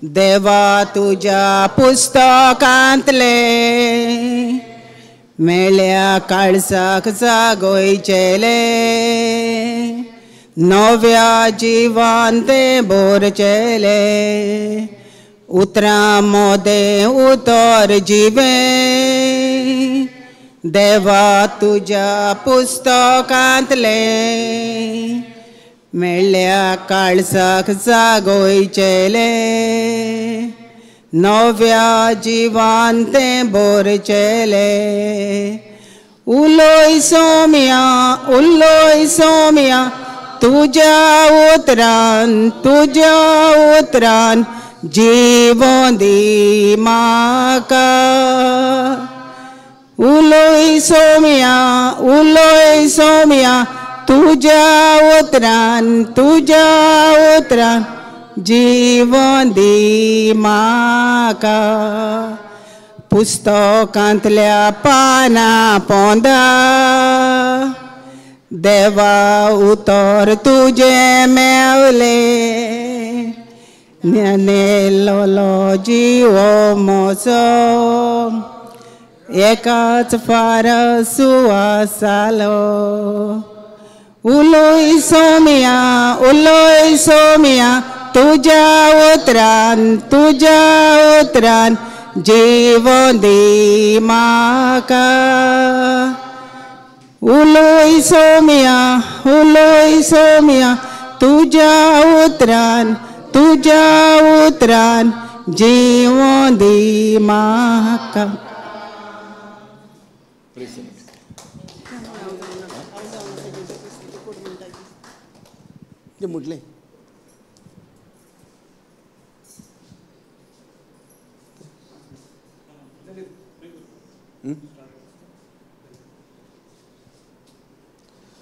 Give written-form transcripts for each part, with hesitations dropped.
देवा तुज्या पुस्तकांतले मेळ्या काळसाक जागोयचेले नव्या जिवान ते बोरचेले उतरां मोदें उतर जिवें देवा तुज्या पुस्तकांतले मेळ्ळ्या काळसाक जागोयचेले नव्या जिवान ते बोरचेले उलोय सोम्या उलोय सोम्या तुज्या उतरान तुज्या उतरान जीवन दी म्हाका उलोय सोम्या तुज्या उतरान जीवन दी म्हाका पुस्तकांतल्या पाना पोंदा देवा उतर तुजें मेवले ज्ञानेलो जिवो म्हजो एकाच फार सुवासालो उलोय सोम्या तुज्या उतरान जीवन दी म्हाका उलोय सोम्या तुज्या उतरान जीवन दी म्हाका. म्हटलें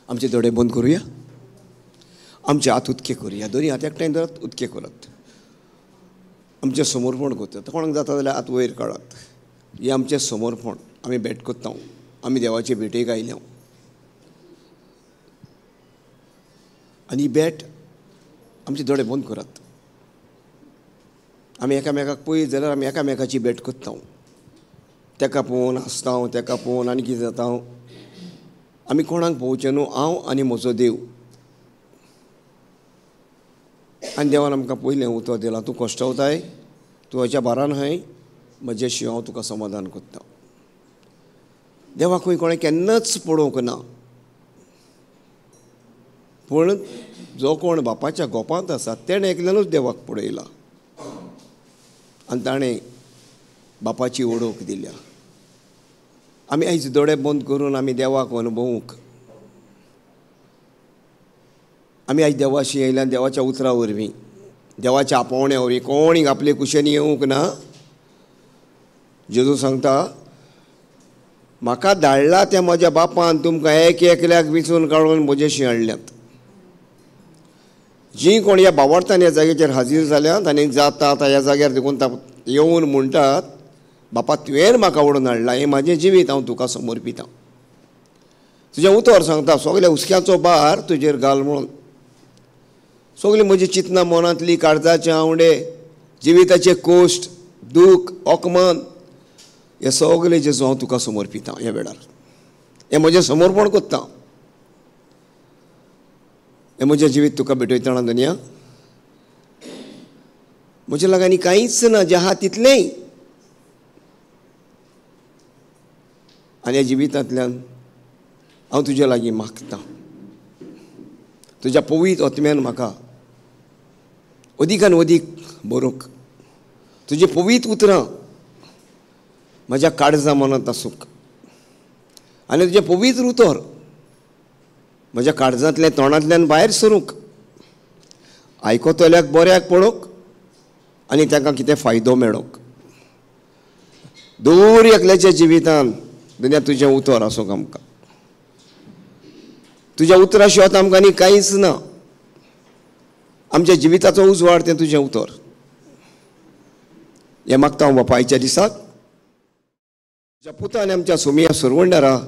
आमचे दोळे बंद करूया, आमचे हात उदके करूया, दोनी हात एकठांय धरात, उदके करात, आमचें समर्पण करतात. कोणाक जाता जाल्यार हात वयर काडात. हें आमचें समर्पण. आमी भेट करता, आमी देवाचे भेटेक आयल्या आनी ही भेट आमचे दोळे बंद करात. आमी एकामेकाक पळयत जाल्यार आमी एकामेकाची भेट करता. तेका पळोवन हांसता, तेका पळोवन आनी कितें जाता. आमी कोणाक पळोवचें न्हू, हांव आनी म्हजो देव. आनी देवान आमकां पयलें उतर दिलां, तूं कश्टवताय, तूं हाच्या भारान आहाय, म्हजें शिव हांव तुका समाधान करता. देवाक खंय कोणें केन्नाच पळोवंक ना, पूण जो कोण बापाच्या गोपांत आसा तेणें एकल्यानूच देवाक पळयला आनी ताणें बापाची ओळख दिल्या. आमी आयज दोळे बंद करून आमी देवाक अनुभवूंक, आमी आयज देवाशी आयल्यान देवाच्या उतरा वरवीं, देवाच्या आपोवण्या वरवीं. कोणीक आपले कुशेन येवंक ना. जेजू सांगता, म्हाका धाडला त्या म्हज्या बापान तुमकां एक एकल्याक विंचून काडून म्हजेशी हाडल्यात. जीं कोण ह्या बावडतान ह्या जाग्याचेर हाजीर जाल्यात आनी जाता आतां ह्या जाग्यार देखून येवन म्हणटात, बापा तुवें म्हाका ओडून हाडला, हें म्हाजें जिवीत हांव तुका समर्पितां. तुजें उतर सांगता, सगल्या हुसक्याचो भार तुजेर घाल म्हणून. सगळीं म्हजी चिंतनां मनांतली, काळजाचे आंवडे, जिविताचे कोश्ट, दूख, अपमान, हे सगळे जेजू हांव तुका समर्पितां. ह्या वेळार हें म्हजें समर्पण करता. हें म्हजें जिवीत तुका भेटयतना दुनिया म्हज्या लागीं कांयच ना, जें आहा तितलेंय. आनी ह्या जिवितांतल्यान हांव तुज्या लागीं मागतां, तुज्या पवित्र आत्म्यान म्हाका अदीकान अदीक बरोवंक, तुजी पवित्र उतरां म्हज्या काळजा मनांत आसूंक आनी तुजें पवित्र उतर म्हज्या काळजांतल्या तोंडांतल्यान भायर सरूंक, आयकतल्याक बऱ्याक पडोवंक आनी तांकां कितें फायदो मेळोवंक. दर एकल्याच्या जिवितान दुनिया तुजें उतर आसूंक आमकां. तुज्या उतरा शिवाय आमकां आनी कांयच ना. आमच्या जिविताचो उजवाड तें तुजें उतर. हें मागता हांव बापायच्या दिसाक, तुज्या पुता आनी आमच्या सोमिया सरवंडारा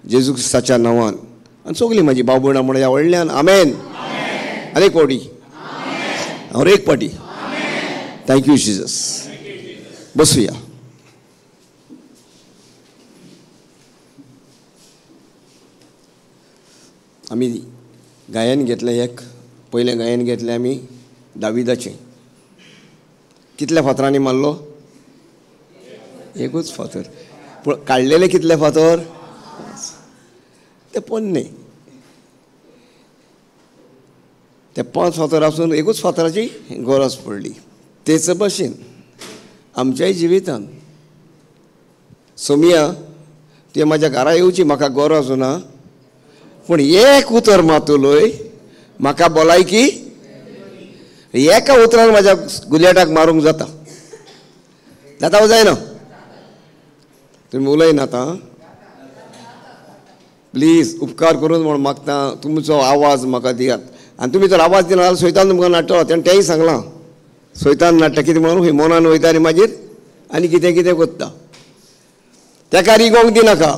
जेजू क्रिस्ताच्या नांवान. आनी सगळीं म्हाजी भाव भयणां म्हणून ह्या व्हडल्यान आमेन. आनी एक पावटी, हांव एक पावटी. Thank you Jesus. बसुया. आमी गायन घेतलें, एक पयलें गायन घेतलें आमी दाविदाचें. कितल्या फातरांनी मारलो? एकूच फातर. पूण काडलेले कितले फातर? ते पोन्ने. ते 5 फातर आसून एकूच फातराची गरज पडली. तेच भशेन आमच्याय जिवितान सोमिया तुवें म्हाज्या घरा येवची म्हाका गरज ना, पूण एक उतर मात उलय म्हाका भलायकी. एका उतरान म्हाज्या गुलेटाक मारूंक जाता. जाता वो जायना? तुमी उलयनात आं, प्लीज उपकार करून म्हूण मागता, तुमचो आवाज म्हाका दियात. आनी तुमी जर आवाज दिना जाल्यार सोयतान तुमकां नाडटलो. तेणें तेंय सांगलां, सोयतान नाडटा कितें म्हणून खंय मनान वयता आनी मागीर आनी कितें कितें कोत्ता. तेका रिगोंक दिनाका.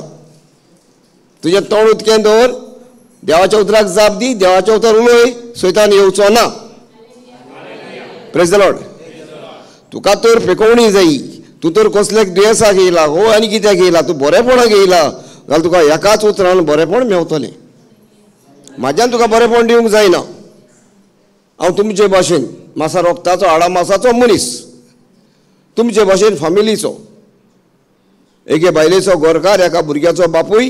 तुजें तोंड उदकें दवर, देवाच्या उतराक जाप दी, देवाच्या उतर उलय, सोयतान येवचो ना. Praise the Lord. तुका तर फेकोवणी जायी, तूं तर कसल्याक दुयेंसाक येयला हो आनी कित्याक येयला, तूं बरेपणाक येयला जाल्यार तुका एकाच उतरान बरेपण मेवतलें. म्हाज्यान तुका बरेपण दिवंक जायना. हांव तुमचे भाशेन मासा रोगताचो हाडा मासाचो मनीस, तुमचे भाशेन फामिलीचो, एके बायलेचो गोरकार, एका भुरग्याचो बापूय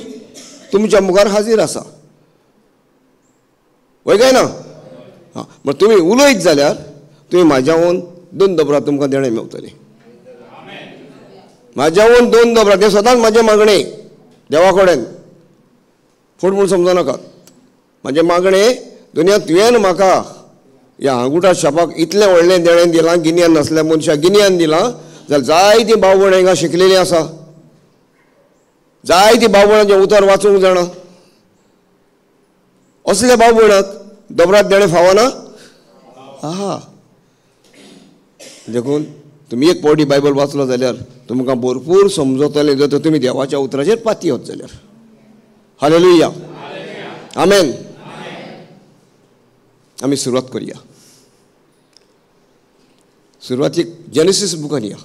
तुमच्या मुखार हाजीर आसा. वय काय ना? हां, मग तुमी उलयत जाल्यार तुमी म्हाज्याहून 2 दोबरां तुमकां देणें मेवतलें. म्हाज्याहून 2 दोबरां. तें सदांच म्हाजें मागणें देवा कडेन, फूट म्हूण समजो नाकात. म्हाजें मागणें दुनिया तुवें म्हाका ह्या हांगुटा शापाक इतलें व्हडलें देणें दिलां, गिन्यान नासल्या मनशाक गिन्यान दिलां जाल्यार जायतीं भाव भयणां हिंगा शिकलेलीं आसा, जायतीं भाव भयणांचें उतर वाचूंक जाणा. असल्या भाव भयणाक दोबरात देणें फावना. आहा, देखून तुमी एक पावटी बायबल वाचलो जाल्यार तुमकां भरपूर समजतलें, जर तुमी देवाच्या उतराचेर पातयत जाल्यार. हालेलुया, आमेन. आमी सुरवात करुया. सुरवातीक जेनेसीस बुकान या,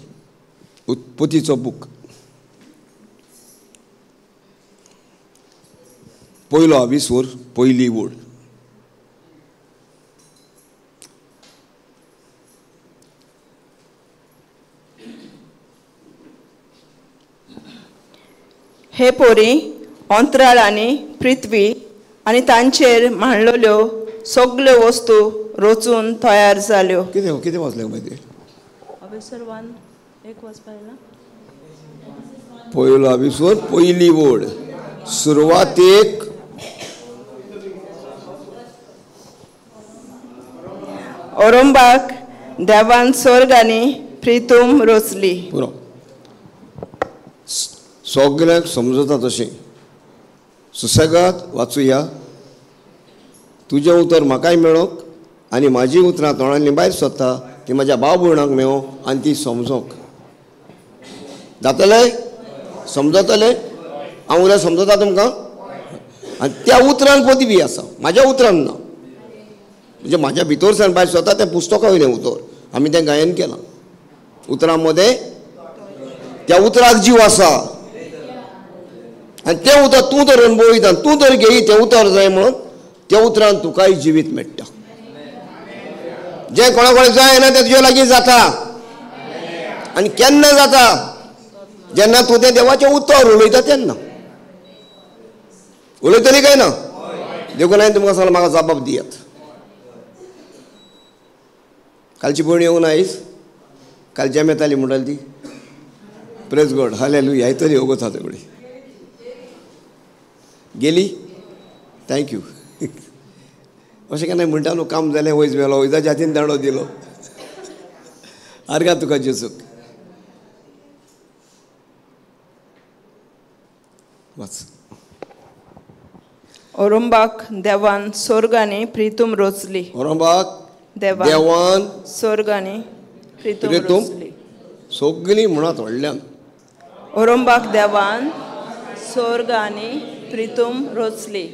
उत्पत्तीचो बूक, पयलो आविस्वर, पयली वड. हे पोरी अंतराळ आनी पृथ्वी आनी तांचेर मांडलेल्यो सगल्यो वस्तू रचून तयार जाल्यो. कितें कितें वाचलें मागीर? पयलो आविस्वर, पयली वड, सुरवातेक औरंबाक देवान स्वर्ग आनी प्रितूम रचली. पुरो सगळ्यांक समजता तशें सुसेगाद वाचुया. तुजें उतर म्हाकाय मेळोंक आनी म्हाजी उतरां तोंडांतलीं भायर सोदता ती म्हाज्या भाव भयणांक मेळोंक आनी ती समजोंक जातलें. समजतलें? हांव उलय समजता तुमकां? आनी त्या उतरान पदवी आसा, म्हाज्या उतरान ना. म्हणजे म्हाज्या भितर सावन भायर सोदता तें पुस्तका वयलें उतर, आमी तें गायन केलां. उतरां मदें त्या उतराक जीव आसा आनी तें उतर तूं तर अणभवयता, तूं तर घेयी तें उतर जाय म्हणून त्या उतरान तुकाय जिवीत मेळटा. जें कोणा कोणाक जायना तें तुजे लागीं जाता. आनी केन्ना जाता? जेन्ना तूं तें देवाचें उतर उलयता तेन्ना. उलयतली काय ना? देखून हांवें तुमकां सांगलां म्हाका जबाब दियात. कालची भयण येवंक ना आयज? काल जेम येताली म्हणटाली ती. प्रेज गॉड, हालेलुया. येतली ओगोत आतां कडेन गेली. Thank you. अशें केन्ना म्हणटा न्हू, काम जालें वयज मेलो, वयजाच्या हातीन दांडो दिलो. आर्गां तुका जेजूक. वाच. औरंबाक देवान स्वर्ग आनी प्रितूम रचली. औरंबाक देवान स्वर्ग आनी प्रितूम रचली. सगळीं म्हणात व्हडल्यान. औरंबाक देवान स्वर्ग आनी प्रितूम रचली.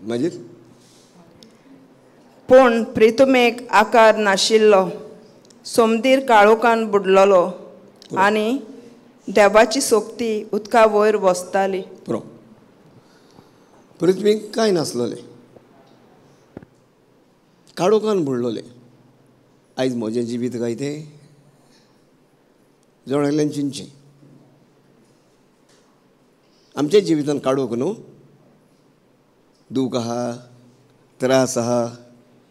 मागीर पूण प्रितुमेक आकार नाशिल्लो सोमदीर काळोखान बुडलेलो आनी देवाची सोक्ती उदका वयर वसताली. पुरो. पृथ्वीक कांय नासलोलें, काळोखान बुडलोलें. आयज म्हजें जिवीत काय तें जण एकल्यान चिंतचें. आमच्या जिवितान काडूंक न्हू, दूख आहा, त्रास आहा,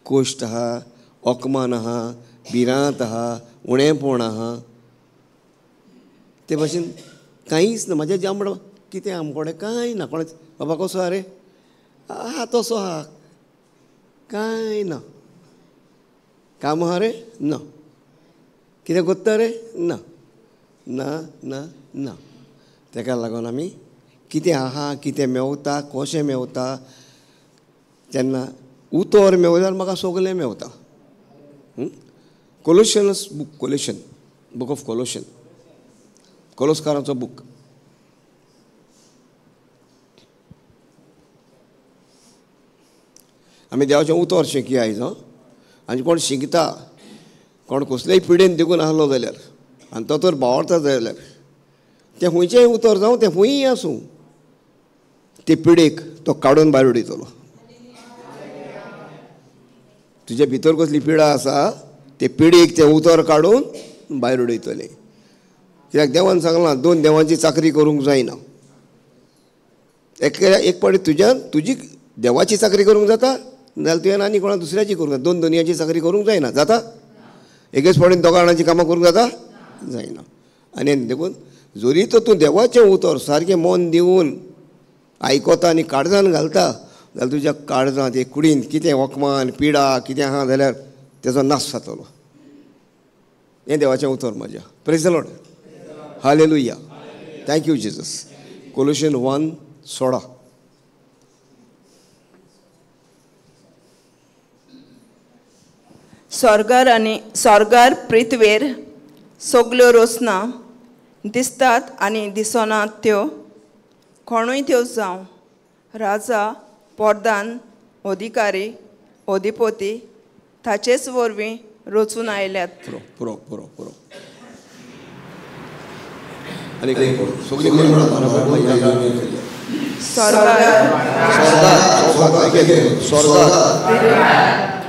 कोश्ट आहा, अकमान आहा, भिरांत आहा, उणेपण आहा. ते भाशेन कांयच ना. म्हाज्या जांबड कितें आमकोडें कांय ना. कोणें बाबा कसो आहा रे, आहा तसो आहा, कांय ना. काम आहा रे, ना. कितें कोत्ता रे, ना ना ना ना. तेका लागून आमी कितें आहा, कितें मेवता, कशें मेवता, तेन्ना उतर मेवल्यार म्हाका सगलें मेवता. Colossians book, Colossian book of Colossian, कोलोस्काराचो book. आमी देवाचें उतर शिकया आयज. आनी कोण शिकता, कोण कसलेय पिडेन देखून आहलो जाल्यार आनी तो तर बावडता जाल्यार तें खंयचेंय उतर जावं, तें खंयूय आसूं, ते पिडेक तो काडून भायर उडयतलो. तुजे भितर कसली पिडा आसा ते पिडेक तें उतर काडून भायर उडयतले. कित्याक देवान सांगलां दोन देवांची चाकरी करूंक जायना. एक पावटी तुज्यान तुजी देवाची चाकरी करूंक जाता, नाजाल्यार तुवें आनी कोणा दुसऱ्याची करूंक जाता. दोन दोनयांची चाकरी करूंक जायना. जाता? एकेच फावटीन दोगां जाणांची कामां करूंक जाता? जायना. आनी देखून जरी तर तूं देवाचें उतर सारकें मन दिवन आयकता आनी काळजान घालता जाल्यार तुज्या काळजांत एक कुडीन कितें वखमान पिडा कितें आहा जाल्यार तेजो नाश जातलो. हें देवाचें उतर म्हज्या. Praise the Lord. Hallelujah. Thank you Jesus. Colossian 1:16. स्वर्गार आनी स्वर्गार पृथ्वेर सगल्यो रोसना दिसतात आनी दिसनात त्यो कोणूय त्यो जावं, राजा, पोरदान, अधिकारी, अधिपती ताचेच वरवीं रचून आयल्यात. पुरो पुरो पुरो पुरो.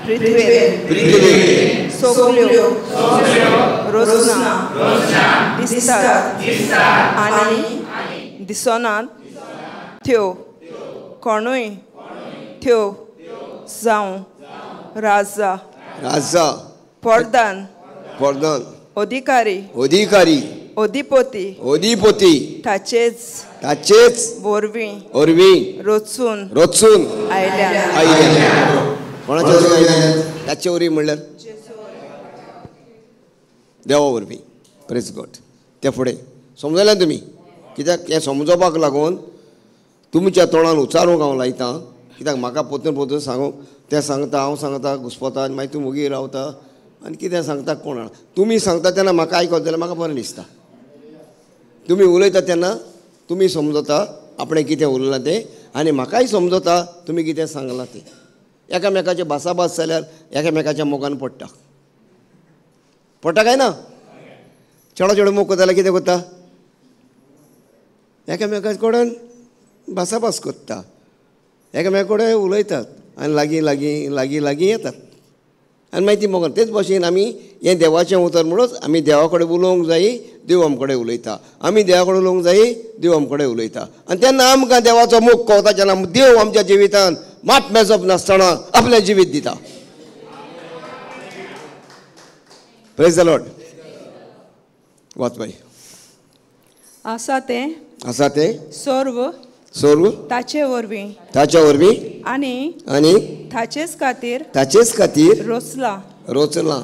पृथ्वेर सगल्यो रोसना दिसतात आनी दिसनात त्यो कोणूय त्यो जावं, राजा, राजा, पोरदान, पोरदान, अधिकारी, अधिकारी, अधिपती, अधिपती ताचेच ताचेच वरवीं वरवीं रचून रचून आयल्या. आयल्या. कोणाचे वरवीं आयल्या? ताचे वरवीं म्हणल्यार देवा वरवीं. Praise God. त्या फुडें समजलें तुमी? कित्याक हें समजोवपाक लागून तुमच्या तोंडान उच्चारूंक हांव लायतां. कित्याक म्हाका परतून परतून सांगूंक तें सांगता, हांव सांगता, घुस्पता आनी मागीर तूं वगी रावता आनी कितें सांगता कोण जाणा. तुमी सांगता तेन्ना म्हाका आयकत जाल्यार म्हाका बरें दिसता. तुमी उलयता तेन्ना तुमी समजता आपणें कितें उलयलां तें आनी म्हाकाय समजता तुमी कितें सांगलां तें. एकामेकाचे भासाभास जाल्यार एकामेकाच्या मोगान पडटा. पडटा काय ना? चेडो चेडो मोग करता जाल्यार कितें करता? एकामेका कडेन भासाभास करता, एकामेका कडेन उलयतात आनी लागीं लागीं लागीं लागीं येतात आनी मागीर ती मोगान. तेच भाशेन आमी हें देवाचें उतर म्हणूच आमी देवा कडेन उलोवंक जाय, देव आमचे कडेन उलयता. आमी देवा कडेन उलोवंक जाय, देव आमचे कडेन उलयता. आनी तेन्ना आमकां देवाचो मोग कळटा, जेन्ना देव आमच्या जिवितान मात मेजप नासतना आपलें जिवीत दिता. Praise the Lord. वाच बाई. आसा तें, आसा तें सर्व सर्व ताचे वरवीं, ताच्या वरवीं आनी आनी ताचेच खातीर, ताचेच खातीर रचलां, रचलां.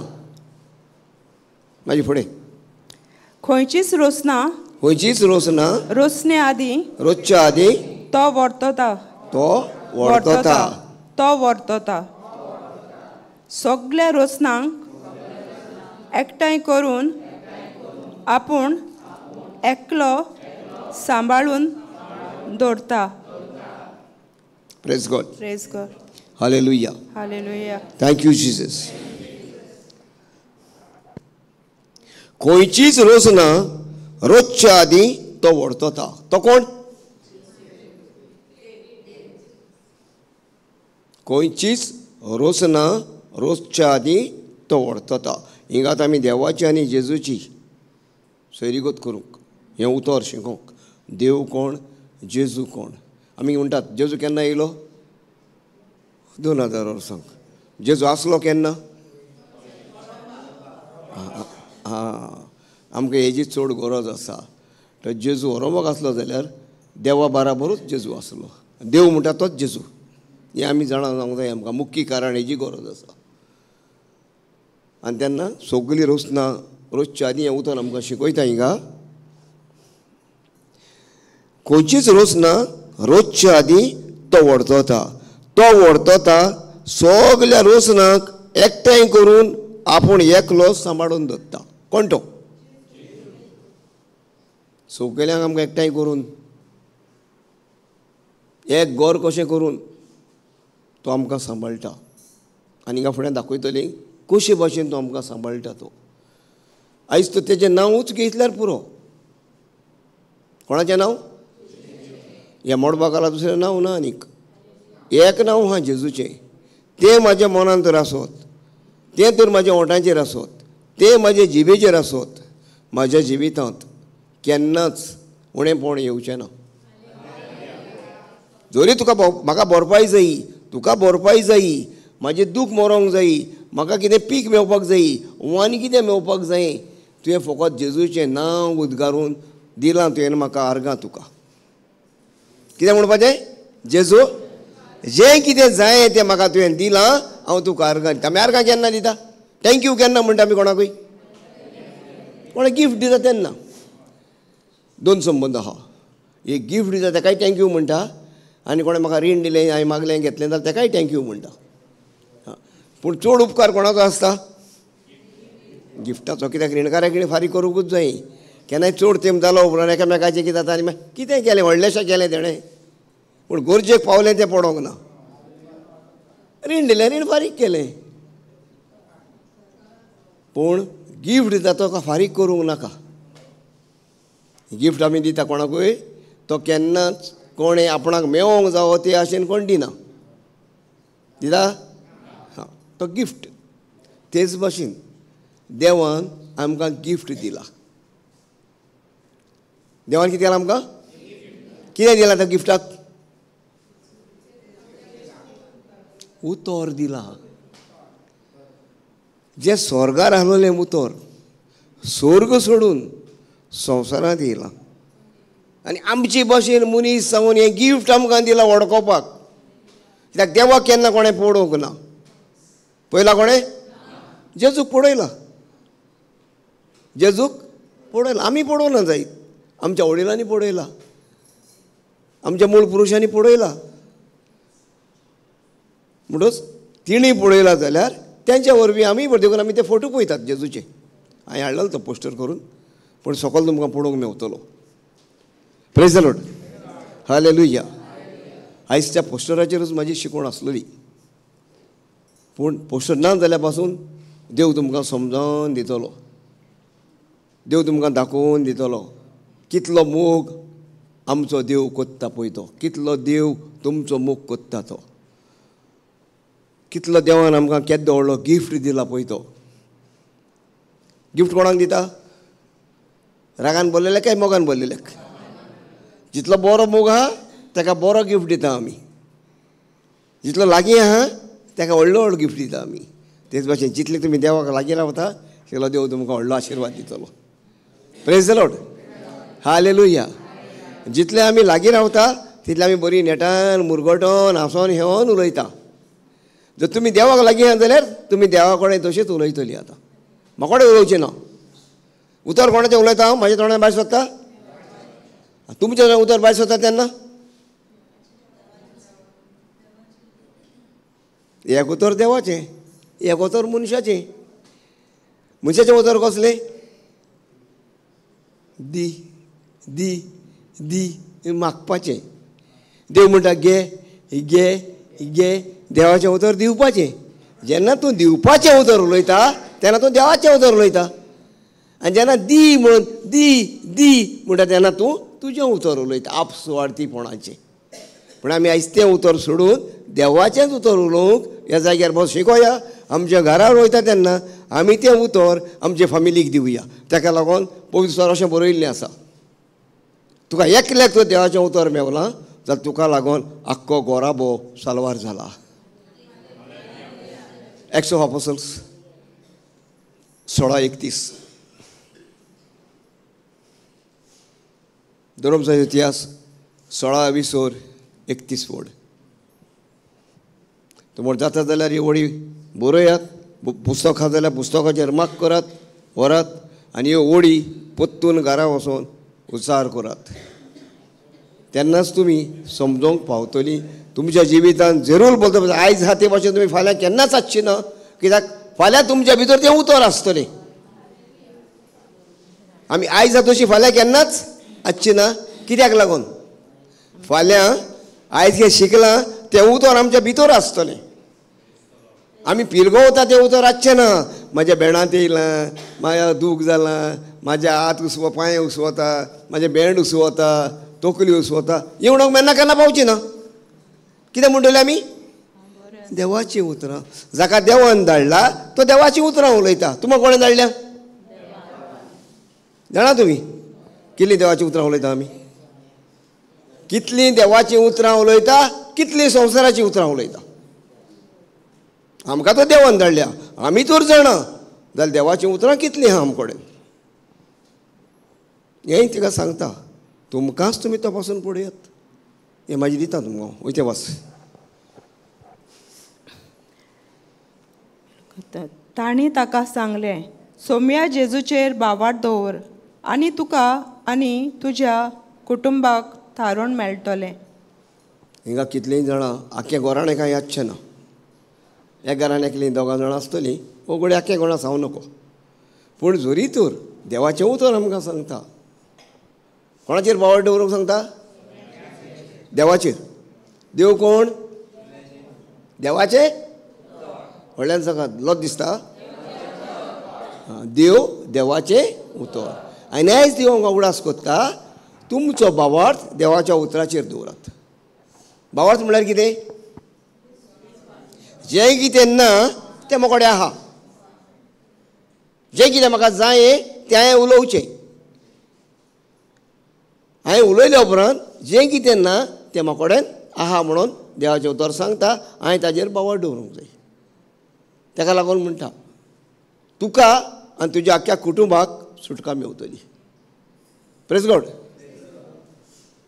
मागीर फुडें खंयचीच रचना, खंयचीच रचना रचणे आदीं, रचच्या आदीं तो वर्तता, तो वर्तता, तो वर्तता. सगल्या रचनांक एकठांय करून आपूण एकलो सांबाळून दवरता. Praise God. Praise God. Hallelujah. Hallelujah. Thank you Jesus. खंयचीच रोसना रोजच्या आदीं तो व्हडतता. तो कोण? खंयचीच रोसना रोजच्या आदीं तो व्हडतता. हिंगात आमी देवाची आनी जेजूची सैरीगत करूंक हें उतर शिकोवंक. देव कोण, जेजू कोण. आमी म्हणटात जेजू केन्ना येयलो? 2000 वर्सांक. जेजू आसलो केन्ना? आं, आमकां हेजी चड गरज आसा. तर जेजू होरोमक आसलो जाल्यार देवा बराबरूच जेजू आसलो. देव म्हणटा तोच जेजू, हें आमी जाणा जावंक जाय. आमकां मुख्य कारण हेजी गरज आसा. आनी तेन्ना सगळीं रोसना रोजच्या आदीं हें उतर आमकां शिकयता हिंगा. खंयचीच रोसना रोजच्या आदीं तो व्हडतता. तो व्हडतता सगल्या रोसनाक एकठांय करून आपूण एकलो सांबाळून दवरता. कोण तो? सगल्यांक आमकां एकठांय करून एक गोर कशें करून तो आमकां सांबाळटा. आनी हिंगा फुडें दाखयतली कशे भाशेन तो आमकां सांबाळटा. तो आयज तो तेजें नांवूच घेतल्यार पुरो. कोणाचें नांव? ह्या मोडबाकाला दुसरें नांव ना, आनीक एक नांव आहा जेजूचें. तें म्हाज्या मनान तर आसत, तें तर म्हाज्या ओंठांचेर आसत, तें म्हाजे जिबेचेर आसत, म्हाज्या जिवितांत केन्नाच उणेपण येवचें ना. जरी तुका म्हाका भरपाय जायी, तुका भरपाय जायी, म्हाजें दूख मरोंक जायी, म्हाका कितें पीक मेळपाक जायी आनी कितें मेळपाक जाय, तुवें फकत जेजूचें नांव उद्गारून दिलां तुवें म्हाका आर्गां तुका. कितें म्हणपाचें? जेजू जें कितें जाय तें म्हाका तुवें दिलां, हांव तुका आर्गां दिता. आमी आर्गां केन्ना दिता? Thank you केन्ना म्हणटा आमी कोणाकूय? कोणा गिफ्ट दिता तेन्ना. दोन संबंद आहा. एक गिफ्ट दिता तेकाय thank you म्हणटा, आनी कोणें म्हाका रीण दिलें, हांवें मागलें घेतलें जाल्यार तेकाय thank you म्हणटा. पूण चड उपकार कोणाचो आसता? गिफ्टाचो. कित्याक रिणकाराक रीण फारीक करूंकूच जाय. केन्नाय चड तेंप जालो उपरांत एकामेकाचें कितें जाता आनी मागीर कितें केलें व्हडलेशें केलें तेणें, पूण गरजेक पावलें तें पडोंक ना. रीण दिलें, रीण फारीक केलें. पूण गिफ्ट दिता तो फारीक करूंक नाका. गिफ्ट आमी दिता कोणाकूय तो केन्नाच कोणें आपणाक मेळोंक जावो ते आशेन कोण दिना. दिता? हां, तो गिफ्ट. तेच भाशेन देवान आमकां गिफ्ट दिला. देवान कितें दिलां आमकां? कितें दिलां त्या गिफ्टाक? उतर दिलां. जें स्वर्गार आसलेलें उतर स्वर्ग सोडून संवसारांत येयलां आनी आमचे भाशेन मनीस जावन हें गिफ्ट आमकां दिलां वळखोवपाक. कित्याक देवाक केन्ना कोणें पळोवंक ना. पळयला कोणें? जेजूक पळयला. जेजूक पळयला. आमी पळोवना जायत, आमच्या वडिलांनी पळयला, आमच्या मूळ पुरुशांनी पळयला. म्हणटच तिणी पळयला जाल्यार तेंच्या वरवीं आमी देखून आमी ते फोटो पळयतात जेजूचे. हांवें हाडलेलो तो पोस्टर करून, पूण सकयल तुमकां पळोवंक मेवतलो. Praise the Lord, hallelujah. आयज त्या पोस्टराचेरूच म्हाजी शिकवण आसलेली, पूण पोस्टर ना जाल्या पासून देव तुमकां समजावन दितलो, देव तुमकां दाखोवन दितलो कितलो मोग आमचो देव कोत्ता पळय तो, कितलो देव तुमचो मोग कोत्ता तो, कितलो देवान आमकां केदो व्हडलो गिफ्ट दिला पळय तो. गिफ्ट कोणाक दिता? रागान बोल्लेले काय मोगान बोल्लेले? जितलो बरो मोग आहा ताका बरो गिफ्ट दिता आमी, जितलो लागीं आहा ताका व्हडलो व्हडलो गिफ्ट दिता आमी. तेच भाशेन जितले तुमी देवाक लागीं रावता तितलो देव तुमकां व्हडलो आशिर्वाद दितलो. Praise the Lord, hallelujah. जितले आमी लागीं रावता तितले आमी बरी नेटान मुरगटोन हांसोन हेवन उलयता. जर तुमी देवाक लागीं आहा जाल्यार तुमी देवा कडेन तशीच उलयतली. आतां म्हाका कडेन उलोवचें ना. उतर कोणाचें उलयता हांव? म्हाज्या तोंडान भायर सोदता? तुमचें उतर भायर सोदता तेन्ना एक उतर देवाचें, एक उतर मनशाचें. मनशाचें उतर कसलें? दी दी दी मागपाचें. देव म्हणटा घे घे घे. देवाचें उतर दिवपाचें. जेन्ना तूं दिवपाचें उतर उलयता तेन्ना तूं देवाचें उतर उलयता. आनी जेन्ना दी म्हणून दी दी म्हणटा तेन्ना तूं तुजें उतर उलयता आपसुवार्थीपणाचें. पूण आमी आयज तें उतर सोडून देवाचेंच उतर उलोवंक ह्या जाग्यार बस शिकोया. आमच्या घरार वयता तेन्ना आमी तें उतर आमचे फामिलीक दिवया. ताका लागून पवित्र उतर अशें बरयल्लें आसा, तुका एकल्याक तुका देवाचें उतर मेवलां जाल्यार तुका लागून आख्खो गोराबो साल्वार जाला. Acts of apostles 16:31. धर्मचा इतिहास 16:20-31 वड. तुमकां जाता जाल्यार ही वडी बरयात, पुस्तक आसा जाल्यार पुस्तकाचेर मार्क करात, व्हरात आनी ह्यो ओडी परतून घरा वचून उच्चार करात. तेन्नाच तुमी समजोंक पावतली. तुमच्या जिवितान जरूर बोलता आयज आहा ते भाशेन तुमी फाल्यां केन्नाच आसची ना, कित्याक फाल्यां तुमच्या भितर तें उतर आसतलें. आमी आयज आहा तशी फाल्यां केन्नाच आसची ना. कित्याक लागून? फाल्यां आयज हें शिकलां तें उतर आमच्या भितर आसतलें. आमी पिरगवता तें उतर आसचें ना. म्हाज्या भेणांत येयलां, म्हाज्या दूख जालां, म्हाज्या हात उसव पांय उसवता, म्हाजें भेंड उसवता, तकली उसवता, येवणक मेन्ना केन्ना पावची ना. कितें म्हणटले आमी? देवाचीं उतरां. जाका देवान धाडला तो देवाचीं उतरां उलयता. तुमकां कोणें धाडल्या जाणा तुमी? कितलीं देवाचीं उतरां उलयता आमी? कितलीं देवाचीं उतरां उलयता, कितलीं संवसाराचीं उतरां उलयता? आमकां तो देवान धाडल्या, आमी तर जाणा जाल्यार देवाचीं उतरां कितलीं आहा आमचे कडेन. हेंय तिका सांगता, तुमकांच तुमी तपासून पळयात. हें म्हाजी दिता तुमकां वयते वास. तांणी ताका सांगलें, सोम्या जेजूचेर भावार्थ दवर आनी तुका आनी तुज्या कुटुंबाक थारोवन मेळटलें. हिंगा कितलीं जाणां आख्या घरान कांय यादचें ना. एक घरान एकलीं दोगां जाणां आसतलीं, ओगडे आख्या घरां सांगू नको. पूण जरी तर देवाचें उतर आमकां सांगता. कोणाचेर भावार्थ दवरूंक सांगता? देवाचेर. देव कोण? देवाचे व्हडल्यान सांगात, लज दिसता? देव देवाचें उतर. आनी आयज देव आमकां उगडास कोत्ता, तुमचो भावार्थ देवाच्या उतराचेर दवरात. भावार्थ म्हणल्यार कितें? जें कितें ना तें म्हाका कडेन आहा, जें कितें म्हाका जाय तें हांवें उलोवचें. हांवें उलयल्या उपरांत जें कितें ना तें म्हाका कडेन आहा म्हणून देवाचें उतर सांगता. हांवें ताजेर भावार्थ दवरूंक जाय. ताका लागून म्हणटा, तुका आनी तुज्या आख्ख्या कुटुंबाक सुटका मेवतली. Praise God.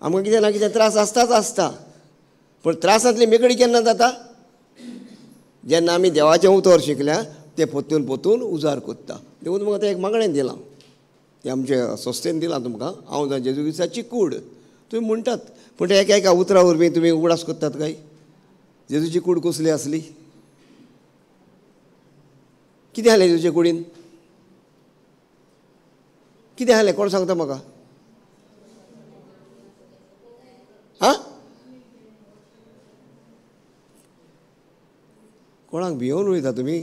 आमकां कितें ना कितें त्रास आसताच आसता, पूण त्रासांतली मेकळी केन्ना जाता? जेन्ना आमी देवाचें उतर शिकल्या तें पोतून पोतून उजार कोत्ता. देखून तुमकां तें एक मागणें दिलां, तें आमचे संस्थेन दिलां तुमकां, हांव जाण जेजू क्रिस्ताची कूड तुमी म्हणटात, पूण ते एका एका उतरा वरवीं तुमी उगडास कोत्तात काय? जेजूची कूड कसली आसली? कितें जालें जेजूचे कुडीन? कितें जालें? कोण सांगता म्हाका? आं, कोणाक भियोवन वयता तुमी?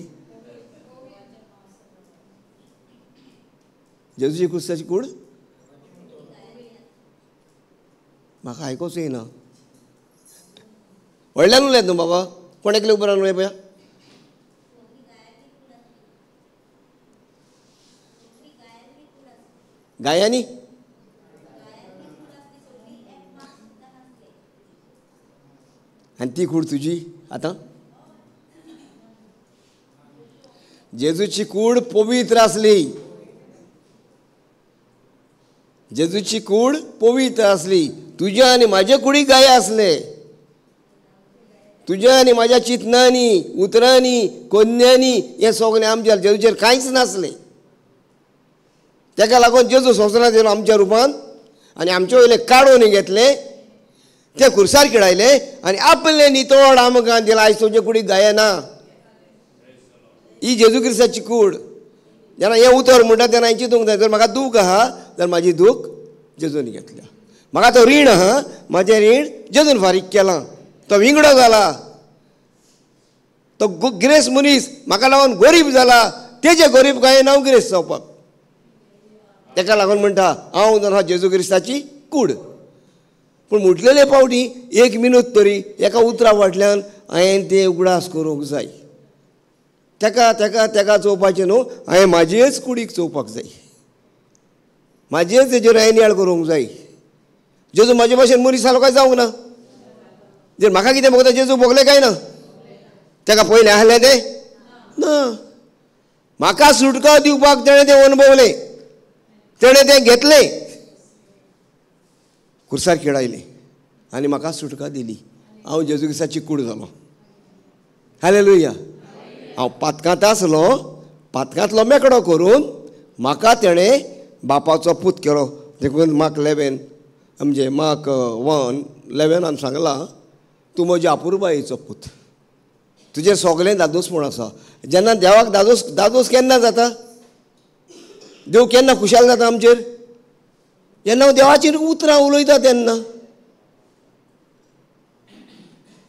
जेजूची क्रिस्ताची कूड म्हाका आयकोच येयना. व्हडल्यान उलयत न्हू बाबा, कोण एकले उपरांत उलय पळया. गायांनी आनी ती कूड तुजी आतां? जेजूची कूड पवित्र आसली. जेजूची कूड पवित्र आसली. तुज्या आनी म्हाज्या कुडीक गाय आसले. तुज्या आनी म्हाज्या चिंतनांनी, उतरांनी, कोन्यांनी हें सगळें आमच्या जेजूचेर कांयच नासलें. ताका लागून जेजू संवसारांत येयलो आमच्या रुपान आनी आमचे वयलें काडून घेतलें, तें खुर्सार किडायलें आनी आपलें नितळ आमकां दिलां. आयज तुजे कुडीक गाय ना. ही जेजू क्रिस्ताची कूड. जेन्ना हें उतर म्हणटा तेन्ना हांवें चिंतूंक जाय, जर म्हाका दूख आहा जाल्यार म्हाजी दूख जेजून घेतल्या, म्हाका तो रीण आहा म्हाजें रीण जेजून फारीक केलां, तो विंगडो जाला, तो गिरेस्त मनीस म्हाका लागून गरीब जाला, तेजे गरीब काय हांव गिरेस्त जावपाक. ताका लागून म्हणटा हांव जावन जेजू क्रिस्ताची कूड. पूण म्हटलेले पावटी एक मिनूत तरी एका उतरा फाटल्यान हांवें तें उगडास करूंक जाय. ताका ताका ताका चोवपाचें न्हू, हांवें म्हाजेच कुडीक चोवपाक जाय, म्हाजेच तेजेर हांवें नियाळ करूंक जाय. जेजू म्हाजे भाशेन मनीस जालो काय जावंक ना? जर म्हाका कितें भोगता जेजू भोगलें काय ना? ताका पयलें आहलें तें ना. म्हाका सुटका दिवपाक तेणें तें अणभवलें, तेणें तें घेतलें, खुर्सार खेळायलें आनी म्हाका सुटका दिली. हांव जेजू क्रिस्ताची कूड जालो. हालेलुया. हांव पातकांत आसलो, पातकांतलो मेकळो करून म्हाका तेणें बापाचो पूत केलो. देखून मार्क 11 म्हणजे मार्क 1:11 सांगलां, तूं म्हज्या अपुरबायेचो पूत, तुजें सगळें दादोसपण आसा. जेन्ना देवाक दादोस दादोस केन्ना जाता? देव केन्ना खुशाल जाता आमचेर? जेन्ना हांव देवाचेर उतरां उलयता तेन्ना.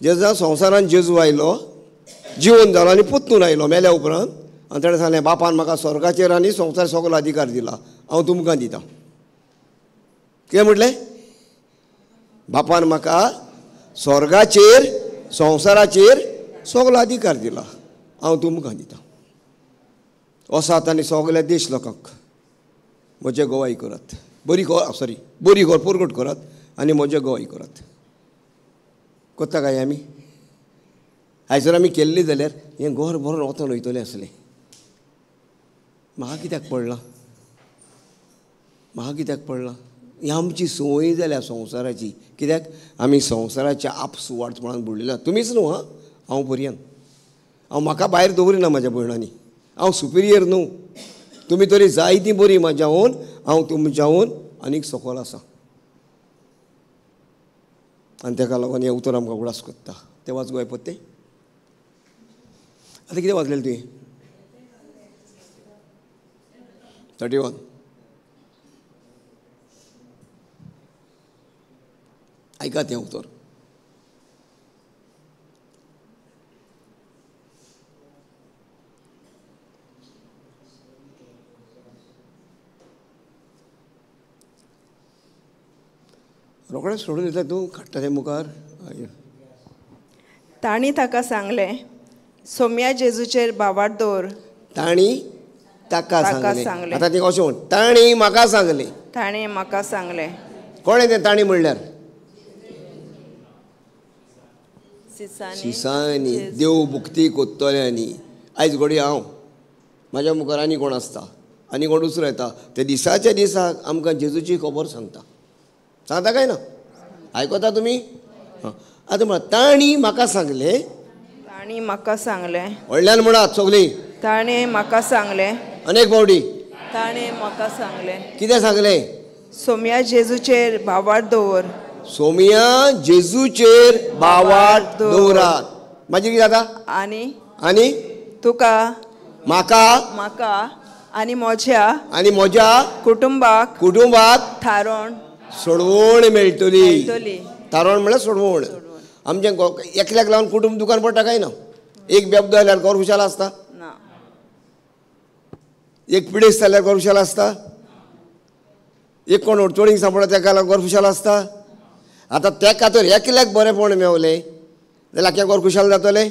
जेन्ना संवसारान जेजू आयलो, जिवन जालो आनी पुतून आयलो मेल्या उपरांत, आनी ताणें सांगलें बापान म्हाका स्वर्गाचेर आनी संवसार सगलो अधिकार दिला, हांव तुमकां दितां. कितें म्हटलें? बापान म्हाका स्वर्गाचेर संवसाराचेर सगलो अधिकार दिला, हांव तुमकां दितां. वसात आनी सगल्या देश लोकांक म्हजें गवाय करात, बरी सॉरी बरी खबर परगट करात आनी म्हजें गवाय करात. कोत्ता काय आमी? आयज जर आमी केल्ली जाल्यार हें घर भरून वचोन वयतलें आसलें. म्हाका कित्याक पडलां? म्हाका कित्याक पडलां? ही आमची संवय जाल्या संवसाराची. कित्याक आमी संवसाराच्या आपसुवार्थपणान बुडलेल्या. तुमीच न्हू हां, हांव पर्यंत हांव म्हाका भायर दवरिना म्हाज्या भयणांनी. हांव सुपिरियर न्हू, तुमी तरी जायतीं बरीं म्हाज्याहून, हांव तुमच्याहून आनीक सकयल आसा. आनी ताका लागून हें उतर आमकां उगडास कोत्ता. तें वाच गो पत्ते. आतां कितें वाचलें तुवें? 31. आयका तें उतर. रोखडें सोडून दिता तूं, काडटा तें मुखार. तांणी ताका सांगलें, सोम्या जेजूचेर भावार्थ दवर. तांणी ताका सांगलें. आतां तें कशें म्हण? तांणी म्हाका सांगलें. ताणें म्हाका सांगलें. कोणें तें तांणी म्हणल्यार? सिसांनी देव भुक्ती कोत्तल्यांनी. आयज घडये हांव म्हाज्या मुखार आनी कोण आसता, आनी कोण दुसरो येता, ते दिसाच्या दिसाक आमकां जेजूची खबर सांगता. सांगता काय ना? आयकता तुमी? आतां म्हणा, तांणी म्हाका सांगलें. तांणी म्हाका सांगलें. व्हडल्यान म्हणात सगळीं. ताणें म्हाका सांगलें. अनेक फावटी ताणें म्हाका सांगलें. कितें सांगलें? सोम्या जेजूचेर भावार्थ दवर. सोम्या जेजूचेर भावार्थ दवरात. मागीर कितें जाता? आनी आनी तुका म्हाका म्हाका आनी म्हज्या आनी म्हज्या कुटुंबाक कुटुंबाक थारोण सोडवण मेळटली. थारोण म्हळ्यार सोडवण. आमचें एकल्याक लागून कुटुंब दुकान पडटा काय ना? एक बेबदो जाल्यार घर खुशाल आसता? एक पिडेस्त जाल्यार घर खुशाल आसता? एक कोण अडचणीक सांपडटा तेका लागून घर खुशाल आसता? आतां तेका तर एकल्याक बरेंपण मेवलें जाल्यार आख्या घर खुशाल जातलें?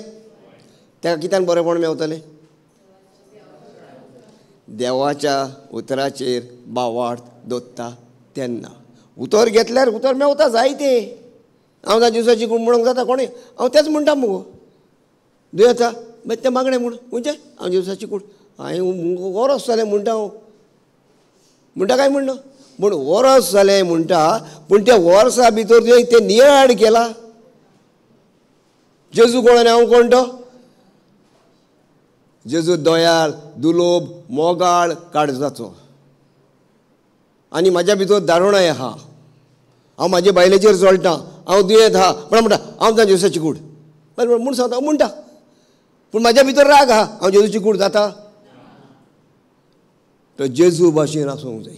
तेका कित्यान बरेंपण मेवतलें? देवाच्या उतराचेर भावार्थ दवरता तेन्ना. उतर घेतल्यार उतर मेवता जायते. हांव त्या दिवसाची म्हणूंक जाता कोणें? हांव तेंच म्हणटा मुगो. दुयेंता मागीर तें मागणें म्हूण म्हणजे हांव जेजूची कूड हांवें वरस जालें म्हणटा. हांव म्हणटा काय म्हणना? पूण वरस जालें म्हणटा, पूण त्या वर्सा भितर तुवें तें नियाळ केला. जेजू कोण आनी हांव कोण तो? जेजू दयाळ, दुलोब, मोगाळ काळजाचो. आनी म्हाज्या भितर दारुणाय आहा. हांव म्हाजे बायलेचेर चोळटा, हांव दुयेंत आहा, पण म्हणटा हांव त्या जेजूची कूड बरें म्हूण सांगता म्हणटा, पूण म्हाज्या भितर राग आहा, हांव जेजूची कूड जाता? तो जेजू भाशेन आसूंक जाय.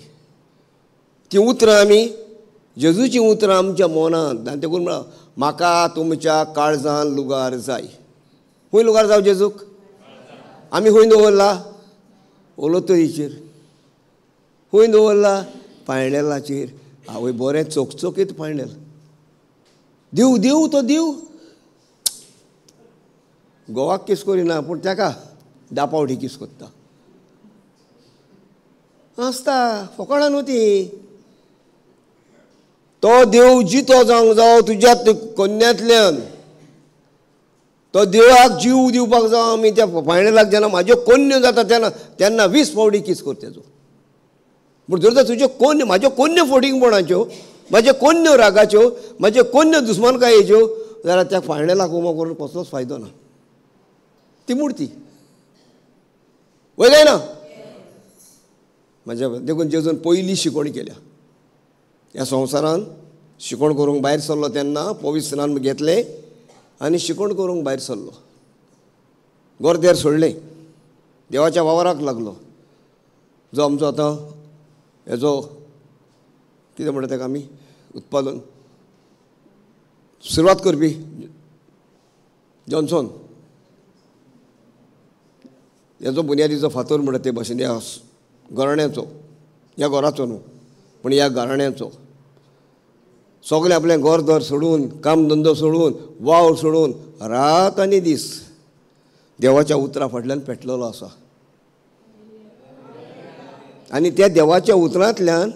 ती उतरां आमी जेजूची उतरां आमच्या मनांत. आनी देखून म्हळां म्हाका तुमच्या काळजान लुगार जाय. खंय लुगार जावं जेजूक? आमी खंय दवरला? ओलोतरीचेर. खंय दवरला? पायणेलाचेर. आवय बरें चकचकीत पायणेल. देव देव तो देव गोवाक किस करिना पूण ताका 10 फावटी किस करता. आसता फकाणां न्हू ती. तो देव जितो जावंक जावो तुज्या कोन्यांतल्यान, तो देवाक जीव दिवपाक जावं आमी त्या पायणेलाक जेन्ना म्हाज्यो कोन्यो जाता तेन्ना तेन्ना 20 फावटी किस करता तेजो. पूण जर तर तुज्यो कोन्यो म्हाज्यो कोन्यो फोटिंगपणाच्यो, म्हाज्यो कोन्यो रागाच्यो, म्हाज्यो कोन्यो दुस्मानकायेच्यो जाल्यार त्या पायणेलाक उमो करून कसलोच फायदो ना. ती मुर्ती वय काय ना म्हाज्या. देखून जेजून पयली शिकवण केल्या ह्या संवसारान. शिकवण करूंक भायर सरलो तेन्ना पवित्र स्नान घेतलें आनी शिकवण करूंक भायर सरलो. गोरदेर सोडलें, देवाच्या वावराक लागलो. जो आमचो आतां हेजो कितें म्हणटा ताका आमी उत्पादन सुरवात करपी जॉन्सन हेजो बुन्यादीचो फातोर म्हणटा ते भाशेन ह्या घराण्याचो, ह्या घराचो न्हू पूण ह्या घराण्याचो. सगळें आपलें घरदार सोडून, काम धंदो सोडून, वावर सोडून रात आनी दीस देवाच्या उतरा फाटल्यान पेटलेलो आसा. आनी त्या देवाच्या उतरांतल्यान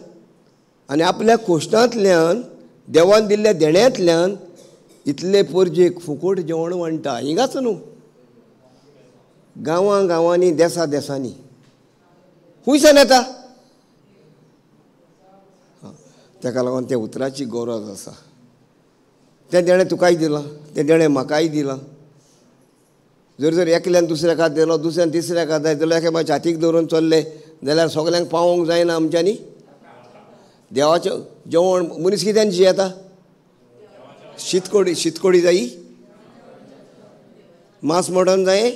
आनी आपल्या कोश्टांतल्यान देवान दिल्ल्या देण्यांतल्यान इतले परजेक फुकट जेवण वांट्टा. हिंगाच न्हू, गांवां गांवांनी, देसा देसांनी. खुंयसान येता? ताका लागून त्या उतराची गरज आसा. तें देणें तुकाय दिलां, तें देणें म्हाकाय दिलां. जर जर एकल्यान दुसऱ्याक हात दिलो, दुसऱ्यान तिसऱ्याक हात दिलो, एका छातीक दवरून चल्ले जाल्यार सगल्यांक पावोवंक जायना आमच्यांनी. देवाचें जेवण मनीस कित्यान जियेता? शीतकोडी. शीतकोडी जायी, मांस मटण जाय.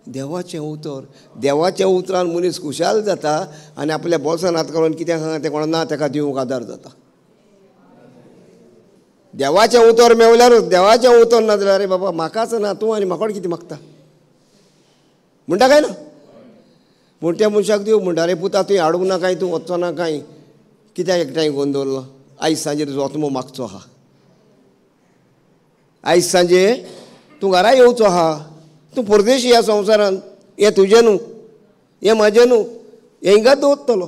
देवाचें उतर, देवाच्या उतरान मनीस खुशाल जाता आनी आपल्या बोल्सान हात घालून कितें आहा तें कोणा ना ताका दिवंक आदार जाता. देवाचें उतर मेवल्यारूच. देवाचें उतर ना जाल्यार अरे बाबा म्हाकाच ना, तूं आनी म्हाका कितें मागता म्हणटा काय ना. पूण त्या मनशाक दिव म्हणटा, अरे पुता तुवें हाडूंक ना कांय, तूं वचचो ना कांय, कित्याक एकठांय घेवन दवरलो? आयज सांजे तुजो आत्मो मागचो आहा, आयज सांजे तूं घरा येवचो आहा, तूं परदेशी ह्या संवसारान, हें तुजें न्हू, हें म्हाजें न्हू, हें हिंगाच दवरतलो.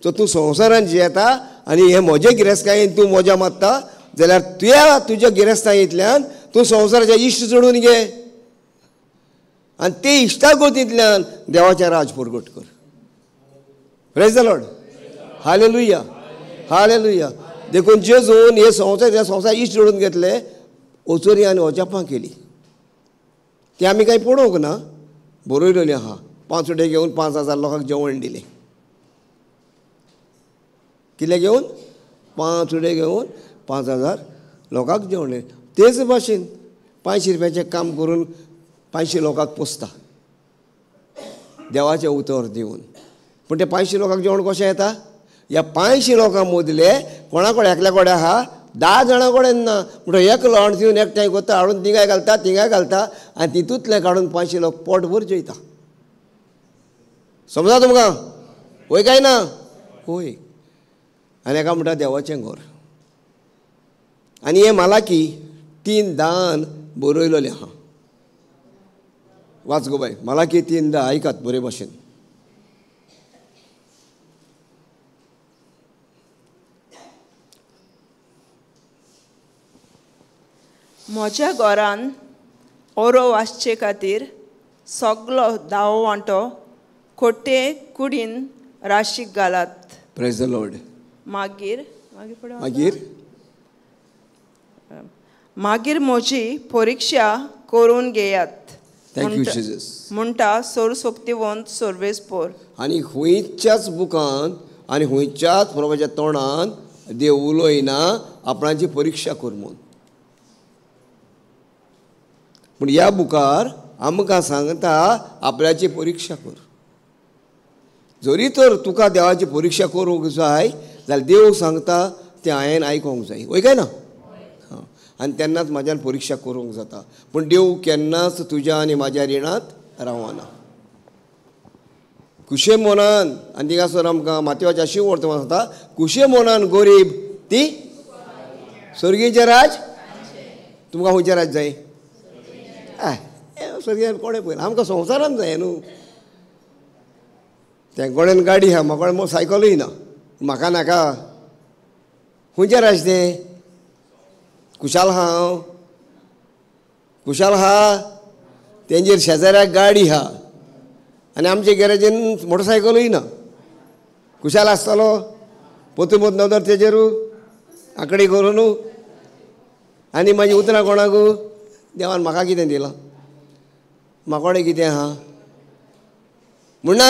सो तूं संवसारान जियेता आनी हें म्हजे गिरेस्तकायेन तूं मजा मारता जाल्यार तुया तुज्या गिरेस्तकायेंतल्यान तूं संवसाराचे इश्ट जोडून घे आनी ते इश्टागतींतल्यान देवाचें राज परगट कर. Praise the Lord. Hallelujah, hallelujah. देखून जेजून हे संवसार, ह्या संवसार इश्ट जोडून घेतले, ओचोरी आनी अजापां केली. ती आमी कांय पळोवंक ना, बरयलेली आहा. 5 उडे घेवन 5000 लोकांक जेवण दिलें. कितले घेवन? 5 उडे घेवन 5000 लोकांक जेवण दिलें. तेच भाशेन 500 रुपयाचें काम करून 500 लोकांक पोसता देवाचें उतर दिवन. पूण ते 500 लोकांक जेवण कशें येता? ह्या 500 लोकां मदले कोणा कडेन एकल्या कडेन आहा, 10 जाणां कडेन ना. म्हणटा एकलो हाडून दिवन एकठांय करता, हाडून तिंगाय घालता, तिंगाय घालता आनी तितूंतलें काडून 500 लोक पोटभर जेयता. समजा तुमकां? वय काय ना? वय. आनी एका म्हणटा देवाचें घर. आनी हें मालाकी 3:10 बरयलेलें आहा. वाच गो बाय, मालाकी 3:10 आयकात बरे भाशेन. म्हज्या घरान ओरो वाचचे खातीर सगलो दावो वांटो खोटे कुडीन राशीक घालात. Praise the Lord. मागीर मागीर मागीर म्हजी परिक्षा करून घेयात. Thank you Jesus. म्हणटा सर्वशक्तिवंत सर्वेस्पोर. आनी खंयच्याच बुकान आनी खंयच्याच प्रभुच्या तोंडान देव उलयना आपणाची परिक्षा कर म्हूण. पूण ह्या बुकार आमकां सांगता आपल्याची परिक्षा कर. जरी तर तुका देवाची परिक्षा करूंक जाय जाल्यार देव सांगता तें हांवें आयकोंक जाय. वय काय ना? हां. आनी तेन्नाच म्हाज्यान परिक्षा करूंक जाता. पूण देव केन्नाच तुज्या आनी म्हाज्या रिणांत रावना. कुशे मोनान, आनी थिंगासर आमकां मातयेच्या शिव वर्तमान जाता, कुशे मोनान गोरीब ती स्वर्गीचें राज. तुमकां खंयचें राज जाय? स्वर्गीय कोणें पळयलें, आमकां संवसारान जाय न्हू. त्या कडेन गाडी आहा, म्हाका कडेन सायकलूय ना, म्हाका नाका. खंयचें राज तें? कुशाल आहा हांव, कुशाल आहा. तेंचेर शेजाऱ्याक गाडी आहा आनी आमचे गॅरेजीन मोटरसायकलूय ना. कुशाल आसतलो पोतू पोत नदर तेजेरू आंकडी करून. आनी मागीर उतरां कोणाकू, देवान म्हाका कितें दिलां, म्हाका कितें आहा म्हणना.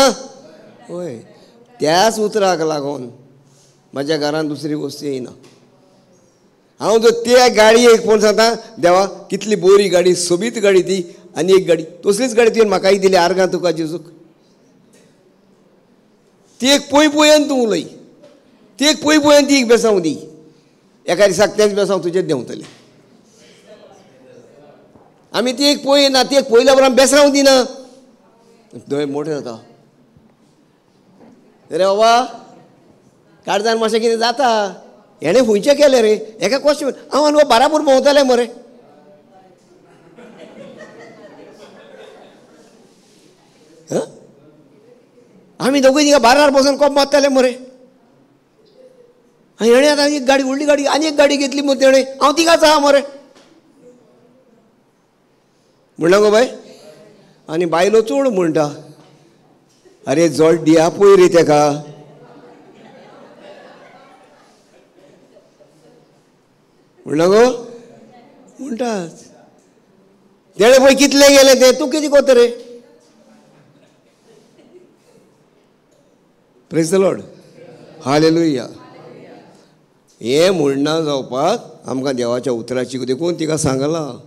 हय, त्याच उतराक लागून म्हाज्या घरान दुसरी वस्तू येयना. हांव जर त्या गाडयेक पळोवन सांगता, देवा कितली बरी गाडी, सोबीत गाडी ती, आनी एक गाडी तसलीच गाडी तुवें म्हाकाय दिली, आर्गां तुका जेजूक. ती एक पळय पळयन तूं उलय, ती एक पळय पळयन ती एक बेसांव दी, एका दिसाक तेंच बेसांव तुजेर देंवतलें. आमी ती एक पळय ना, ती एक पळयल्या उपरांत बेसांव दिना, दोळे मोठे जाता. अरे बाबा काळजान मातशें कितें जाता, हेणें खंयचें केलें रे? एका क्वेश्चन हांव आनी बाराबोर भोंवतालें मरे. आमी दोगूय थिंगा बारार बसून कोप मारताले मरे. आनी हेणें आतां एक गाडी, व्हडली गाडी, आनी एक गाडी घेतली मरे तेणें, हांव तिगाच आहा मरे. म्हणलें गो बाय. आनी बायलो चोड म्हणटा, अरे जोड दिया पळय रे तेका. म्हणलें गो म्हणटाच तेणें पळय कितलें गेलें तें, तूं कितें कोत्ता रे? Praise the Lord, hallelujah. हें म्हणना जावपाक आमकां देवाच्या उतराची देखून तिका सांगलां,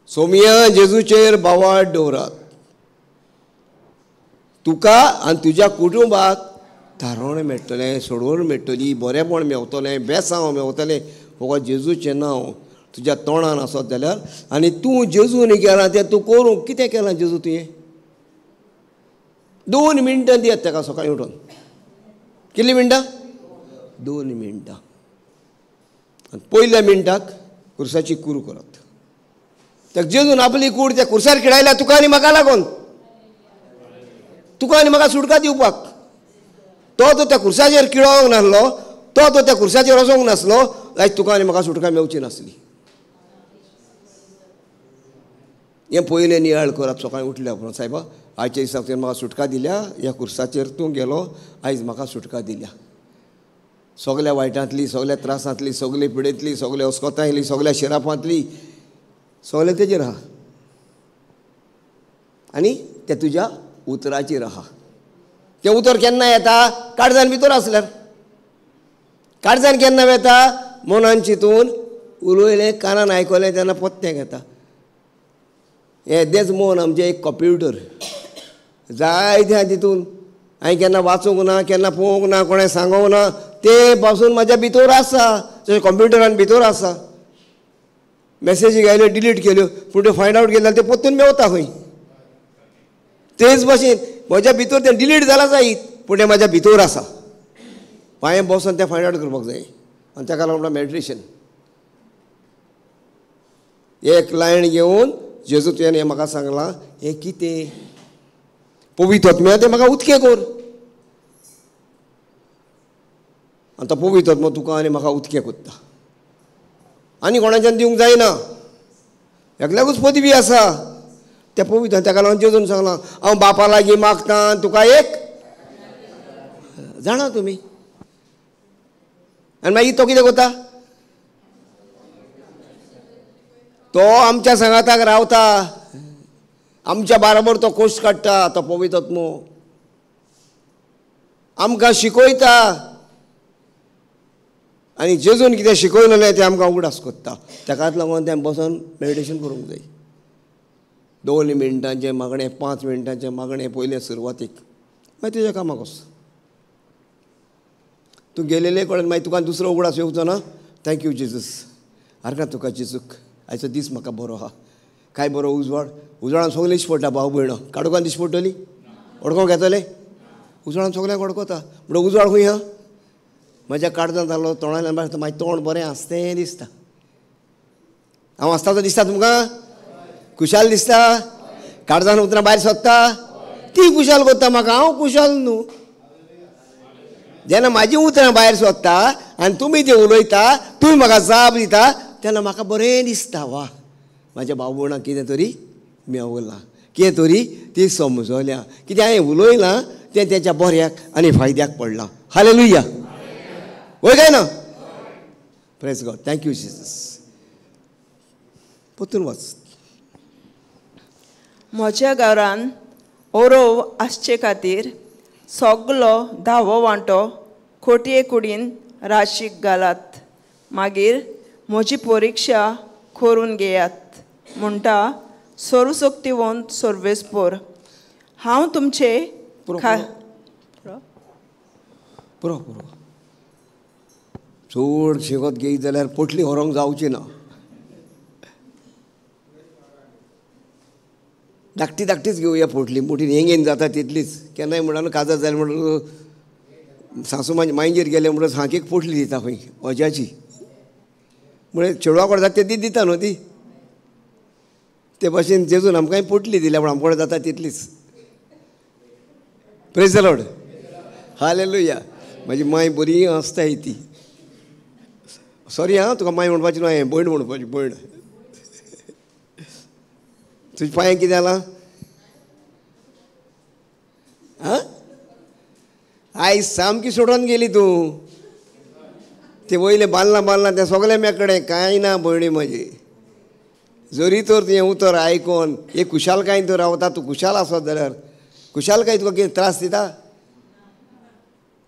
सोमिया जेजूचेर बावाट दवरात, तुका आनी तुज्या कुटुंबाक थारोवण मेळटलें, सोडवण मेळटली, बरेंपण मेवतलें, बेसांव मेवतलें. फकत जेजूचें नांव तुज्या तोंडान आसत जाल्यार. आनी तूं जेजून केलां तें तूं करूंक कितें केलां जेजू तुवें? 2 मिनटां दियात ताका सकाळीं उठून. कितलीं मिनटां? 2 मिनटां. आनी पयल्या मिनटाक कुर्साची कुरू करात. त्या जेजून आपली कूड त्या कुर्सार खिळायल्या तुका आनी म्हाका लागून, तुका आनी म्हाका सुटका दिवपाक. तो तो त्या कुर्साचेर किळोवंक नासलो, तो तो त्या कुर्साचेर वचोंक नासलो, आयज तुका आनी म्हाका सुटका मेवची नासली. हें पयलें नियाळ करात सकाळीं उठल्या उपरांत, सायबा आयच्या दिसाक तुवें म्हाका सुटका दिल्या, ह्या कुर्साचेर तूं गेलो, आयज म्हाका सुटका दिल्या. सगल्या वायटांतली, सगल्या त्रासांतली, सगले पिडेंतली, सगल्या अस्कोतांतली, सगल्या शिरापांतली, सगळें तेजेर आहा आनी तें तुज्या उतराचेर आहा. तें उतर केन्ना येता? काळजान भितर आसल्यार. काळजान केन्ना येता? मनान चिंतून उलयलें, कानान आयकलें तेन्ना पत्तें घेता. येदेंच मन आमचें एक कंप्युटर, जायतें आहा तितून. हांवें केन्ना वाचूंक ना, केन्ना पळोवंक ना, कोणें सांगूंक ना, तें पासून म्हाज्या भितर आसा. जशें कंप्युटरान भितर आसा, मॅसेजी आयल्यो डिलीट केल्यो, पूण त्यो फायंड आवट केले जाल्यार तें परतून मेवता खंय. तेच भाशेन म्हज्या भितर तें डिलीट जालां जायत, पूण तें म्हाज्या भितर आसा. हांवें बसून तें फायंड आवट करपाक जाय. आनी ताका लागून म्हणटा मेडिटेशन. एक लायन घेवन जेजू तुवें हें म्हाका सांगलां, हें कितें? पवित्र आत्म्या तें म्हाका उदकें कर. आनी तो पवित्र आत्मो तुका आनी म्हाका उदकें कोत्ता. आनी कोणाच्यान दिवंक जायना, एकल्याकूच पदवी आसा त्या पवित्र. ताका लागून जेजून सांगलां, हांव बापा लागीं मागता तुका एक जाणा तुमी. आनी मागीर तो कितें करता? तो आमच्या सांगाताक रावता, आमच्या बाराबर तो कोश काडटा. तो पवित्र आत्मो आमकां शिकयता आनी जेजून कितें शिकयलें तें आमकां उगडास कोत्ता. ताकाच लागून तें बसून मेडिटेशन करूंक जाय. 2 मिनटांचें मागणें, 5 मिनटांचें मागणें पयलें सुरवातीक, मागीर तुज्या कामाक वच. तूं गेलेले कडेन मागीर तुका दुसरो उगडास येवचो ना. Thank you Jesus, आर्गां तुका जेजूक, आयचो दीस म्हाका बरो आहा. काय बरो उजवाड, उजवाडान सगळें दिश्टी पडटा. भाव भयणो काडोकान दिश्टी पडटली? वडकोंक येतलें? उजवाडान सगळ्यांक वडकोता. म्हणून उजवाड खंय आहा? म्हज्या काळजांत जालो, तोंडांतल्यान भायर मागीर तोंड बरें आसतें दिसता. हांव आसता तो दिसता तुमकां? खुशाल दिसता? काळजान उतरां भायर सोदता ती खुशाल करता म्हाका. हांव खुशाल न्हू. जेन्ना म्हाजी उतरां भायर सोदता आनी तुमी तें उलयता, तुमी म्हाका जाप दिता, तेन्ना म्हाका बरें दिसता. वा, म्हाज्या भाव भयणाक कितें तरी मेवलां, कितें तरी ती समजल्या, कितें हांवें उलयलां तें तेच्या बऱ्याक आनी फायद्याक पडलां. हालेलुया. वय काय ना? Praise God. Thank you Jesus. परतून वाच. म्हज्या घरान ओरोव आसचे खातीर सगलो धावो वांटो खोटये कुडीन राशीक घालात, मागीर म्हजी परिक्षा करून घेयात म्हणटा सर्वशक्तिवंत सर्वेस्पोर. हांव तुमचे पुरो पुरो चड शेगत घेयत जाल्यार पोटली व्हरूंक जावची ना. धाकटी धाकटीच घेवया पोटली, मोठी हेंगेन जाता तितलीच. केन्नाय म्हणून काजार जालें म्हणून सासू मांयगेर गेले म्हणून हांक पोटली दिता खंय अजाची, म्हळ्यार चेडवा कडेन जाता ती दिता न्हू ती. ते भाशेन जेजून आमकांय पोटली दिल्या, पूण आमकां जाता तितलीच. Praise the Lord. Hallelujah. म्हाजी मांय बरी आसताय ती. सॉरी आं, तुका मांय म्हणपाची न्हय, भयण म्हणपाची. भयण. तुज्या पांयांक कितें जालां? आं, आयज सामकी सोडून गेली तूं. ते वयलें बांदलां बांदलां तें सगळें मेकळें, कांय ना भयणी म्हजी. जरी तर तुवें उतर आयकोन एक खुशालकायेन तूं रावता, तूं खुशाल आसत जाल्यार खुशालकाय तुका कितें त्रास दिता?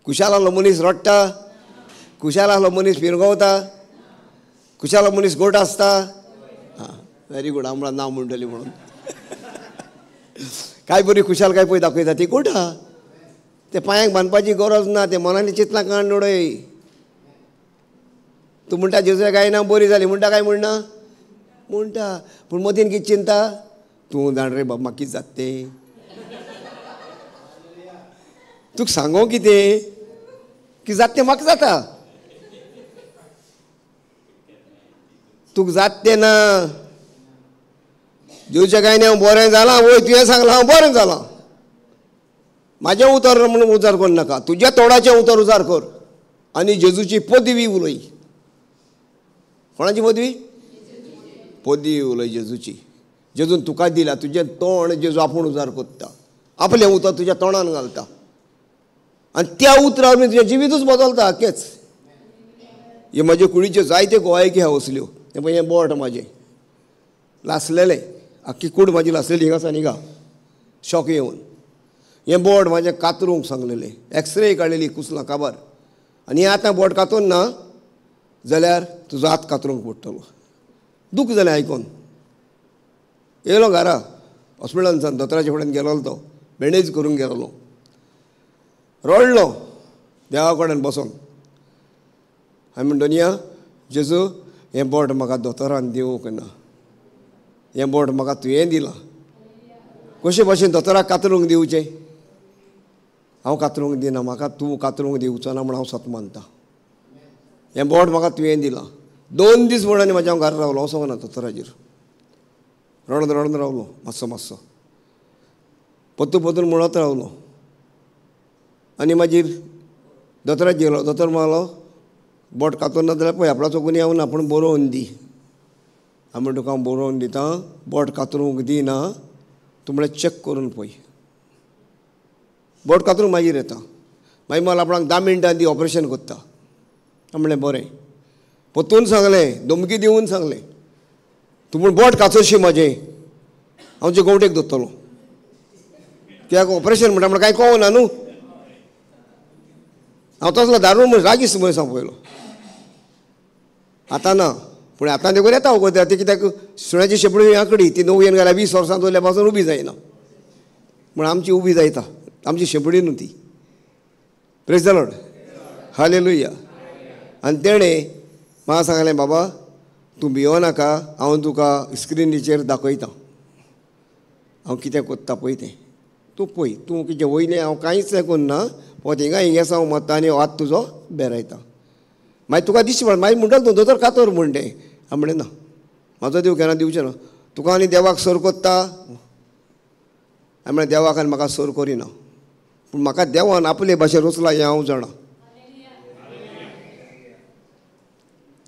खुशाल आहलो मनीस रडटा, खुशाल आहलो मनीस पिरगवता, खुशाल मनीस गोट आसता. आं, व्हेरी गूड. हांव म्हणून नांव म्हणटली म्हणून काय बरी खुशालकाय पळय दाखयता ती गोट आहा. ते पांयांक बांदपाची गरज ना, ते मनांनी चिंतलां काण उडय. तूं म्हणटा जेजूच्या काय ना बरी जाली म्हणटा काय म्हणना म्हणटा, पूण मदीन कितें चिंता? तूं जाण रे बाबा म्हाका कितें जाता तें, तुका सांगो कितें की जाता तें म्हाका जाता, तुका जाता तें ना. जेजूच्या काय हांव बरें जालां, वय तुवें सांगलां हांव बरें जालां, म्हाजें उतर म्हणून उजार कर नाका, तुज्या तोंडाचें उतर उजार कर आनी जेजूची पदवी उलय. कोणाची पदवी? पदवी उलय जेजूची. जेजून तुका दिला, तुजें तोंड जेजू आपूण उजार करता, आपलें उतर तुज्या तोंडान घालता आनी त्या उतरावर मी तुजें जिवीतूच बदलता आख्खेंच. हे म्हजे कुडीच्यो जायत्यो गोवायकी आहा असल्यो. तें पळय हें बोट म्हाजें लासलेलें, आख्खी कूड म्हाजी लासलेली हिंगा आसा हिंगा शॉक येवन. हें बोट म्हाजें कातरूंक सांगलेलें, एक्सरे काडलेली कुसलां काबार. आनी हें आतां बोट कातून ना जाल्यार तुजो हात कातरूंक पडटलो. दूख जालें आयकोन. येयलो घरा हॉस्पिटलांतल्यान, दोतोराचे फुड्यान गेलोलो तो बँडेज करूंक गेलोलो. रडलो देवा कडेन बसोन. हांवें म्हण दोनया जेजू हें बोट म्हाका दोतोरान दिवंक ना, हें बोट म्हाका तुवें दिलां. कशे भाशेन दोतोराक कातरूंक दिवचें? हांव कातरूंक दिना, म्हाका तूं कातरूंक दिवचो ना म्हूण हांव सत मानता. हें बोट म्हाका तुवें दिलां. 2 दीस म्हणून आनी म्हाज्या हांव घरा रावलो, वचोंक ना दोतोराचेर. रडून रडून रावलो मातसो मातसो, परतून परतून म्हणत रावलो. आनी मागीर दोतोराक गेलो. दोतोर म्हणलो बोट कातरून ना जाल्यार पळय आपणाचो गुन्यांव ना, पूण बरोवन दी. हांव म्हण तुका हांव बरोवन दितां, बोट कातरूंक दिना, तूं म्हळ्यार चॅक करून पळय. बोट कातरूंक मागीर येता. मागीर मला आपणाक 10 मिनटां दी, ऑपरेशन करता. हांव म्हणलें बरें. परतून सांगलें, धमकी दिवन सांगलें, तूं पूण बोट काचोशी म्हाजें, हांव तुजे गोवटेक दोत्तलो. कित्याक ऑपरेशन म्हणटा म्हण कांय कळना न्हू. हांव तसलो दारू म्हण रागीस मनीस हांव पयलो. आतां ना, पूण आतां देखून येता वगत ती. कित्याक सुण्याची शेपडी आंकडी ती 9 घाल्यार 20 वर्सां दवरल्या पासून उबी जायना, म्हण आमची उबी जायता, आमची शेपडी न्हू ती. Praise the Lord. Hallelujah. आनी तेणें म्हाका सांगलें, बाबा तूं भियो नाका, हांव तुका स्क्रिनीचेर दाखयता हांव कितें कोत्ता पळय तें. तूं पळय, तूं कितें वयलें हांव कांयच आयकून ना, फकत हिंगा हिंगा हांव मत्ता आनी हात तुजो बेरायता. मागीर तुका दिसची पडटा. मागीर म्हणटालो तूं दोतोर कातोर म्हणटे. हांव म्हणलें ना, म्हाजो देव केन्ना दिवचें ना. तुका आनी देवाक सर कोत्ता? हांवें म्हणलें देवाक आनी म्हाका सर करिना, पूण म्हाका देवान आपले भाशेन रचला हें हांव जाणा.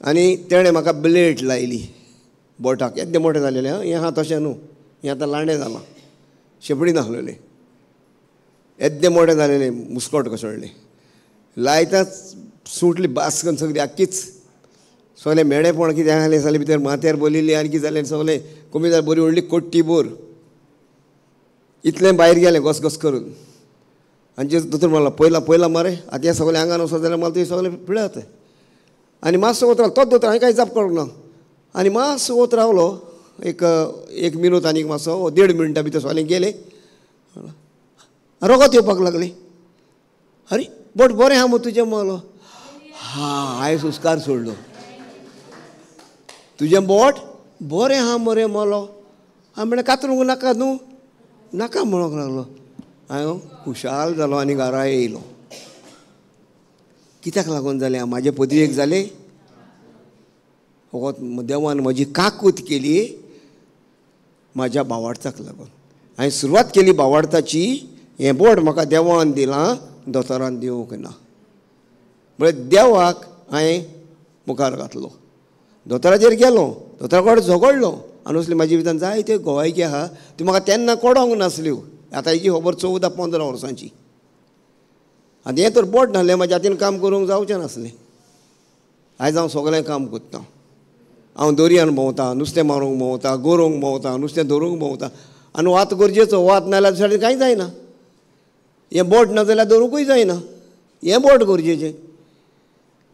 आनी तेणें म्हाका ब्लेड लायली बोटाक, येद्दें मोटें जालेलें. हें आहा तशें न्हू, हें आतां लांडें जालां, शेपडी नासलेलें, येद्दें मोटें जालेलें, मुस्कोट कोसळ्ळें. लायताच सुटली बास्कन सगळी आख्खीच, सगळें मेणेपण कितें आसलें सगळें भितर माथ्यार बरयल्लें आनी कितें जालें सगळें कमी जालें. बरी व्हडली कोट्टी बोर इतलें भायर गेलें घसघस करून. आनी जे दोतोर म्हणला पयला पयला मरे, आतां हें सगळें आंगान वचत जाल्यार म्हाका तुवें सगळें पिळत. आनी मातसो वत रावलो तोच दोतोर, हांवें कांय जाप करूंक ना. आनी मातसो वत रावलो एक एक मिनूत आनीक मातसो 1.5 मिनटां भितर सगळें गेलें, रगत येवपाक लागलें. अरे बोट बरें आहा मगो तुजें म्हणलो. हा, हांवें सुस्कार सोडलो. तुजें बोट बरें आहा मरे म्हणलो. हांवें म्हणलें कातरूंक नाका न्हू, नाका म्हणूंक लागलो. हांव खुशाल जालो आनी घरा येयलो. कित्याक लागून जालें? म्हाजे पदवेक जालें, फकत देवान म्हजी काकूत केली म्हाज्या भावार्थाक लागून. हांवें सुरवात केली भावार्थाची, हें बोट म्हाका देवान दिलां, दोतोरान दिवंक ना. म्हळ्यार देवाक हांवें मुखार घातलो, दोतोराचेर गेलो, दोतोरा कडेन झगडलो. आनी असली म्हाज्या जिवितान जायत्यो गोवायकी आहा त्यो म्हाका तेन्ना कळोंक नासल्यो. आतां हेजी खबर 14-15 वर्सांची. आनी हें तर बोट नासलें, म्हाज्या हातीन काम करूंक जावचें नासलें. आयज हांव सगळें काम करतां. हांव दर्यान भोंवता, नुस्तें मारूंक भोंवता, गोरोवंक भोंवता, नुस्तें धरूंक भोंवता. आनी वात गरजेचो, वात नाल्यार दुसऱ्या कांय जायना. हें बोट ना जाल्यार धरुंकूय जायना, हें बोट गरजेचें.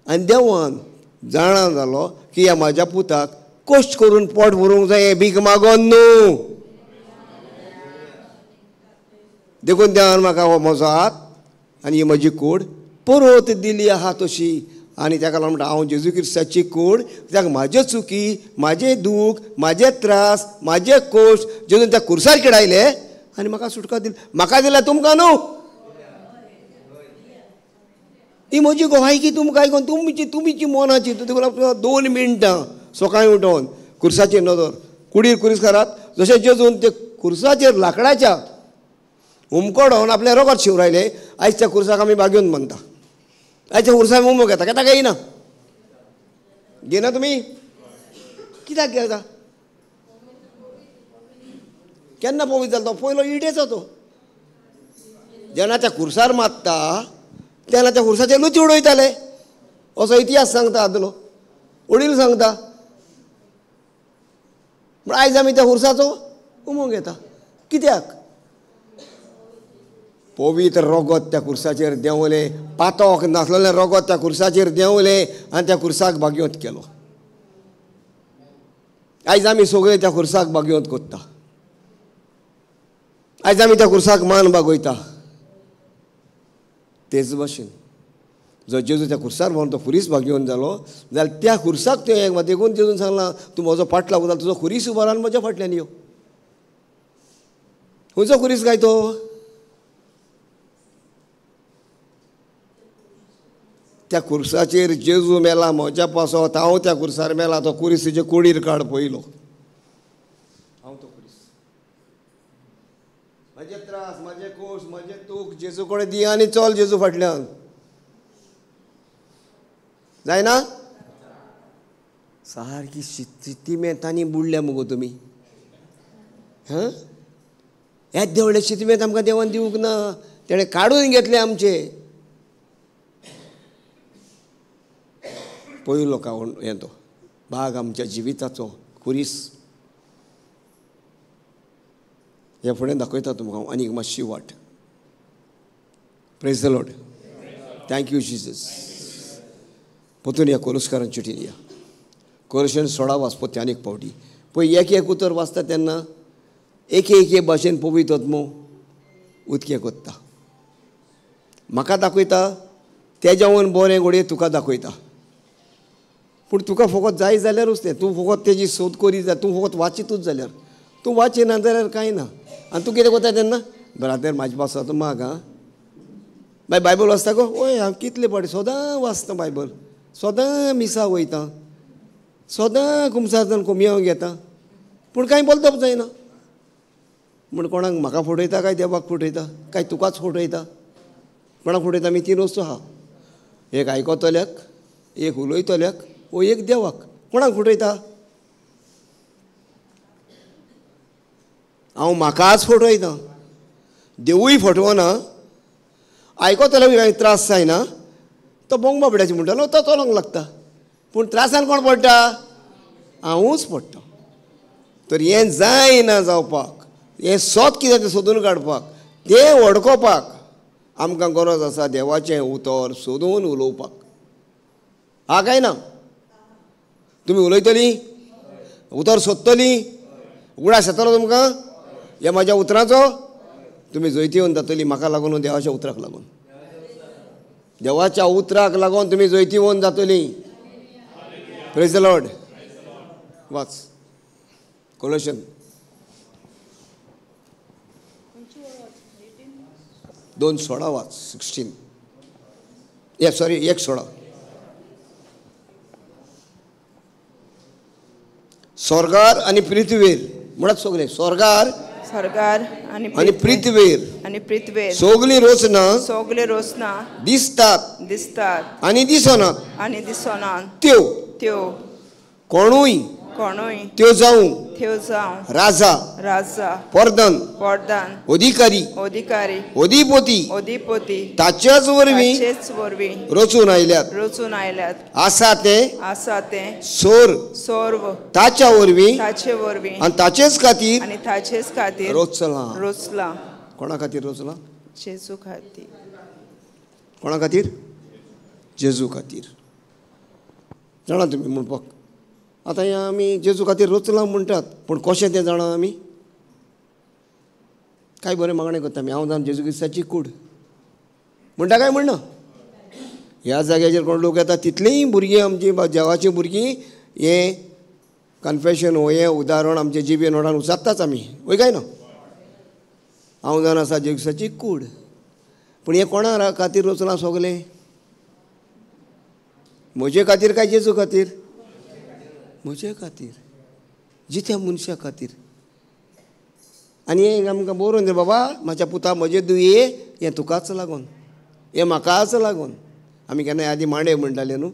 आनी देवान जाणा जालो की ह्या म्हाज्या पुताक कश्ट करून पोट भरूंक जाय, हें भीक मागोन न्हू. देखून देवान म्हाका हो म्हजो हात आनी ही म्हजी कूड परत दिली आहा तशी. आनी ताका लागून म्हणटा हांव जेजू क्रिस्ताची कूड, कित्याक म्हाज्यो चुकी, म्हाजें दूख, म्हाजे त्रास, म्हाजे कश्ट जेजून त्या कुर्सार किडायले आनी म्हाका सुटका दिली. म्हाका दिल्या तुमकां न्हू. ही म्हजी गोवायकी तुमकां आयकून तुमची तुमची मनाची. देखून 2 मिनटां सकाळीं उठोवन कुर्साचेर नदर, कुडीर कुरीस करात, जशें जेजून ते कुर्साचेर लांकडाच्या हुमकडोवन आपलें रगत शिंवरायलें, आयज त्या कुर्साक आमी बागेवन बांदता. आयज त्या कुर्साक उमो घेता, घेता घेयना? घेयना तुमी? कित्याक घेता? केन्ना पवित्र जालो तो? पयलो इडेचो तो. जेन्ना त्या कुर्सार मारता तेन्ना त्या कुर्साचेर लुची उडयताले, असो इतिहास सांगता आदलो, वडील सांगता. पूण आयज आमी त्या कुर्साचो उमो घेता. कित्याक? पवित्र रगत त्या कुर्साचेर देंवलें, पातक नासलेलें रगत त्या कुर्साचेर देंवलें आनी त्या कुर्साक भाग्योत केलो. आयज आमी सगळे त्या कुर्साक भाग्योत कोत्ता, आयज आमी त्या कुर्साक मान बागयता. तेच भाशेन जो जेजू त्या कुर्सार म्हणून तो खुरीस भाग्योवन जालो जाल्यार त्या खुर्साक तुवें देखून जेजून सांगलां, तूं म्हजो फाट लागू जाल्यार तुजो खुरीस उबो रावन म्हज्या फाटल्यान यो. खंयचो खुरीस काय तो? त्या कुर्साचेर जेजू मेला म्हज्या पासत, हांव त्या कुर्सार मेला, तो खुरीस तुजे कुडीर काड पयलो. हांव तो खुरीस, म्हजे त्रास, म्हजे कोश, म्हजे दूख जेजू कडेन दी आनी चल जेजू फाटल्यान. जायना? सारकी शितिमेंतांनी बुडल्या मुगो तुमी. हां, येद्दे व्हडले शितिमेंत आमकां देवान दिवंक ना, तेणें काडून घेतले आमचे. पयलो कावण हें तो भाग आमच्या जिविताचो खुरीस. हे फुडें दाखयता तुमकां हांव आनीक मातशी वाट. Praise the Lord. Thank you Jesus. परतून या कोलुस्कारान चिटीन या. कोलुशन 16 वाचपा आनीक फावटी पळय, एक एक उतर वाचता तेन्ना एक एक भाशेन पवित्र आत्मो उदकें कोत्ता. म्हाका दाखयता तेज्यावन बरें घडये तुका दाखयता, पूण तुका फकत जाय जाल्यारूच तें. तूं फकत तेजी सोद करी जाल्यार, तूं फकत वाचितूच जाल्यार, तूं वाचिना जाल्यार कांय ना. आनी तूं कितें करता तेन्ना ब्रादर म्हाजे पासत माग आं. बाय बायबल वाचता गो? वय, हांव कितले फावटी सदां वाचता बायबल, सदां मिसा वयता, सदां कुमसार कोमयांव घेता, पूण कांय बदलप जायना. म्हूण कोणाक म्हाका फटयता काय देवाक फटयता काय तुकाच फटयता? कोणाक फटयता? आमी तीन वस्तू आहा, एक आयकतल्याक, एक उलयतल्याक, वो एक देवाक. कोणाक फटयता? हांव म्हाकाच फटयता, देवूय फटवना, आयकतल्याकूय कांय त्रास जायना. तो बोंग बाबड्याचें म्हणटालो तो चलोंक लागता, पूण त्रासान कोण पडटा? हांवूच पडटा. तर हें जायना जावपाक, हें सत कितें तें सोदून काडपाक, तें वळखोवपाक आमकां गरज आसा देवाचें उतर सोदून उलोवपाक. हा काय ना? तुमी उलयतलीं, उतर सोदतलीं, उगडास येतलो तुमकां ह्या म्हाज्या उतराचो? तुमी जैतिवंत जातली म्हाका लागून, देवाच्या उतराक लागून. देवाच्या उतराक लागून तुमी जैतिवंत जातली. Praise the Lord. वाच कोलोशन 2:16 वाच, 16, सॉरी 1:16. स्वर्गार आनी पृथ्वीर म्हणत सगळे, स्वर्गार स्वर्गार आनी पृथ्वीर आनी पृथ्वीर सगळी रोचना, सगळी रोचना दिसतात दिसतात आनी दिसनात आनी दिसनात, त्यो त्यो कोणूय कोणूय त्यो जावं त्यो जावं राजा राजा परदान परदान अधिकारी अधिकारी अधिपती अधिपती ताच्याच वरवीं ताचेच वरवीं रचून आयल्यात रचून आयल्यात. आसा तें आसा तें सोर सर्व ताच्या वरवीं ताचे वरवीं आनी ताचेच खातीर आनी ताचेच खातीर रचलां. रचलां. कोणा खातीर रचलां? जेजू खातीर. कोणा खातीर? जेजू खातीर. जाणा तुमी म्हणपाक आतां हें आमी जेजू खातीर रचलां म्हणटात, पूण कशें तें जाणा आमी? काय बरें मागणें करता आमी, हांव जावन जेजू क्रिस्ताची कूड म्हणटा काय म्हणना? ह्या जाग्याचेर कोण लोक येता तितलींय भुरगीं आमचीं देवाचीं भुरगीं हें कन्फेशन हो हें उदाहरण आमचे जिबेन नोडान उचारताच आमी, वय काय ना? हांव जावन आसा जेजू क्रिस्ताची कूड, पूण हें कोणा खातीर रचलां सगलें? म्हजे खातीर काय जेजू खातीर? म्हजे खातीर, जित्या मनशा खातीर. आनी हें आमकां बरोवन दिलें, बाबा म्हाज्या पुता म्हजे दुये हें तुकाच लागून, हें म्हाकाच लागून. आमी केन्नाय आदीं मांडे म्हणटाले न्हू,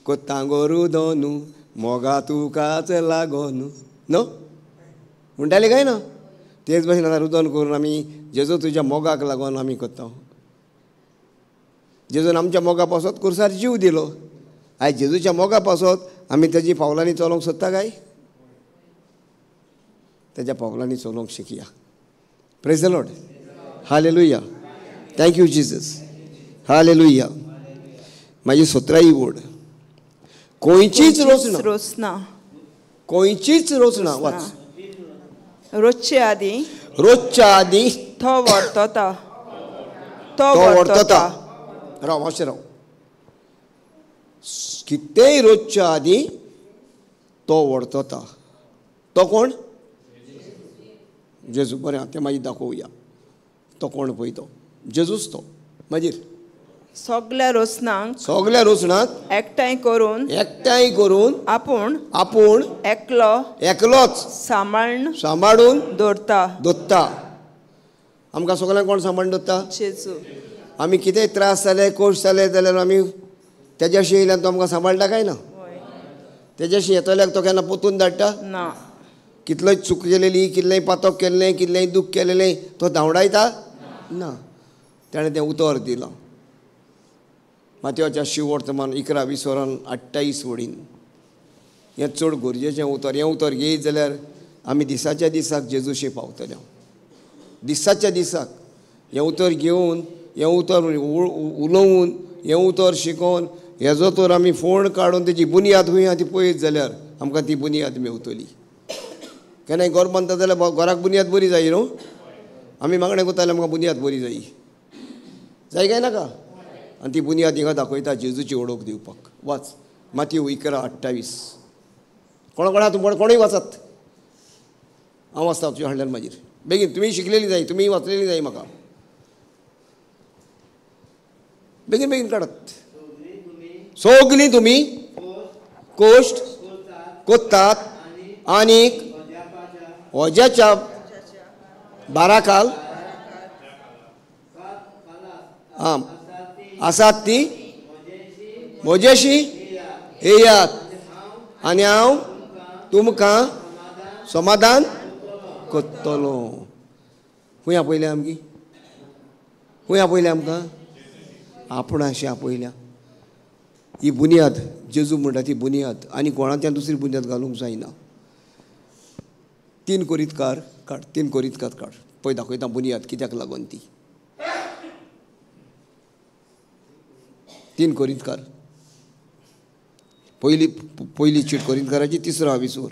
कोत्तांगो रुदोनू मोगा तुकाच लागोन न्हू म्हणटाले काय ना? तेच भशेन आतां रुदोन करून आमी जेजू तुज्या मोगाक लागून आमी करता. जेजून आमच्या मोगा पासत कुर्सार जीव दिलो. आयज जेजूच्या मोगा पासत आमी तेजी पावलांनी चलोवंक सोदता काय? तेज्या पावलांनी चलोवंक शिकया. Praise the Lord. Hallelujah. Thank you Jesus. Hallelujah. म्हाजी 17 वोड. खंयचीच रोचना रोचना खंयचीच रोचना. वाच. रोजचे आदीं रोजच्या आदीं तो वर्तता तो वर्तता. राव मातशें राव. कितेंय रोजच्या आदीं तो वर्तता. तो कोण? जेजू. बरें, तें मागीर दाखोवया तो कोण पळय तो जेजूच तो. मागीर सगल्या रोचनांक सगल्या रोचनांक एकठांय करून एकठांय करून आपूण आपूण एकलो एकलोच सांबाळून सांबाळून दवरता दवरता. आमकां सगल्यांक कोण सांबाळून दवरता? जेजू. आमी कितेंय त्रास जाले कोश जाले जाल्यार आमी तेज्याशी येयल्यान तो आमकां सांबाळटा काय ना? तेज्याशी येतल्याक तो केन्ना पोतून धाडटा? ना. कितलोय चूक केलेली, कितलेंय पातक केल्लें, कितलेंय दूख केलेलें तो धांवडायता ना. ताणें तें उतर दिलां. मातयोच्या शिववर्तमान 11:28 वडीन. हें चड गरजेचें उतर. हें उतर घेयत जाल्यार आमी दिसाच्या दिसाक जेजूशी पावतले. दिसाच्या दिसाक हें उतर घेवन, हें उतर उलोवन, हें उतर शिकोवन हेजो तर आमी फोण काडून तेजी बुनयाद खंय आहा ती पळयत जाल्यार आमकां ती बुनयाद मेवतली. केन्नाय घर बांदता जाल्यार घराक बुनयाद बरी जाय न्हू. आमी मागणें करता जाल्यार आमकां बुनयाद बरी जाय. जाय काय नाका? आनी ती बुनयाद हिंगा दाखयता जेजूची ओळख दिवपाक. वाच मातयो 11:28. कोणा कोणा तुमकां कोणूय वाचात, हांव वाचता तुज्या हाडल्यान मागीर. बेगीन, तुमी शिकलेली जाय, तुमी वाचलेली जाय म्हाका. बेगीन बेगीन काडात. सगलीं तुमी कोश्ट कोत्तात आनीक वज्याच्या बाराकाल आं आसात ती म्हजेशी येयात आनी हांव तुमकां समाधान करतलो. खंय आपयल्या आमकी? खंय आपयल्या आमकां? आपणाशी आपयल्या. ही बुन्याद जेजू म्हणटा ती बुन्याद, आनी कोणाच्यान दुसरी बुन्याद घालूंक जायना. 3 कोरितकार काड, 3 कोरितकार काड, पळय दाखयता बुन्याद कित्याक लागून ती. 3 कोरितकार, पयली पयली चीट कोरितकाराची 3रो आविसोर.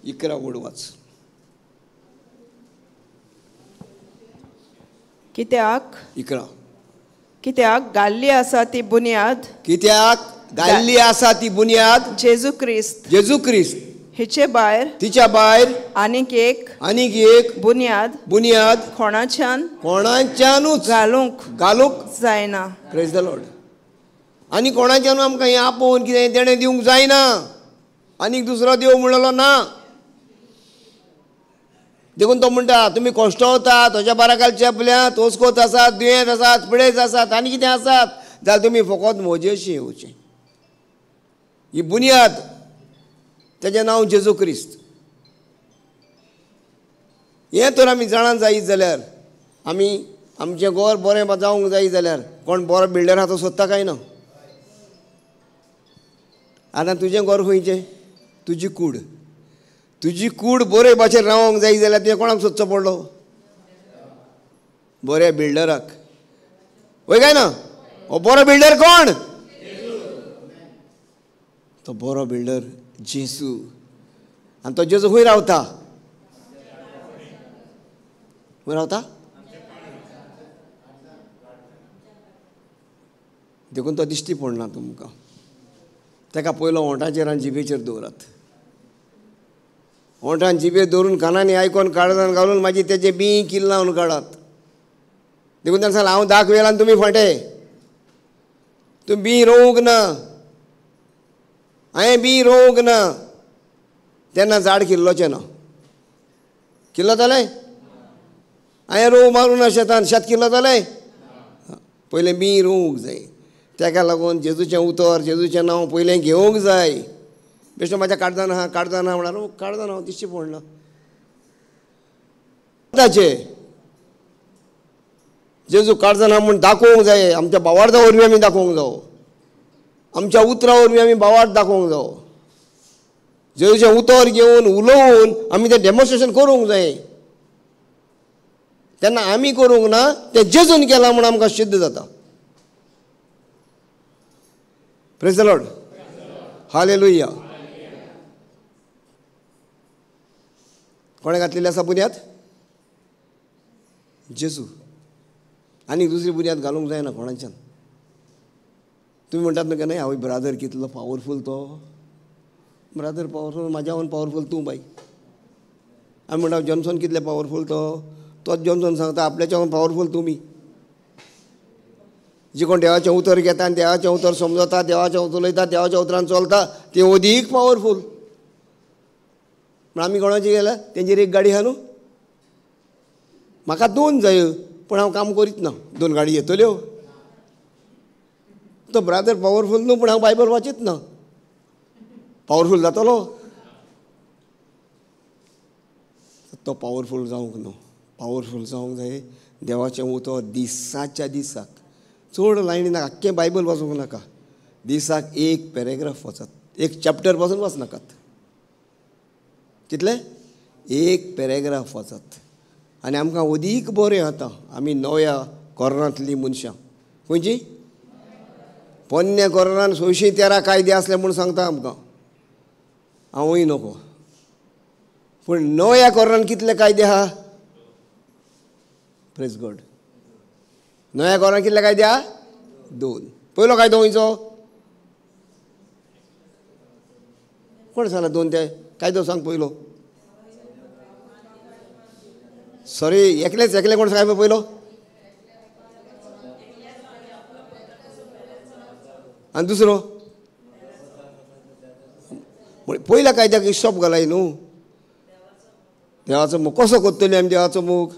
11 ओळ वाच. कित्याक 11 कित्याक घाल्ली आसा ती बुन्याद, कित्याक घाल्ली आसा ती बुन्याद जेजू क्रिस्त, जेजू क्रिस्त हिचे भायर, तिच्या भायर आनीक एक, आनीक एक बुन्याद, बुन्याद कोणाच्यान, कोणाच्यानूच घालूंक घालूंक जायना. Praise the Lord. आनी कोणाच्यानू आमकां हें आपोवन कितें देणें दिवंक जायना. आनीक दुसरो देव म्हणलो ना. देखून तो म्हणटा तुमी कश्टवतात, तुज्या बाराकाल चेपल्या, तोसकोत आसात, दुयेंत आसात, पिडेच आसात आनी कितें आसात जाल्यार तुमी फकत म्हजेशी येवचें. ही बुन्याद, तेजें नांव जेजू क्रिस्त. हें तर आमी जाणां जायत जाल्यार, आमी आमचें घर बरें जावंक जाय जाल्यार कोण बरो बिल्डर आहा तो सोदता काय ना? आतां तुजें घर खंयचें? तुजी कूड. तुजी कूड बरे भाशेन रावंक जाय जाल्यार तुवें कोणाक सोदचो पडलो? बऱ्या बिल्डराक. वय काय ना? हो बरो बिल्डर कोण? तो बरो बिल्डर जेजू. आनी तो जेजू खंय रावता? खंय रावता? देखून तो दिश्टी पडना तुमकां. ताका पयलो ओंठाचेर आनी जिबेचेर दवरात. ओंठान जिबेर दवरून कानांनी आयकोन काळजान घालून मागीर तेजे बी किल लावन काडात. देखून ताणें सांगलें हांव 10 वेळान तुमी फांटे, तुमी बी रोवंक ना, हांवें बी रोवंक ना, तेन्ना झाड किल्लोचें ना. किल्लतलें? हांवें रोव मारूं ना शेतान, शेत किल्लतलें? पयलें बी रोवंक जाय. ताका लागून जेजूचें उतर, जेजूचें नांव पयलें घेवंक जाय. बेश्टो म्हाज्या काळजान आहा, काळजान आहा म्हळ्यार काळजान हांव दिश्टी पडना. ताचें जेजू काळजान आहा म्हूण दाखोवंक जाय. आमच्या भावार्था वरवीं आमी दाखोवंक जावो, आमच्या उतरां वरवीं आमी भावार्थ दाखोवंक जावो. जेजूचें उतर घेवन उलोवन आमी तें डेमॉन्स्ट्रेशन करूंक जाय. तेन्ना आमी करूंक ना, तें जेजून केलां म्हूण आमकां सिद्ध जाता. Praise the Lord. Hallelujah. कोणें घातलेली आसा बुन्याद? जेजू. आनी दुसरी बुन्याद घालूंक जायना कोणाच्यान. तुमी म्हणटात न्हू केन्ना, हांव ब्रादर कितलो पावरफूल, तो ब्रादर पावरफूल, म्हाज्याहून पावरफूल तूं बाई. आमी म्हणटा जॉन्सन कितले पावरफूल तो, तोच जॉन्सन सांगता आपल्याच्याहून पावरफूल तुमी. जे कोण देवाचें उतर घेता आनी देवाचें उतर समजता, देवाचें उतर उलयता, देवाच्या उतरान चलता, ते अदीक पावरफूल. म्हण आमी कोणाचे गेल्या तेंचेर एक गाडी आहा न्हू, म्हाका 2 जाय, पूण हांव काम करीत ना, 2 गाडी येतल्यो. तो ब्रादर पावरफूल न्हू, पूण हांव बायबल वाचीत ना, पावरफूल जातलो? तो पावरफूल जावंक न्हू. पावरफूल जावंक जाय देवाचें उतर दिसाच्या दिसाक. चड लायनी नाका, आख्खें बायबल वाचूंक नाका, दिसाक एक पॅरेग्राफ वाचात, एक चॅप्टर पासून वाचनाकात. कितले? एक पॅरेग्राफ वाचात. आनी आमकां अदीक बरें आतां आमी नव्या कोरांतलीं मनशां. खंयची? पोन्न्या कोरान 613 कायदे आसले म्हूण सांगता आमकां, हांवूय नको. पूण नव्या कोरान कितले कायदे आहा? Praise God. नव्या करारान कितले कायदे? 2. पयलो कायदो खंयचो? कोण सांगला 2 ते कायदो सांग पयलो? सॉरी, एकलेच एकले कोण सांग पयलो? आनी दुसरो पयल्या कायद्याक हिशोब घालाय न्हू. देवाचो मोग कसो करतली आमी? देवाचो मोग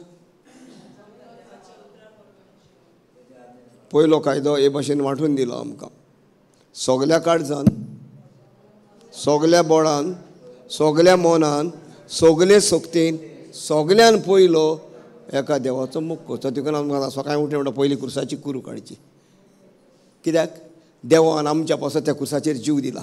पयलो कायदो हे भाशेन वांटून दिलो आमकां. सगल्या काळजान, सगल्या बोळान, सगल्या मनान, सगले शक्तीन, सगल्यान पयलो एका देवाचो मोग करचो. देखून आमकां सकाळीं उठलें म्हणटा पयली कुर्साची कुरू काडची. कित्याक? देवान आमच्या पासत त्या कुर्साचेर जीव दिला.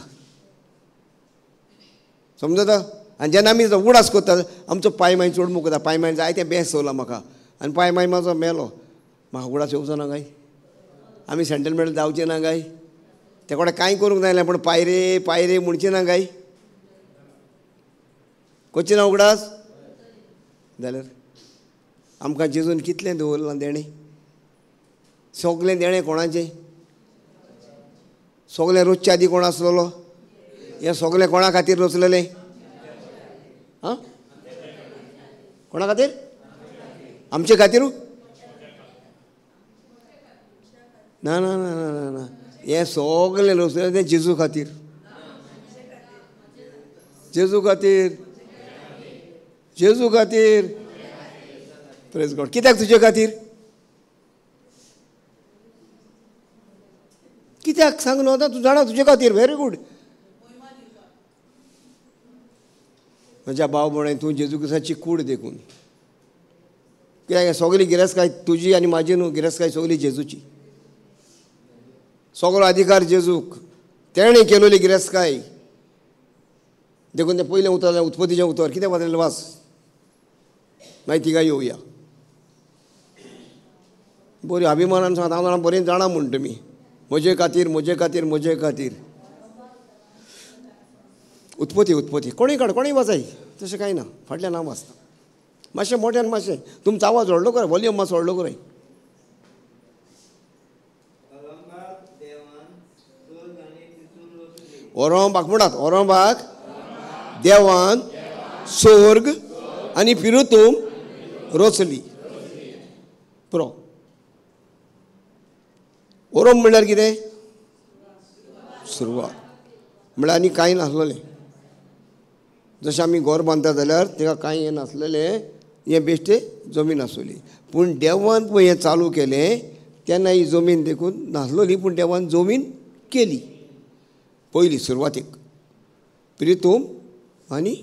समजता? आनी जेन्ना आमी उडास करता आमचो पांय मागीर चड मोग करता. पांय मागीर जायते बेस चोवला म्हाका आनी पांय मागीर म्हाजो मेलो. म्हाका उडास येवचो ना काय? आमी सेंट्रल मेडल जावचें ना काय? ते कोणें कांय करूंक जायना पूण पायरे पायरे म्हणचें ना काय? करचें ना उगडास? जाल्यार आमकां जेजून कितलें दवरलां देणें? सगलें देणें कोणाचें? सगलें रोजच्या आदीं कोण आसलेलो? हें सगलें कोणा खातीर रचलेलें? आं, कोणा खातीर? आमचे खातीर? ना ना ना ना ना, हें सगलें रचलेलें तें जेजू खातीर. जेजू खातीर, जेजू खातीर. प्रेज गॉड. कित्याक तुजे खातीर? कित्याक सांग न्हू आतां तूं जाणा तुजे खातीर. Very good. म्हज्या भाव भयण, तूं जेजू क्रिस्ताची कूड देखून. कित्याक सगळी गिरेस्तकाय तुजी आनी म्हाजी न्हू, गिरेस्तकाय सगळी जेजूची. सगळो अधिकार जेजूक, तेणें केलोली गिरेस्तकाय. देखून तें पयलें उतर उत्पत्तीचें उतर कितें वाचलें वास, मागीर तिका येवया. बरी अभिमानान सांगता हांव जाणां बरें जाणा म्हूण तुमी. म्हजे खातीर, म्हजे खातीर, म्हजे खातीर. उत्पत्ती उत्पत्ती कोणूय काड, कोणूय वाचाय, तशें कांय ना. फाटल्यान हांव वाचता. मातशें मोट्यान, मातशें तुमचो आवाज व्हडलो कराय, वॉल्यूम मातसो व्हडलो कराय. ओरोंबाक म्हणटात, ओरोंबाक देवान स्वर्ग आनी पिरुतूम रचली. पुरो. ओरोम म्हणल्यार कितें? सुरवात. म्हणल्यार आनी कांय नासलेलें. जशें आमी घर बांदता जाल्यार ताका कांय हें नासलेलें, हें बेश्टें जमीन आसली. पूण देवान पळय हें चालू केलें तेन्ना ही जमीन देखून नासलोली, पूण देवान जमीन केली पयली सुरवातीक. प्रितूम आनी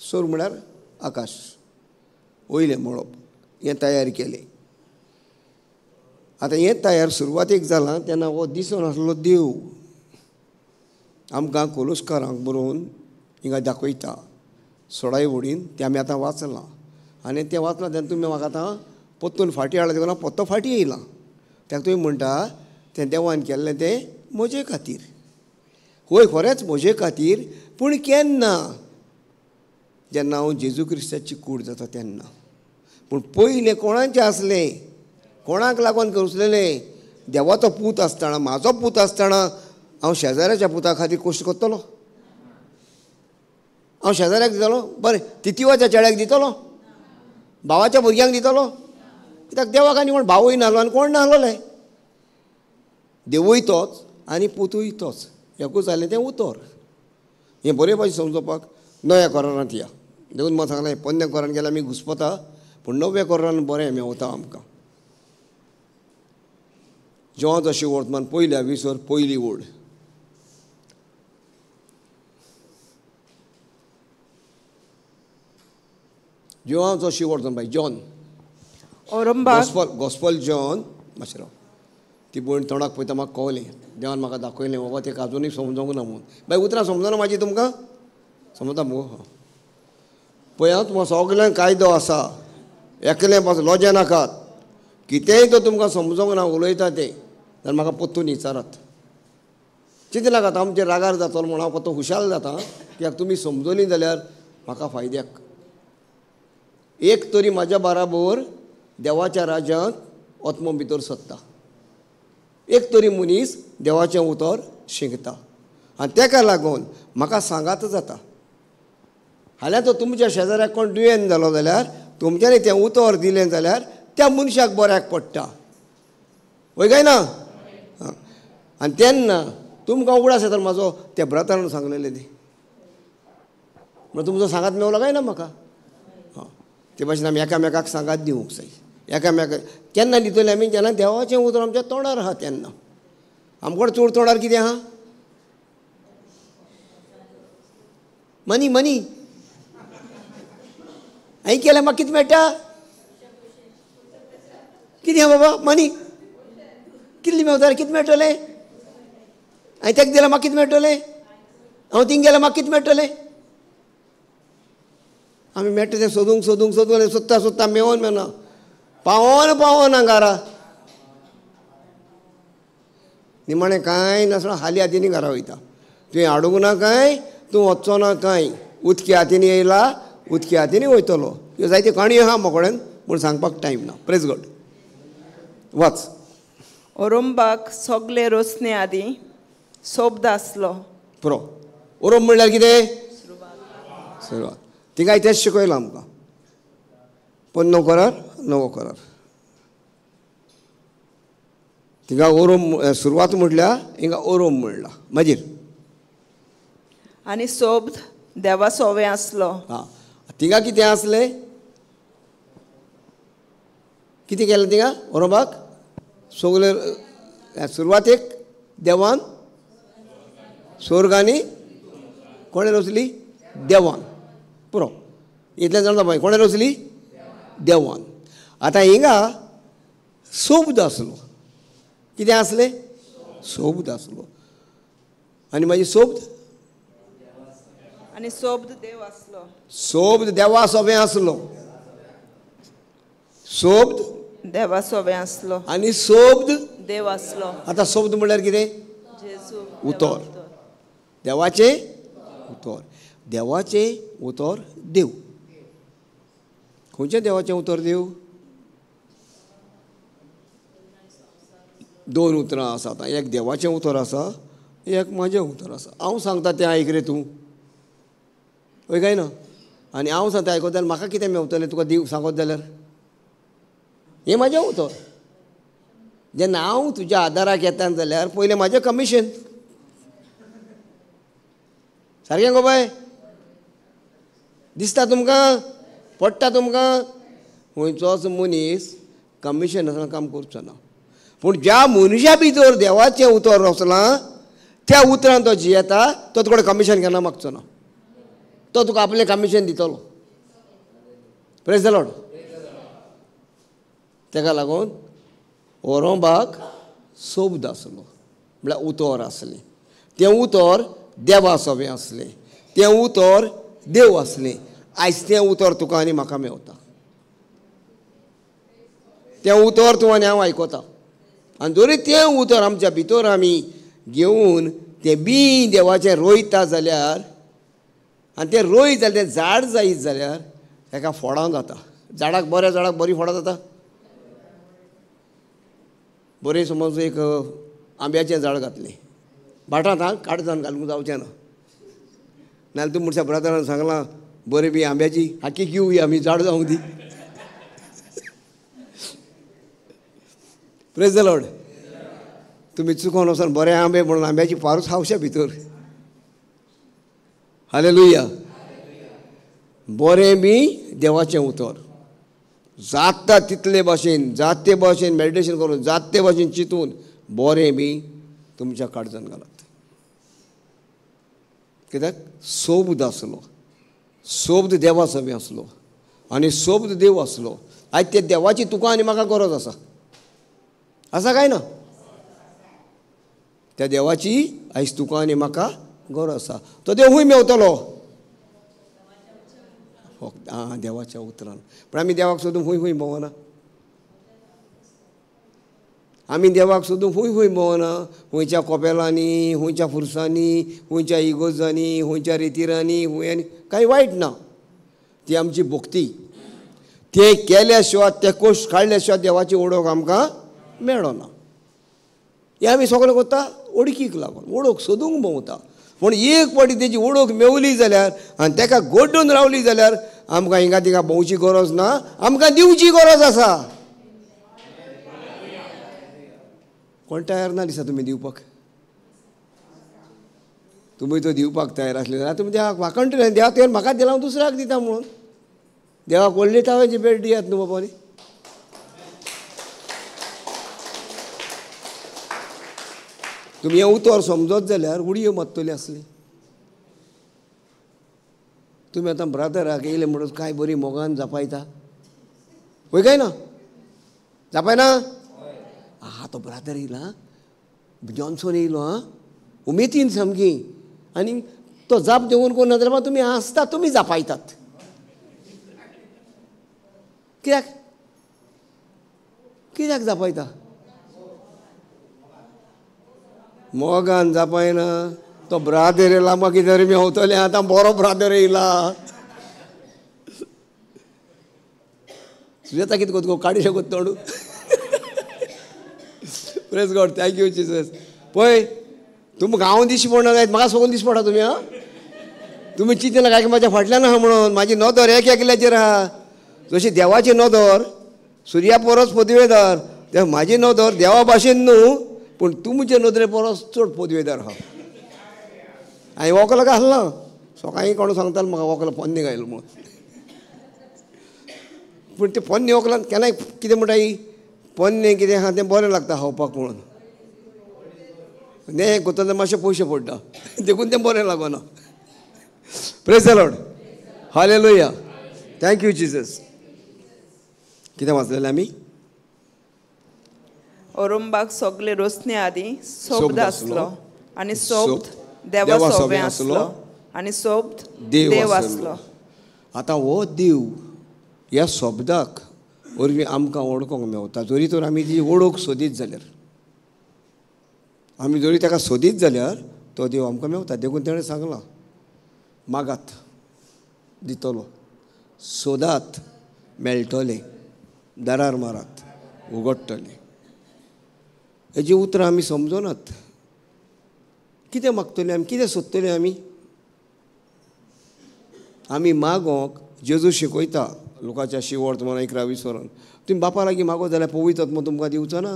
स्वर्ग म्हळ्यार आकाश, वयलें मळब हें तयार केलें. आतां हें तयार सुरवातीक जालां तेन्ना हो दिसून आसलो देव आमकां कोलुस्कारांक बरोवन हिंगा दाखयता सोडाय वडीन. तें आमी आतां वाचलां आनी तें वाचलां तेन्ना तुमी म्हाका आतां परतून फाटीं हाडला देखून हांव परतो फाटीं येयलां. तेका तुमी म्हणटा तें देवान केल्लें तें म्हजे खातीर. हय, खरेंच म्हजे खातीर, पूण केन्ना? जेन्ना हांव जेजू क्रिस्ताची कूड जाता तेन्ना. पूण पयलें कोणाचें आसलें? कोणाक लागून करसलेलें? देवाचो पूत आसतना, म्हाजो पूत आसतना हांव शेजाऱ्याच्या पुता खातीर कश्ट करतलो? हांव शेजाऱ्याक दितलो? बरें, तितिवाच्या चेड्याक दितलो? भावाच्या भुरग्यांक दितलो? कित्याक देवाक आनी कोण भावूय नासलो आनी कोण नासलोले. देवूय तोच आनी पुतूय तोच. एकूच जालें तें उतर. हें बरें भाशेन समजोवपाक नव्या करारांत या. देखून म्हाका सांगलें पोन्न्या करारान गेल्यार आमी घुस्पता, पूण नव्या करारान बरें मेवता आमकां. जेवण जशी वर्तमान पयल्या विसर पयली ओड. जेवण जशी वर्तमान बाय जॉन, गॉस्पल जॉन. मातशें राव, ती भयण तोंडाक पळयता म्हाका कवलें. देवान म्हाका दाखयलें बाबा तेका आजुनूय समजोंक ना म्हूण. बाय उतरां समजना म्हाजी तुमकां? समजता मुगो? पळय तुमकां सगल्यांक कायदो आसा, एकलें पासून लॉजे नाकात. कितेंय तर तुमकां समजोंक ना उलयता तें जाल्यार म्हाका परतून विचारात. चिंतू नाकात आमचेर रागार जातलो म्हूण. हांव परतो खुशाल जाता कित्याक तुमी समजलीं जाल्यार म्हाका फायद्याक. एक तरी म्हाज्या बाराबर देवाच्या राज्यांत आत्मो भितर सरता. एक तरी मनीस देवाचें उतर शिकता आनी तेका लागून म्हाका सांगात जाता. फाल्यां तो तुमच्या शेजाऱ्याक कोण दुयेंत जालो जाल्यार तुमच्यांनी तें उतर दिलें जाल्यार त्या मनशाक बऱ्याक पडटा, वय काय ना? आनी तेन्ना तुमकां उगडास येता म्हाजो त्या ब्रतान सांगलेलें ती, म्हणून तुमचो सांगात मेवलो काय ना म्हाका? हां, ते भाशेन आमी एकामेकाक सांगात दिवंक जाय. एकामेकाक केन्ना दितले आमी? जेन्ना देवाचें उतर आमच्या तोंडार आहा तेन्ना. आमकां चड तोंडार कितें आहा? मनी मनी हांवें केलें म्हाका कितें मेळटा? कितें आहा बाबा? मनी कितली मेवता? कितें मेळटलें? हांवें तेका दिल्यार म्हाका कितें मेळटलें? हांव थिंग गेल्यार म्हाका कितें मेळटलें? आमी मेळटा तें सोदूंक सोदूंक सोदूंक सोदता सोदता मेवोन मेवना, पावोन पावोना घरा. निमाणें कांय नासतना हाली हातींनी घरा वयता. तुवें हाडूंक ना कांय, तूं वचचो ना कांय, उदकी हातींनी येयला उदकी हातींनी वयतलो. ह्यो जायत्यो काणयो आहा म्हाका पूण सांगपाक टायम ना. Praise God. वाच. ओरोंबाक सगळे रोसणे आदीं सोब्द आसलो. पुरो. ओरोंब म्हणल्यार कितें? सुरवात. तिका तेंच शिकयलां आमकां. पोन्नो करार नवो करार. तिका ओरोम सुरवात म्हटल्या, हिंगा ओरोम म्हणला. मागीर आनी सोब्द देवा सोवे आसलो. हां, तिंगा कितें आसलें? कितें केलें तिंगा ओरोबाक? सगळे सुरवातेक देवान स्वर्गांनी कोणें रचली? देवान. पुरो इतलें जाणा पळय, कोणें रचली? देवान. आतां हिंगा सोब्द आसलो. कितें आसलें? सोब्द आसलो. आनी मागीर सोब्द आनी सोब्द देव आसलो. सोब्द देवा सोबें आसलो. सोब्द देवा सोबें आसलो आनी सोब्द देव आसलो. आतां सोब्द म्हणल्यार कितें? जेजू. उतर. देवाचें उतर. देवाचें उतर देव. खंयचें देवाचें उतर देव? दोन उतरां आसात. एक देवाचें उतर आसा, एक म्हाजें उतर आसा. हांव सांगता तें आयक रे तूं, वय काय ना? आनी हांव सांगता आयकत जाल्यार म्हाका कितें मेवतलें तुका दिव सांगत जाल्यार? हें म्हाजें उतर. जेन्ना हांव तुज्या आदाराक येता जाल्यार पयलें म्हाजें कमिशन. सारकें गो बाय? दिसता तुमकां? पडटा तुमकां? खंयचोच मनीस कमिशन आसतना काम करचो ना. पूण ज्या मनशा भितर देवाचें उतर रचलां त्या उतरान तो जियेता, तो तुका कमिशन केन्ना मागचो ना. तो तुका आपलें कमिशन दितलो. Praise the Lord. तेका लागून ओरोंबाक सोब्द आसलो, म्हळ्यार उतर आसलें. तें उतर देवा सोबें आसलें, तें उतर देव आसलें. आयज तें उतर तुका आनी म्हाका मेवता. तें उतर तूं आनी हांव आयकता. आनी जरी तें उतर आमच्या भितर आमी घेवन तें बी देवाचें रोयता जाल्यार, आनी तें रोयत जाल्यार तें झाड जायत जाल्यार ताका फोडां जाता. झाडाक बऱ्या झाडाक बरीं फोडां जाता. बरें समज एक आंब्याचें झाड घातलें भाटांत, आं काडजान घालूंक जावचें ना, नाल्यार तूं म्हणसा ब्रदरान सांगलां बरें बी आंब्याची हाकी घेवया आमी झाड जावंक दी. Praise the Lord. तुमी चुकोन वचोन बरे आंबे म्हणून आंब्याची फारूच खावशा भितर. हालेलुया. बरें बी देवाचें उतर जाता तितले भाशेन, जाते भाशेन मेडिटेशन करून, जाते भाशेन चिंतून बरें बी तुमच्या काळजान घालात. कित्याक? सोब्द आसलो. सोब्द देवा सोबें आसलो आनी सोब्द देव आसलो. आयज ते देवाची तुका आनी म्हाका गरज आसा. आसा काय ना? त्या देवाची आयज तुका आनी म्हाका गरज आसा. तो देव खूंय मेवतलो? आं, देवाच्या उतरान. पूण आमी देवाक सोदूंक खूंय खूंय भोंवना. आमी देवाक सोदूंक खूंय खूंय भोंवना. खुंयच्या कोपेलांनी, खुंयच्या फुरसांनी, खुंयच्या इगोजांनी, खुंयच्या रितिरांनी, खुंय कांय वायट ना. ती आमची भक्ती. ते केल्या शिवाय, ते कोश काडल्या शिवाय देवाची ओळख आमकां मेळना. हें आमी सगळें करता ओडकीक लागून, ओळख सोदूंक भोंवता. पूण एक फावटी तेजी ओळख मेवली जाल्यार आनी तेका गोड्डून रावली जाल्यार आमकां हिंगा तिंगा भोंवची गरज ना, आमकां दिवची गरज आसा. कोण तयार ना दिसा तुमी दिवपाक? तुमी तो दिवपाक तयार आसले जाल्यार तुमी देवाक वाखणटले, देवा तुवें म्हाका दिला हांव दुसऱ्याक दिता म्हणून. देवाक व्हडली ताव्याची भेट दियात न्हू बाबा. न्ही तुमी हें उतर समजत जाल्यार उडयो मारतली आसली. तुमी आतां ब्रादराक येयले म्हणून काय बरी मोगान जापायता, वय काय ना? जापायना? आं तो ब्रादर येयला, जॉन्सन येयलो, आं उमेदीन सामकी, आनी तो जाप दिवन कोण ना जाल्यार तुमी आसता, तुमी जापायतात. कित्याक कित्याक जापायता? मोगान जापायना. तो ब्रादर येयला मागीर तरी मेवतलें, आतां बरो ब्रादर येयला. सुजाता कितें करता काडू शकत तोंड. Praise God, thank you Jesus. पळय तुमकां हांव दिश्टी पडना जायत, म्हाका सगळें दिश्टी पडटा तुमी. आं तुमी चिंतला काय म्हाज्या फाटल्यान आहा म्हणून, म्हाजी नदर एक एकल्याचेर आहा. जशी देवाची नदर सुर्या परस पदवेदार, ते म्हाजी नदर देवा भाशेन न्हू, पूण तुमचे नदरे परस चड पदवेदार आहा. हांवें वकल घालना, सकाळीं कोण सांगतालो म्हाका वकल पोन्नें घायल म्हणून, पूण तें पोन्नें वकलान केन्नाय कितें म्हणटा, पोन्नें कितें आहा तें बरें लागता खावपाक म्हणून. नें कोत्ता मातशे पयशे पडटा, देखून तें बरें लागना. Praise the Lord, hallelujah, thank you Jesus. कितें वाचलेलें आमी? ओरंबाक सगळे रोसणे आदीं सोब्द आसलो, आनी सोब्द देवा सोबे आसलो, आनी सोब्द देव आसलो. आतां हो देव ह्या शब्दाक वरवीं आमकां वळखूंक मेवता. जरी तर आमी ती वळख सोदीत जाल्यार, आमी जरी ताका सोदीत जाल्यार तो देव आमकां मेवता. देखून ताणें सांगलां, मागात दितलो, सोदात मेळटलें, दारार मारात उगडटलें. हेजी उतरां आमी समजनात. कितें मागतले आमी, कितें सोदतले आमी? आमी मागोंक जेजू शिकयता लोकाच्या शिवोर्त म्हणून 11 20 तुमी बापा लागीं मागो जाल्यार पवित्र आत्मो तुमकां दिवचो ना.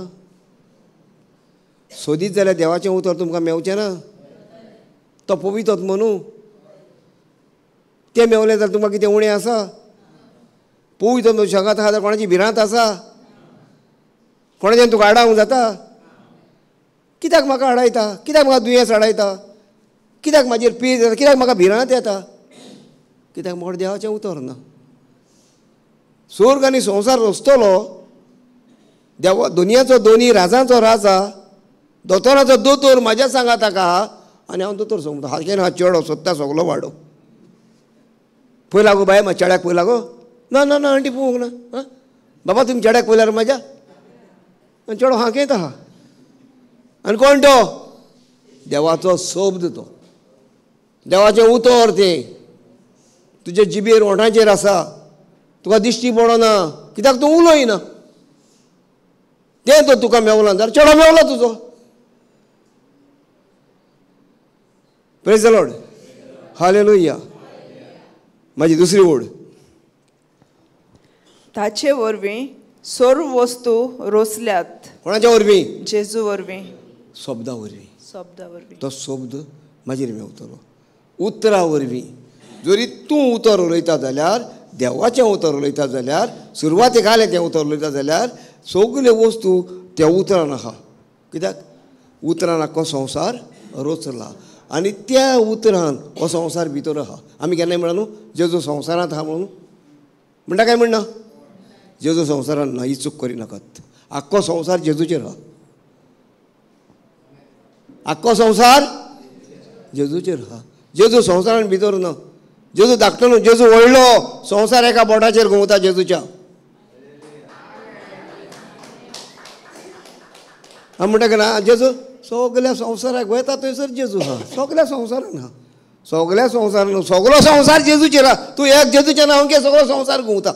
सोदीत जाल्यार देवाचें उतर तुमकां मेवचें ना. तो पवित्र आत्मो न्हू, तें मेवलें जाल्यार तुमकां कितें उणें आसा? पवित्र आत्मो जगांत आसा जाल्यार कोणाची भिरांत आसा? कोणाच्यान तुका आडावंक जाता? कित्याक म्हाका आडायता? कित्याक म्हाका दुयेंस आडायता? कित्याक म्हाजेर पेज येता? कित्याक म्हाका भिरांत येता? कित्याक म्हाका देवाचें उतर ना. स्वर्ग आनी संवसार रचतलो देवा, दुनियाचो दोनी राजांचो राजा, दोतोराचो दोतोर म्हाज्या सांगा ताका, आनी हांव दोतोर सांगता हाचेर हा चेडो सोदता सगलो वाडो. पळयला गो बाय म्हाज्या चेड्याक पळयला गो? ना ना ना आंटी पळोवंक ना. आं बाबा तुमी चेड्याक पळयल्यार म्हाज्या? आनी चेडो हांकेत आहा. आनी कोण तो? देवाचो शब्द, तो देवाचें उतर, तें तुजे जिबेर ओंठाचेर आसा, तुका दिश्टी पडना कित्याक तूं उलयना. तें तो तुका मेवला जाल्यार चेडो मेवला तुजो. Praise the Lord, hallelujah. म्हाजी दुसरी ओड, ताचे वरवीं सर्व वस्तू रोसल्यात. कोणाच्या वरवीं? जेजू वरवीं, शब्दा वरवीं. शब्दा वरवीं तो शब्द म्हाजेर मेवतलो. उतरा वरवीं जरी तूं उतर उलयता जाल्यार, देवाचें उतर उलयता जाल्यार, सुरवातेक आलें तें उतर उलयता जाल्यार सगल्यो वस्तू त्या उतरान आहा. कित्याक उतरान आख्खो संवसार रचला आनी त्या उतरान हो संवसार भितर आहा. आमी केन्नाय म्हणा न्हू जेजू संवसारांत आहा म्हणून, म्हणटा काय म्हणना? जेजू संवसारांत ना, ही चूक करिनाकात. आख्खो संवसार जेजूचेर आहा, आख्खो संवसार जेजूचेर आहा. जेजू संवसारान भितर ना, जेजू धाकटो न्हू, जेजू व्हडलो. संवसार एका बोटाचेर घुंवता जेजूच्या. हांव म्हणटा ना जेजू सगल्या संवसाराक वयता थंयसर जेजू आहा, सगल्या संवसारान आहा, सगल्या संवसारान, सगलो संवसार जेजूचेर आहा. तूं एक जेजूचें नांव घे, सगलो संवसार घुंवता.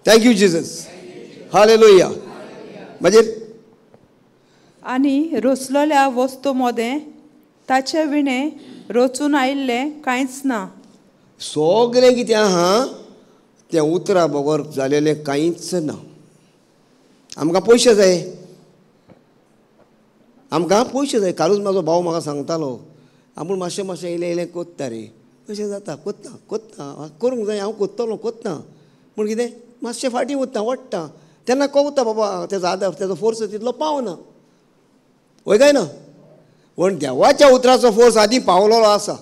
Thank you Jesus, hallelujah. मागीर आनी रचलोल्या वस्तू मोदें ताचे विणें रचून आयिल्लें कांयच ना. सगळें कितें आहा तें उतरा बगर जालेलें कांयच ना. आमकां पयशे जाय, आमकां पयशे जाय. कालूच म्हाजो भाव म्हाका सांगतालो, आपूण मातशें मातशें इल्लें इल्लें कोत्ता रे, कशें जाता कोत्ता कोत्ता करूंक जाय, हांव कोत्तलो कोत्ता, पूण कितें मातशें फाटीं उरता वडटा तेन्ना कवता बाबा तेजो आदार तेजो फोर्स तितलो पावना, वय काय ना? पूण देवाच्या उतराचो फोर्स आदीं पावलोलो आसा.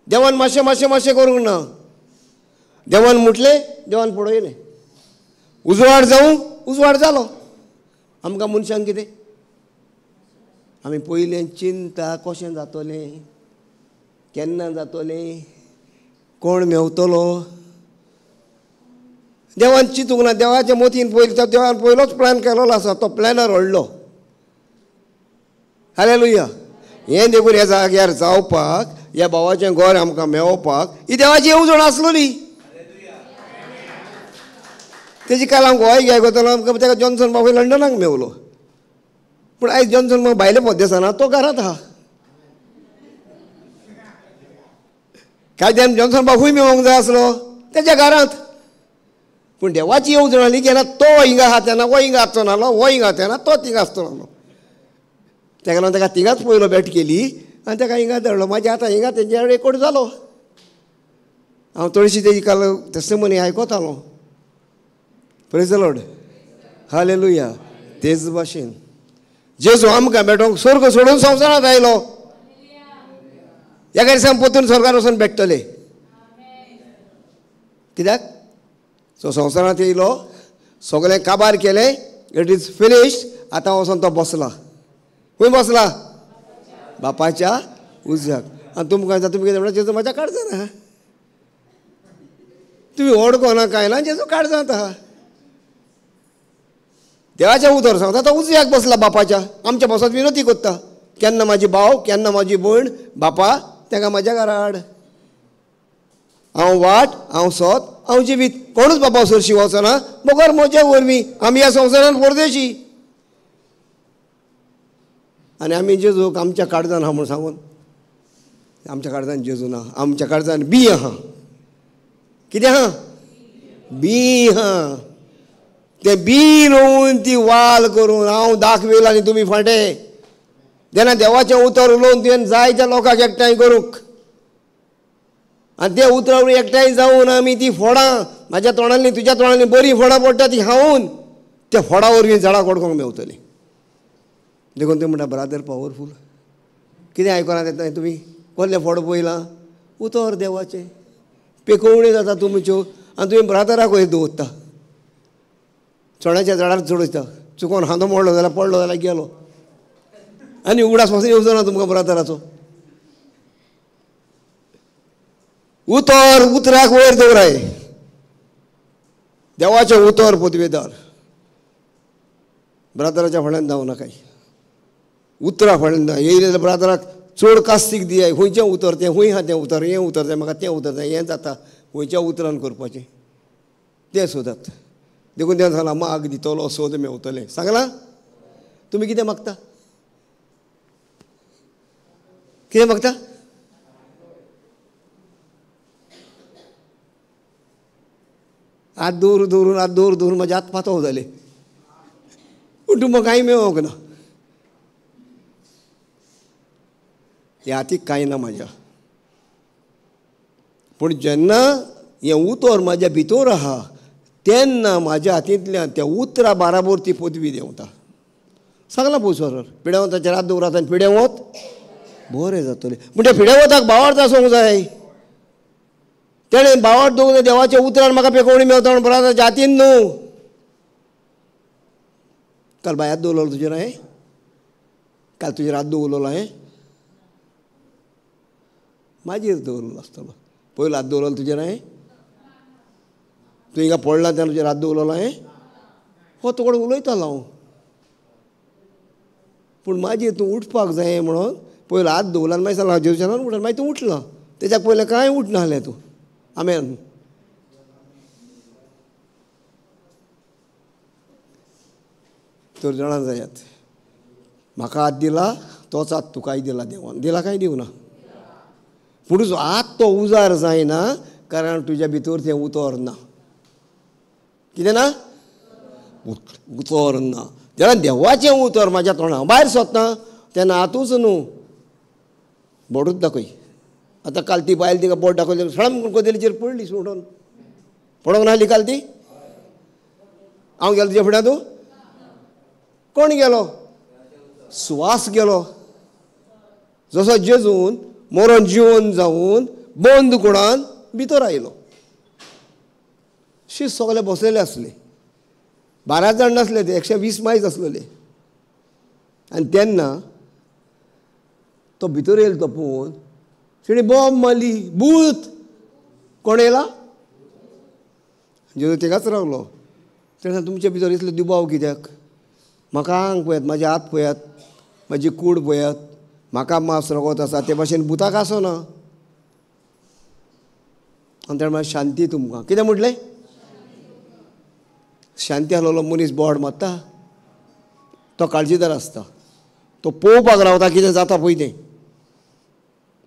देवान मातशें मातशें मातशें करूंक ना, देवान म्हटलें देवान पडयलें, उजवाड जावं उजवाड जालो. आमकां मनशांक कितें आमी पयलें चिंता कशें जातलें, केन्ना जातलें, कोण मेवतलो. देवान चिंतूंक ना, देवाच्या मोतीन पयलीं तो देवान पयलोच प्लॅन केलोलो आसा, तो प्लॅनर व्हडलो. हालेलुया. हें देखून ह्या जाग्यार जावपाक, ह्या भावाचें घर आमकां मेळोवपाक ही देवाची येवजण आसलोली. तेजी काल आमकां गोंय घे वतलो, आमकां ताका जॉन्सन बाबू लंडनाक मेवलो, पूण आयज जॉन्सन बाबू भायले परदेसाना, तो घरांत आहा. कायद्यान जॉन्सन बाबूय मेळोवंक जाय आसलो तेच्या घरांत, पूण देवाची येवजण आसली केन्ना तो हिंगा आहा तेन्ना हो हिंगा आसचो नासलो, हो हिंगा तेन्ना तो थिंगा आसचो नासलो. तेका लागून ताका थिंगाच पयलो भेट केली आनी ताका हिंगा धाडलो. मागीर आतां हिंगा तेंच्या रेकोर्ड जालो. हांव थोडीशी तेजी काल testimony आयकतालो. Praise the Lord, hallelujah. तेच भाशेन जेजू आमकां भेटोवंक स्वर्ग सोडून संवसारांत आयलो. एका दिसा परतून स्वर्गार वचून भेट्टले. कित्याक? सो संवसारांत येयलो, सगळें काबार केलें, it is finished. आतां वचोन तो बसला. खंय बसला? बापाच्या उजव्याक. आनी तुमकां तुमी कितें म्हणटा, जेजू म्हाज्या काडजना, तुमी वळखना कांय ना, जेजू काडजात आहा. देवाचें उतर सांगता, तो उजव्याक बसला बापाच्या, आमच्या बसत विनोती कोत्ता, केन्ना म्हाजी भाव केन्ना म्हाजी भयण, बापा ताका म्हाज्या घरा हाड, हांव वाट, हांव सोत, हांव जिवीत, कोणूच बापा सरशी वचना बगर म्हज्या वरवीं. आमी ह्या संवसारान परदेशी आनी आमी जेजूक आमच्या काळजान आहा म्हूण सांगून, आमच्या काळजान जेजू ना, आमच्या काळजान बी आहा. कितें आहा? बी आहा. तें बी रोवन ती वाल करून हांव दाखवेल आनी तुमी फांटे. तेन्ना देवाचें उतर उलोवन तुवें जायत्या लोकांक एकठांय करूंक, आनी ते उतरां एकठांय जावन आमी ती फोडां म्हाज्या तोंडांतली तुज्या तोंडांतली बरीं फोडां पडटा ती खावन त्या फोडां वरवीं झाडां कडकोंक मेवतलीं. देखून तुमी म्हणटा ब्रादर पावरफूल. कितें आयकना तें तुमी? कसलें फोड पळयलां? उतर देवाचें पेकोवण्यो जाता तुमच्यो आनी तुमी ब्रादराक वयर दवरता, चोण्याच्या झाडार चडयता, चुकोन हांदो मोडलो जाल्यार पडलो जाल्यार गेलो, आनी उगडास पासून येवचो ना तुमकां ब्रादराचो. उतर उतराक वयर दवराय, देवाचें उतर पदवेदार. ब्रादराच्या फाटल्यान धांव नाकाय, उतरा फाटल्यान धांव. येयले जाल्यार ब्रादराक चड कास्तीक दियाय, खंयचें उतर तें, खंय आहा तें उतर, हें उतर तें, म्हाका तें उतर तें, हें जाता, खंयच्या उतरान करपाचें तें सोदात. देखून तें सांगलां, माग दितलो सोद मेवतलें. सांगलां? तुमी कितें मागता? कितें मागता? हात दवरून दवरून हात दवर दवरून म्हाजे हात पातळ जाले, पूण तुमकां कांय मेळोंक ना. ह्या हातीक कांय ना म्हाज्या, पूण जेन्ना हें उतर म्हाज्या भितर आहा तेन्ना म्हाज्या हातींतल्यान त्या उतरा बाराबर ती पदवी देंवता. सांगलां पळय पिड्यावताचेर हात दवरात आनी पिड्यावत बरें जातलें. पूण त्या पिड्यावताक भावार्थ आसूंक जाय. तेणें भावार्थ दवरून देवाच्या उतरान म्हाका पेकोवणी मेवता म्हूण बराबर हातीन न्हू. काल बाय हात दवरलो तुजेर हांवें, काल तुजेर हात दवरलो हांवें, म्हाजेर दवरलो आसतलो. पयलो हात दवरलो तुजेर हांवें, तूं हिंगा पडला तेन्ना तुजेर हात दवरलो हांवें, हो तुकडो उलयतालो हांव, पूण मागीर तूं उठपाक जाय म्हणून पयलो हात दवरला आनी मागीर सांगलां जेजूच्यान उठ, मागीर तूं उठला. तेज्याक पयलें कांय उठनासलें तूं. आमेन. तर जाणा जायात, म्हाका हात दिला तोच हात तुकाय दिला देवान. दिला काय दिवना? पूण तुजो हात तो उजार जायना, कारण तुज्या भितर तें उतर ना. कितें ना? उतर ना. जेन्ना देवाचें उतर म्हाज्या तोंडा भायर सोदता तेन्ना हातूच न्हू बोटूच दाखय. आतां काल ती बायल तिका बोट दाखयली, सडम कदेलीचेर पडली सोडून. पडोंक नासली काल ती? हांव गेलो तुज्या फुड्यां? तूं कोण गेलो? सुवास गेलो. जसो जेजून मरोन जिवन जावन बंद कुडान भितर आयलो, शीत सगळे बसलेले आसले, 12 जाण नासले ते, 120 मायज आसलेले. आनी तेन्ना तो भितर येयलो तो पळोवन तेणी बॉम्ब मारली, भूत. कोण येयला? जेजू तिकाच रावलो. तेणें तुमच्या भितर इतलो दुबाव कित्याक? म्हाका आंग पळयात, म्हाजे हात पळयात, म्हाजी कूड पळयात, म्हाका मांस रगत आसा ते भाशेन भुताक आसना. आनी तेणें म्हळें शांती तुमकां. कितें म्हटलें? शांती आसलेलो मनीस बोड मारता, तो काळजीदार आसता, तो पळोवपाक रावता कितें जाता पळय तें.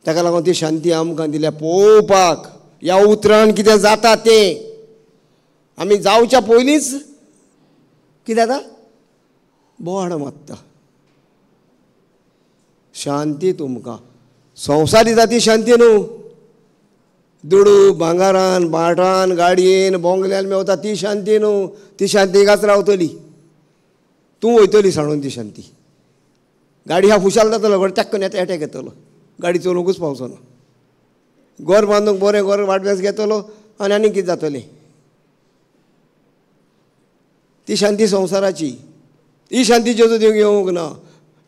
ताका लागून ती शांती आमकां दिल्या पळोवपाक, ह्या उतरान कितें जाता तें. आमी जावच्या पयलींच कितें जाता? बोड मारता. शांती तुमकां. संवसारी जाती शांती न्हू, दुडू भांगारान भाटान गाडयेन बोंगल्यान मेवता ती शांती न्हू. ती शांती एकाच रावतली, तूं वयतली सांडून ती शांती. गाडी ह्या खुशाल जातलो, घड टॅक्कन येता एटॅक येतलो, गाडी चलोवंकूच पावचो ना. घर बांदूंक बरें घर वाडवेस घेतलो आनी आनी कितें जातलें. ती शांती संवसाराची. ही शांती जेजू दिवंक येवंक ना.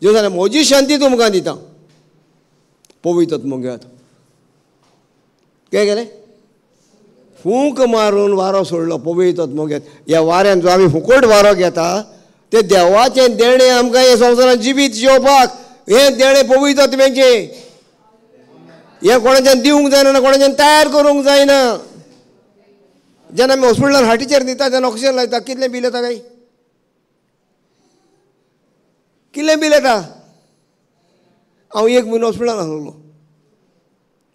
जेजू जाल्यार म्हजी शांती तुमकां दिता, पवित्र घेयात. कितें केलें? फूंक मारून वारो सोडलो, पवित्र घेयात. ह्या वाऱ्यान जो आमी फुकट वारो घेता तें देवाचें देणें आमकां हे संवसारांत जिवीत जिवपाक. हें देणें पवित्र आत्म्याचें, हें कोणाच्यान दिवंक जायना ना कोणाच्यान तयार करूंक जायना. जेन्ना आमी हॉस्पिटलान हार्टीचेर दिता तेन्ना ऑक्सिजन लायता, कितलें बील येता काय? कितलें बील येता? हांव एक म्हयनो हॉस्पिटलान आसलेलो,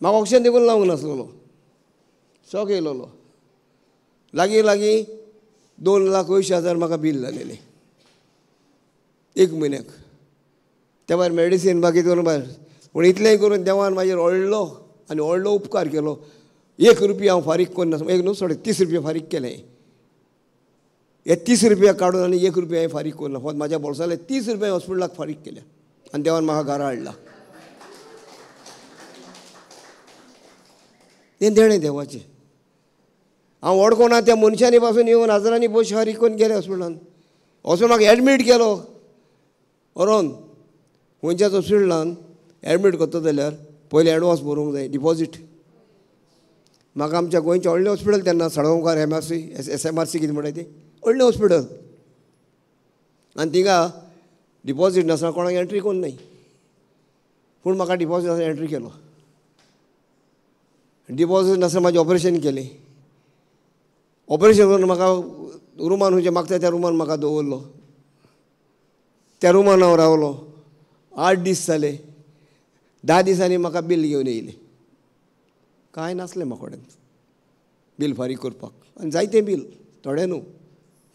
म्हाका ऑक्सिजन देखून लावंक नासलेलो, शॉक येयलेलो. लागीं लागीं 2,80,000 म्हाका बील जालेलें एक म्हयन्याक. त्या भायर मेडिसीन बाकी करून भायर. पूण इतलेंय करून देवान म्हाजेर व्हडलो आनी व्हडलो उपकार केलो. 1 रुपया हांव फारीक करनासलो, एक न्हू सोड, 30 रुपया फारीक केले. हे 30 रुपया काडून आनी 1 रुपया हांवें फारीक करूं ना, फक्त म्हाज्या बोल्सांतले 30 रुपया हॉस्पिटलाक फारीक केले आनी देवान म्हाका घरा हाडला. तें देणें देवाचें. हांव वळखना त्या मनशांनी पासून येवन हजारांनी पयशे फारीक करून गेले हॉस्पिटलान. वचून म्हाका एडमीट केलो व्हरोन खंयच्याच हॉस्पिटलान एडमीट करता जाल्यार पयलीं एडवान्स भरूंक जाय, डिपॉजीट. म्हाका आमच्या गोंयचें व्हडलें हॉस्पिटल तेन्ना Salgaonkar M R C S M R C कितें म्हणटा तें व्हडलें हॉस्पिटल, आनी थिंगा डिपॉजीट नासतना कोणाक एंट्री करूंक न्हय. पूण म्हाका डिपॉजीट नासतना एंट्री केलो. डिपॉजीट नासतना म्हाजें ऑपरेशन केलें. ऑपरेशन करून म्हाका रुमान खंयचें मागता त्या रुमान म्हाका दवरलो. त्या रुमान हांव रावलो 8 दीस जाले. 10 दिसांनी म्हाका बील घेवन येयलें. कांय नासलें म्हाका कडेन बील फारीक करपाक, आनी जायतें बील, थोडें न्हू,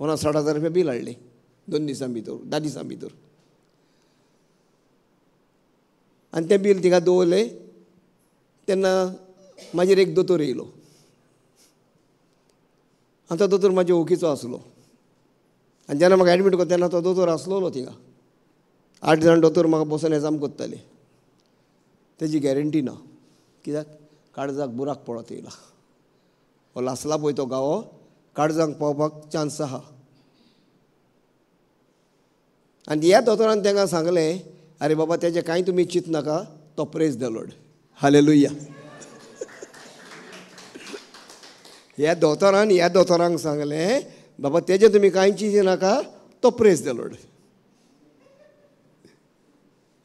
50-60 हजार रुपया बील हाडलें 2 दिसां भितर, 10 दिसां भितर. आनी तें बील थिंगा दवरलें. तेन्ना म्हाजेर एक दोतोर येयलो आनी तो दोतोर म्हाजे वळखीचो आसलो. आनी जेन्ना म्हाका एडमीट करता तेन्ना तो दोतोर आसलेलो थिंगा. 8 जाण दोतोर म्हाका बसून एग्जाम करताले. तेजी गॅरंटी ना, कित्याक काळजाक बुराक पडत येयला, हो लासला पळय तो गांवो, काळजाक पावपाक चान्स आहा. आनी ह्या दोतोरान तांकां सांगलें, आरे बाबा तेजें कांय तुमी चिंत नाका, तो प्रेज the Lord, hallelujah. ह्या दोतोरान ह्या दोतोरांक सांगलें, बाबा तेजें तुमी कांय चिंत नाका, तो प्रेज the Lord.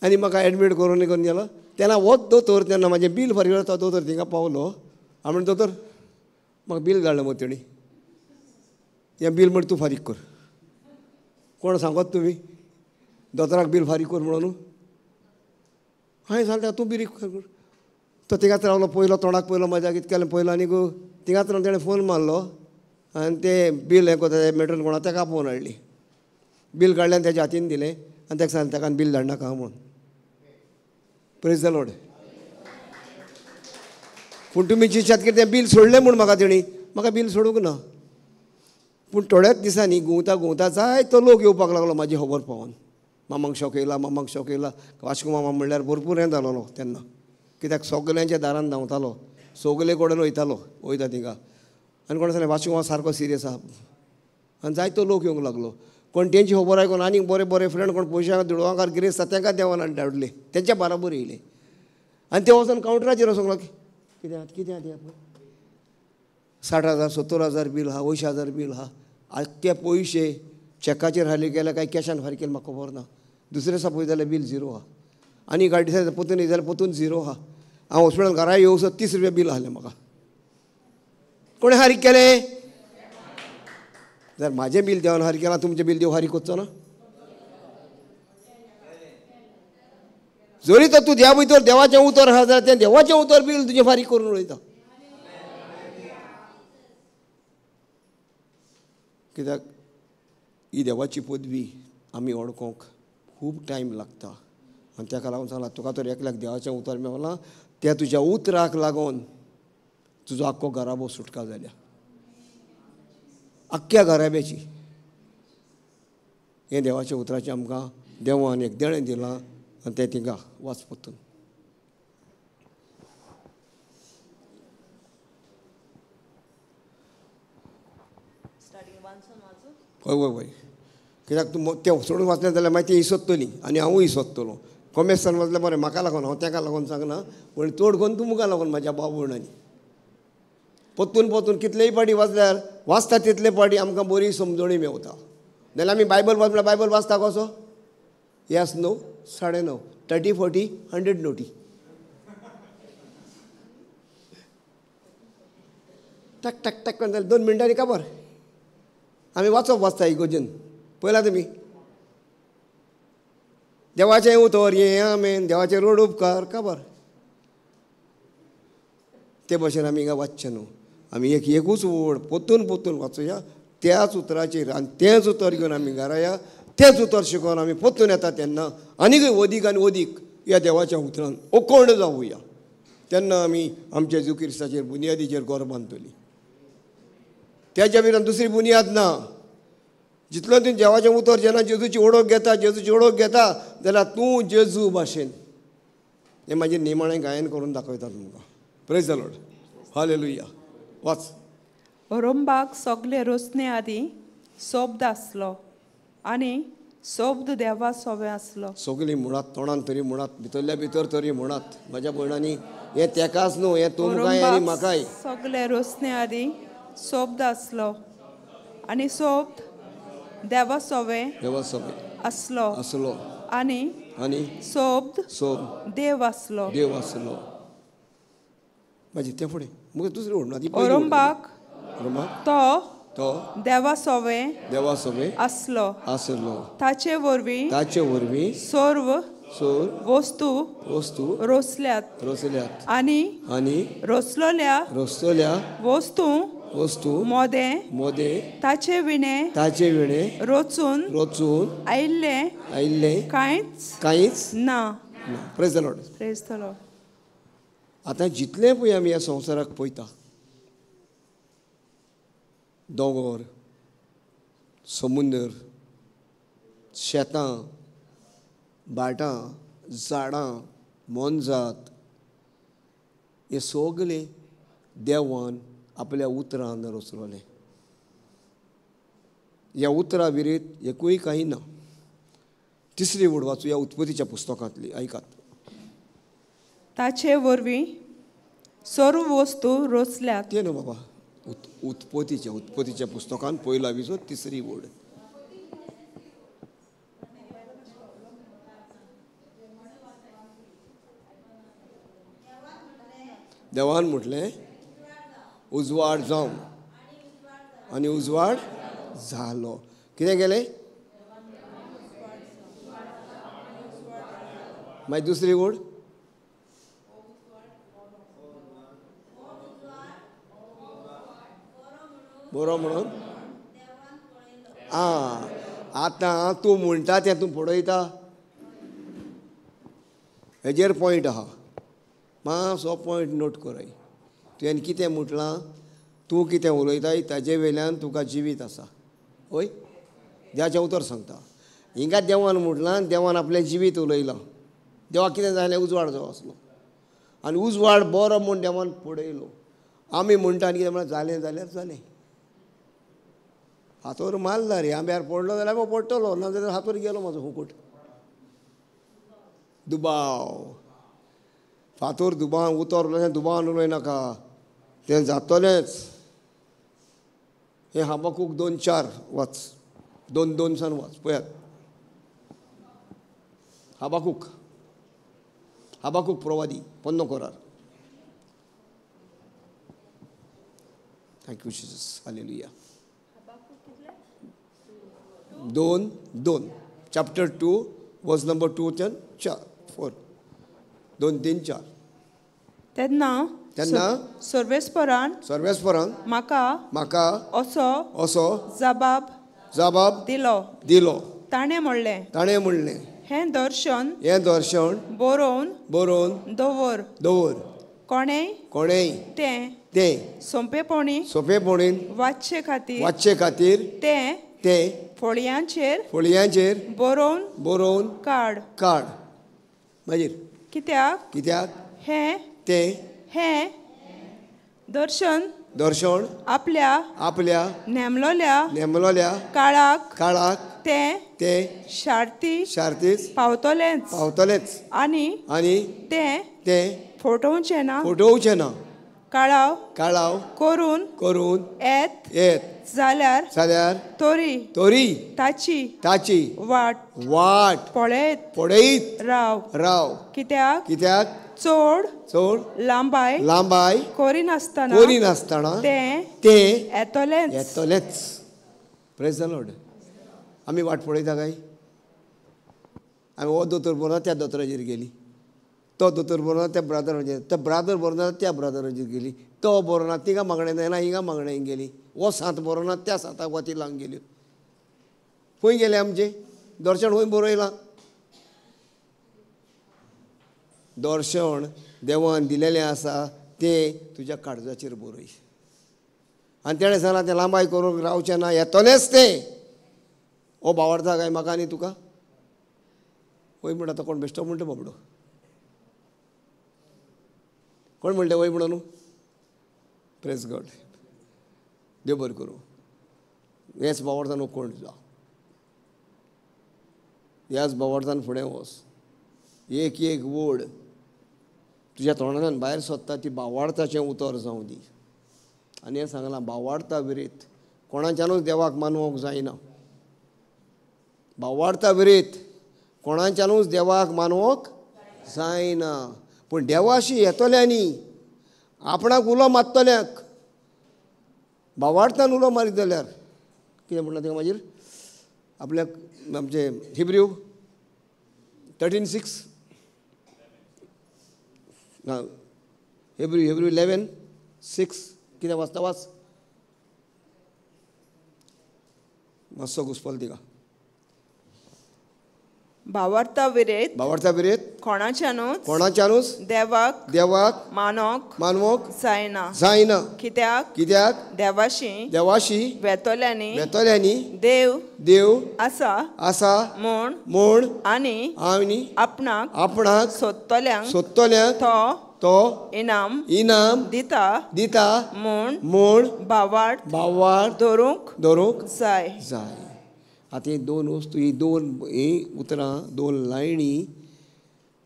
आनी म्हाका एडमीट करून करून गेलो. तेन्ना हो दोतोर तेन्ना म्हाजें बील फारीक तो दोतोर थिंगा पावलो. हांव म्हणलें, दोतोर म्हाका बील धाडलें मग तेणी, हें बील म्हण तूं फारीक कर. कोण सांगत तुमी दोतोराक बील फारीक कर म्हणून? हांवें सांगता तूं बील कर. तो थिंगाच रावलो, पयलो तोंडाक पयलो मजा कितें केलें पयलो, आनी थिंगाच रावन तेणें फोन मारलो आनी तें बील हें करता मेट्रोन कोणा तेका फोन हाडली, बील काडलें आनी तेज्या हातीन दिलें आनी तेका सांगलें तेका बील धाडनाका म्हणून. Praise the Lord. पूण तुमी चिंतशात की तें बील सोडलें म्हूण म्हाका तेणी, म्हाका बील सोडूंक ना. पूण थोड्याच दिसांनी घुंवता घुंवता जायतो लोक येवपाक लागलो म्हाजी खबर पावोन. मामाक शॉक येयला, मामाक शॉक येयला. वास्को मामा म्हणल्यार भरपूर हें जालोलो तेन्ना, कित्याक सगल्यांच्या दारान धांवतालो, सगले कडेन वयतालो, वयता थिंगा. आनी कोणें सांगलें वास्को मामा सारको सिरियस आसा. आनी जायतो लोक येवंक लागलो. कोण तेंची खबर आयकून आनीक बरे बरे फ्रेंड कोण पयशां दुडवांकार गिरेस्त आसा तेंकां देवान धाडले, तेंच्या बराबर येयले. आनी ते वचोन कावंटराचेर वचोंक लागले, कितें कितें आहा पळय, 60,000 70,000 बील आहा, 80,000 बील आहा. आख्खे पयशे चॅकाचेर फारीक केले काय कॅशान फारीक केले म्हाका खबर ना. दुसरे दिसा पळयता जाल्यार बील झिरो आहा. आनी गाडी दिसा पोतून येयता जाल्यार पोतून झिरो आहा. हांव हॉस्पिटल घरा येवसो 30 रुपया बील आहलें म्हाका. कोणें फारीक केलें? जर म्हाजें बील देवान फारीक केलां, तुमचें बील देव फारीक करचो ना? जरी तर तूं देवा भितर देवाचें उतर आहा जाल्यार तें देवाचें उतर बील तुजें फारीक करून उडयता. कित्याक ही देवाची पदवी आमी वळखूंक खूब टायम लागता. आनी ताका लागून सांगलां तुका तर एकल्याक देवाचें उतर मेवलां, त्या तुज्या उतराक लागून तुजो आख्खो घराबो सुटका जाल्या, आख्ख्या घराब्याची. हें देवाच्या उतराचें आमकां देवान एक देणें दिलां आनी तें थिंगा वाच परतून. हय हय हय, कित्याक तूं तें सोडून वाचलें जाल्यार मागीर ती इसोदतली आनी हांवूय इसोदतलो. कोमेसान वाचलें बरें म्हाका लागून, हांव तेका लागून सांगना, पूण चड करून तुमकां लागून म्हाज्या भाव भयणांनी. पोत्तून पोत्तून कितलेय पाटी वाचल्यार वाचता तितले पाटी आमकां बरी समजणी मेवता. नाल्यार आमी बायबल वाचल्यार बायबल वाचता कसो? येस 9, 9.5, 30, 40, 100 नोटी. टक टक टक करून जाल्यार 2 मिनटांनी काबर. आमी वाचप वाचता इगोर्जेन, पळयला तुमी? देवाचें उतर हें आमेन, देवाचें रोड उपकार काबर. ते भशेन आमी हिंगा वाचचें न्हू, आमी एक एकूच ओड पोतून पोतून वाचुया त्याच उतराचेर, आनी तेंच उतर घेवन आमी घरा या, तेंच उतर शिकोवन आमी पोतून येता तेन्ना आनीकय वदीक आनी वदीक ह्या देवाच्या उतरान ओकोंड जावया. तेन्ना आमी आमच्या जेजू क्रिस्ताचेर बुनियादीचेर घर बांदतली. त्याच्या भितर दुसरी बुनियाद ना. जितलो तूं देवाचें उतर जेन्ना जेजूची ओळख घेता, जेजूची ओळख घेता जाल्यार तूं जेजू भाशेन. हें म्हाजें निमाणें गायन करून दाखयता तुमकां. Praise the Lord, hallelujah. वाच. रोंबाक सगळे रोसणे आदीं सोब्द आसलो आनी सोब्द देवा सोवे आसलो. सगळीं म्हणात, तोंडान तरी म्हणात, भितरल्या भितर तरी म्हणात. म्हाज्या भयणांनी हें तेकाच न्हू, हें तुमकांय आनी म्हाकाय. सगळे रोसणे आदीं सोब्द आसलो आनी सोब्द देवा सोवे देवा सोवे आसलो आसलो आनी आनी सोब्द सोब देव आसलो देव आसलो. मागीर तें फुडें मुगे दुसरी ओडना. ओरंबाक तो तो देवा सोवे देवा सोवे आसलो आसलो. ताचे वरवीं ताचे वरवीं सर्व सर्व वस्तू वस्तू रोसल्यात रोसल्यात आनी आनी रोसलोल्या रोसलोल्या वस्तू वस्तू मोदें मोदें ताचे विणें ताचे विणें रोचून रोचून आयिल्लें आयिल्लें कांयच कांयच ना. Praise the Lord. Praise the Lord. आतां जितलें पळय आमी ह्या संवसाराक पळयता, दोंगर, समुंदर, शेतां, भाटां, झाडां, मोनजात, हे सगळे देवान आपल्या उतरान रचलोलें. ह्या उतरा विरीत एकूय कांय ना. तिसरी वड वाचूया उत्पत्तीच्या पुस्तकांतली, आयकात. ताचे वरवीं सर्व वस्तू रचल्यात. ते न्हू बाबा, उत्पत्तीच्या उत्पत्तीच्या पुस्तकान पयला विसो तिसरी वड. देवान म्हटलें उजवाड जावं आनी उजवाड जालो. कितें केलें? मागीर दुसरी वड बरो म्हणून. आं, आतां तूं म्हणटा तें तूं पळयता, हेजेर पॉयंट आहा. मातसो पॉयंट नोट करय. तुवें कितें म्हटलां, तूं कितें उलयताय ताजे वयल्यान तुका जिवीत आसा. हय, देवाचें उतर सांगता. हिंगा देवान म्हटलां, देवान आपलें जिवीत उलयलां. देवाक कितें जालें, उजवाड जावो आसलो आनी उजवाड बरो म्हूण देवान पळयलो. आमी म्हणटा आनी कितें म्हळ्यार जालें जाल्यार जालें. हातोर मारला रे, आंब्यार पडलो जाल्यार हांव पडटलो, ना जाल्यार हातोर गेलो म्हाजो हुकूट. दुबाव, फातोर दुबाव, उतर उलयना, दुबावान उलयनाका, तें जातलेंच. हें हबकूक 2:4 वाच, 2:2 सान वाच पळयात. Habakkuk, Habakkuk प्रवादी, पोन्नो कोरार. Thank you Jesus, hallelujah. 2:2, chapter 2 verse number 2 4 4, 2 3 4. तेन्ना तेन्ना सर्वेस्परान सर्वेस्परान म्हाका म्हाका असो असो जबाब जबाब दिलो दिलो. ताणें म्हणलें ताणें म्हणलें हें दर्शन हें दर्शन बरोवन बरोवन दवर दवर, कोणेय कोणेय तें तें सोंपेपणी सोंपेपणी वाचचे खातीर वाचचे खातीर तें तें फळयांचेर फळयांचेर बरोवन बरोवन काड काड. मागीर कित्याक कित्याक हें तें हें दर्शन दर्शन आपल्या आपल्या नेमलोल्या नेमलोल्या काळाक काळाक तें तें शार्ती शार्तीच पावतलेंच पावतलेंच आनी आनी तें तें फटोवचें ना फटोवचें ना. काळाव काळाव करून करून येत येत जाल्यार जाल्यार तरी तरी ताची ताची वाट वाट पळयत पळयत राव राव. कित्याक कित्याक चड चड लांबाय लांबाय करिनासतना करिनासतना तें तें येतलेंच येतलेंच. Praise the Lord. आमी वाट पळयता काय? आमी हो दोतोर बरो त्या दोतोराचेर गेली, तो दोतोर बरो ना त्या ब्रादराचेर, तो ब्रादर बरो ना त्या ब्रादराचेर गेली, तो बरो ना तिगा मागणें जायना हिंगा मागणें गेली, हो सांत बरो ना त्या सांताक वाती लावन गेल्यो. खंय गेलें आमचें दर्शन? खंय बरयलां? दर्शन देवान दिलेलें आसा तें तुज्या काळजाचेर बरय. आनी तेणें सांगलां तें लांबाय करूंक रावचें ना, येतलेंच तें. हो बावडता काय म्हाका आनी तुका? वय म्हणटा तो कोण बेश्टो म्हणटा बाबडो, कोण म्हणटा वय म्हणून? प्रेज गॉड, देव बरें करूं. ह्याच बावडतान कोण जा, ह्याच बावडतान फुडें वच. एक एक वड तुज्या तोंडांतल्यान भायर सोदता ती बावाडताचें उतर जावं दी. आनी हें सांगलां, बावाडता विरीत कोणाच्यानूच देवाक मानवंक जायना. बावाडता विरीत कोणाच्यानूच देवाक मानवंक जायना. पूण देवाशी येतल्यांनी आपणाक उलो मारतल्यांक बावाडतान उलो मारीत जाल्यार कितें म्हणलां तें मागीर आपल्याक आमचे हिब्रू 13:6 ना, हिब्रू हिब्रू 11:6 कितें वाचता वाच, मातसो घुसपल तिका. भावार्था विरेत भावार्था विरेत कोणाच्यानूच कोणाच्यानूच देवाक देवाक मानोक मानवोक जायना जायना. कित्याक कित्याक देवाशी देवाशी वेतोल्यांनी वेतोल्यांनी देव देव आसा आसा म्हूण म्हूण आनी आनी आपणाक आपणाक सोदतल्यांक सोदतल्यांक तो तो इनाम इनाम दिता दिता म्हूण म्हूण भावार्थ भावार्थ धरूंक धरूंक जाय जाय. आतां ही दोन वस्तू, ही दोन ही उतरां, दोन लायणी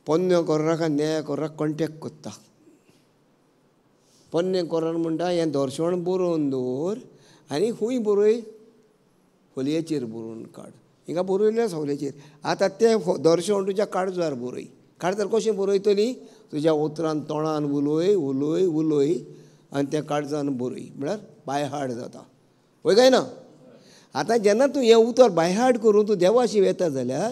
पोन्न्या कोर्राक आनी नव्या कोर्राक कॉन्टेक्ट करता. पोन्ने कोर्रान म्हणटा हें दर्शन बरोवन दवर आनी खूंय बरय, फोलयेचेर बरोवन काड. हिंगा बरयलें सोगल्याचेर. आतां तें दर्शन तुज्या काळजार बरय. काळजार कशें बरयतली? तुज्या उतरान तोंडान उलय उलय उलय आनी तें काळजान बरय, म्हळ्यार बायहार्ट जाता. वय काय ना? आतां जेन्ना तूं हें उतर बायहार्ट करून तूं देवाशी वेता जाल्यार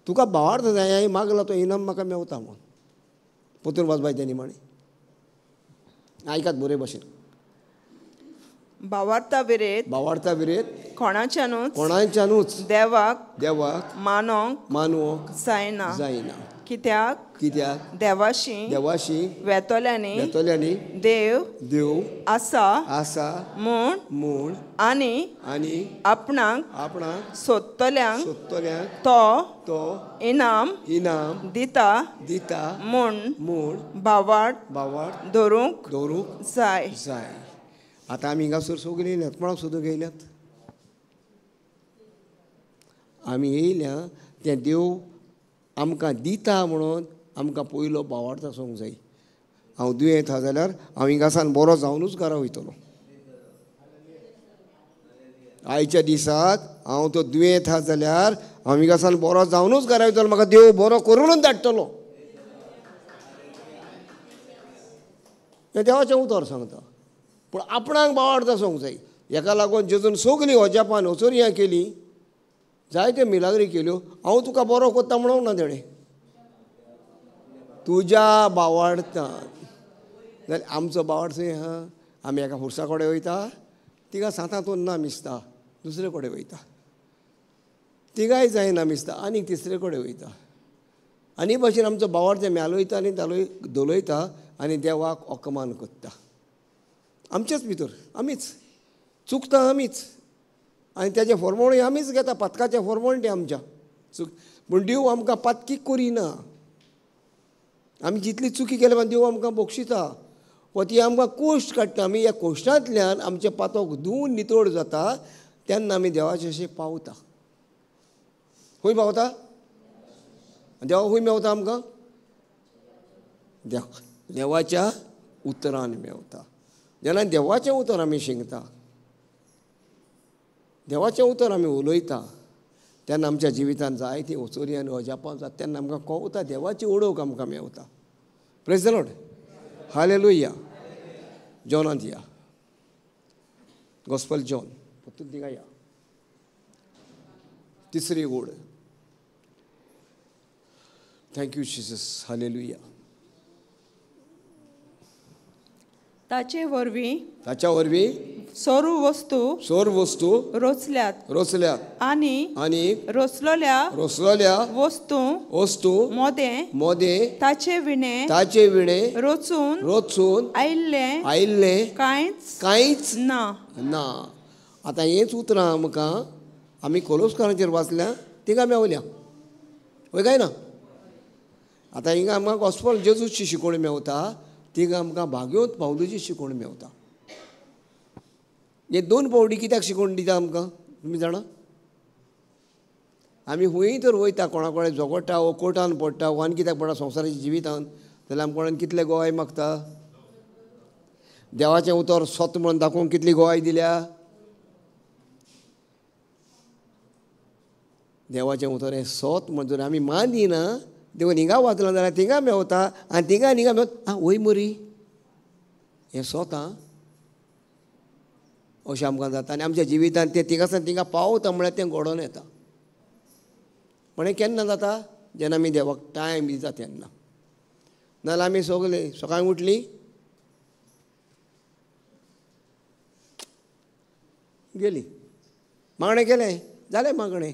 तुका भावार्थ जाय हांवें मागला तो इनाम म्हाका मेवता म्हूण. पोतून वाचपाय तें निमाणें आयकात बरे भशेन. भावार्था विरेत, भावार्था विरेत कोणाच्यानूच, कोणाच्यानूच देवाक, देवाक मानोंक, मानोंक जायना, जायना. कित्याक, कित्याक देवाशी, देवाशी वेतोल्यांनी, वेतोल्यांनी देव, देव आसा, आसा म्हूण, म्हूण आनी, आनी आपणाक, आपणाक सोदतल्यांक, सोदतल्यांक तो, तो इनाम, इनाम दिता, दिता म्हूण, म्हूण भावार्थ भावार्थ धरूंक दवरूंक जाय. जाय. आतां आमी हिंगासर सगळीं येयल्यात, कोणाक सोदूंक येयल्यात? आमी येयल्या तें देव आमकां दिता म्हणून आमकां पयलो भावार्थ आसूंक जाय. हांव दुयेंत आसा जाल्यार हांव हिंगासान बरो जावनूच घरा वयतलो. आयच्या दिसाक हांव तो दुयेंत आसा जाल्यार हांव हिंगासान बरो जावनूच घरा वयतलो. म्हाका देव बरो करूनच धाडटलो. हें देवाचें उतर सांगता. पूण आपणाक भावार्थ आसूंक जाय. हेका लागून जेजून सगळीं अजापान अचोरयां केली, जायत्यो मिलाग्री केल्यो. हांव तुका बरो कोत्ता म्हणूंक ना तेणें, तुज्या भावार्थान. जाल्यार आमचो भावार्थ आहा, आमी एका फुरसा कडेन वयता, तिका सातां दोन ना मिसता, दुसरे कडेन वयता, तिगाय जायना मिसता, आनीक तिसरे कडेन वयता. आनी भशेन आमचो भावार्थ मेलयता आनी धोलयता आनी देवाक अपमान करता. आमचेच भितर आमीच चुकता, आमीच, आनी तेजें फॉर्मोळी आमीच घेता, पातकाचें फॉर्मोलिटी आमच्या चूक. पूण देव आमकां पातकी करिना. आमी जितली चुकी केल्या पण देव आमकां बक्षिता वा ती आमकां कोश्ट काडटा. आमी ह्या कोश्टांतल्यान आमचें पातक धुवून नितळ जाता तेन्ना आमी देवाचे अशें पावता. खंय पावता? देवा खंय मेवता आमकां? देव देवाच्या उतरान मेवता. जेन्ना देवाचें उतर आमी शिंकता, देवाचें उतर आमी उलयता, तेन्ना आमच्या जिवितांत जायती ओचोरी आनी अजापां जाता. तेन्ना आमकां कळटा देवाची ओळख आमकां मेवता. Praise the Lord, hallelujah. जॉनांत या, गॉस्पल जॉन परतून थिंगा या, तिसरी ओळ. Thank you Jesus, hallelujah. ताचे वरवीं, ताच्या वरवीं सर्व वस्तू, सर्व वस्तू रोचल्यात, रोचल्यात आनी आनी रोचलेल्या, रोचलेल्या वस्तू, वस्तू मोदें, मोदें ताचे विणें, ताचे विणें रोचून, रोचून आयिल्लें, आयिल्लें कांयच, कांयच ना ना. आतां हेंच उतरां आमकां आमी कोलोस्कारांचेर वाचल्या, तिंगा मेवल्या वय काय ना? आतां हिंगा आमकां गॉस्पल जेजूची शिकवण मेवता, तिंगा आमकां भाग्योत पावलूची शिकवण मेवता. हे दोन पावटी कित्याक शिकवण दिता आमकां तुमी जाणा? आमी खंय तर वयता, कोणा कडेन झगडटा वो कोर्टान पडटा वो आनी कित्याक पडटा संवसाराच्या जिवितान, जाल्यार आमकां कोणान कितले गोवाय मागता? देवाचें उतर सत म्हणून दाखोवंक कितली गोवाय दिल्या? देवाचें उतर हें सत म्हणून जर आमी मानिना, देखून हिंगा वाचलां जाल्यार थिंगा मेवता आनी थिंगा हिंगा मेवता. आं वय मरी हें सत आं, अशें आमकां जाता. आनी आमच्या जिवितांत तें थिंगासान थिंगा पावता म्हळ्यार तें घडोवन येता. पण हें केन्ना जाता? जेन्ना आमी देवाक टायम दिता तेन्ना. नाजाल्यार आमी सगळे सकाळीं उठलीं गेलीं, मागणें केलें, जालें मागणें.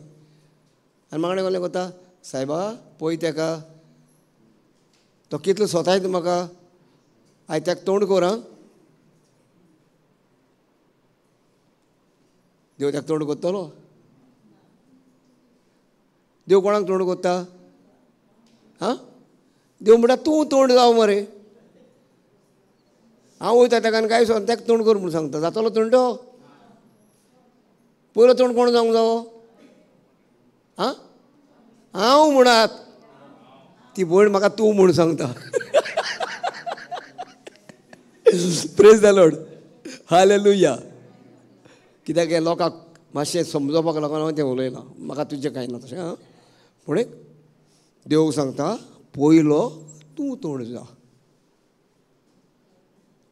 आनी मागणें केलें कोता, सायबा पळय तेका, तो कितलो सोतायता म्हाका, आयज तेका तोंड कर आं. देव तेका तोंड करतलो? देव कोणाक तोंड करता? आं, देव म्हणटा तूं तोंड जाव मरे. हांव वयता तेका आनी काय सांग तेका तोंड कर म्हूण सांगता, जातलो तोंड? पयलो तोंड कोण जावंक जावो? आं, हांव म्हणात, ती भयण म्हाका तूं म्हूण सांगता. Praise the Lord, hallelujah. कित्याक हें लोकांक मातशें समजोवपाक लागून हांव तें उलयलां, म्हाका तुजें कांय ना तशें. आं, पूण एक देव सांगता पयलो तूं तोंड जा.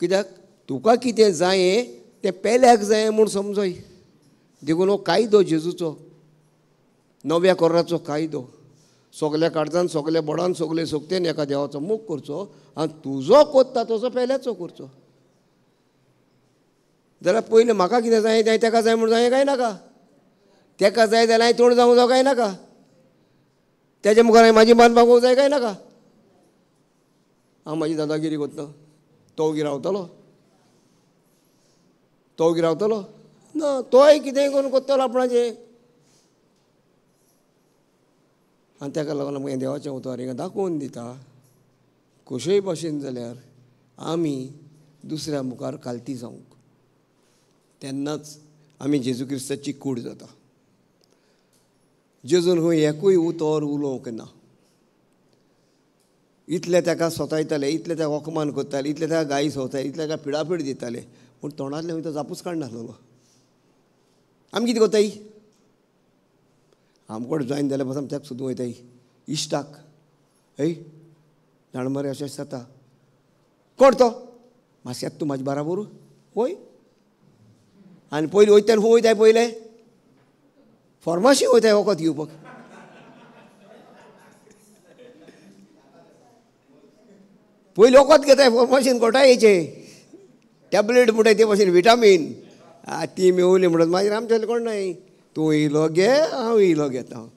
कित्याक तुका कितें जायें तें पेल्याक जायें म्हूण समजय. देखून हो कायदो जेजूचो, नव्या कोराचो कायदो. सगल्या काळजान, सगल्या बोडान, सगले सोगतेन एका देवाचो मोग करचो आनी तुजो कोत्ता तसो पेल्याचो करचो. जाल्यार पयलें म्हाका कितें जाय तें तेका जाय म्हूण जाय काय नाका, तेका जाय जाल्यार हांवें तोंड जावंक जावं काय नाका, तेज्या मुखार हांवें म्हाजी मान बागोवंक जाय काय नाका. हांव म्हाजी दादागिरी कोत्ता, तो वगी रावतलो, तो वगी रावतलो ना, तोय कितेंय करून कोत्तलो आपणाचें. आनी तेका लागून आमकां देवाचें उतर हिंगा दाखोवन दिता, कशेय भाशेन जाल्यार आमी दुसऱ्या मुखार कालती जावंक, तेन्नाच आमी जेजू क्रिस्ताची कूड जाता. जेजून खंय एकूय उतर उलोवंक ना. इतले ताका सोतायताले, इतले ताका अपमान करताले, इतले ताका गायी सोताले, इतले ताका पिडापीड दिताले, पूण तोंडांतल्यान खंय तो जापूच काडनासलो. आमी कितें करताय, आमकोड जॉयन जाल्यार पासून आमी ताका सोदूंक वयताय इश्टाक, हय जाण मरे अशें जाता, कोण तो मातशें तूं म्हाजे बाराबर वय. आनी पयलीं वयता तेन्ना खंय वयताय, पयलें फॉर्माशी वयताय वखद घेवपाक. पयलीं वखद घेताय फॉर्माशीन घोटायेचें टॅबलेट म्हणटाय ते भाशेन विटामीन ती मेवली म्हणत मागीर आमचें कोण नाय, तूं इलो घे हांव इलो घेता,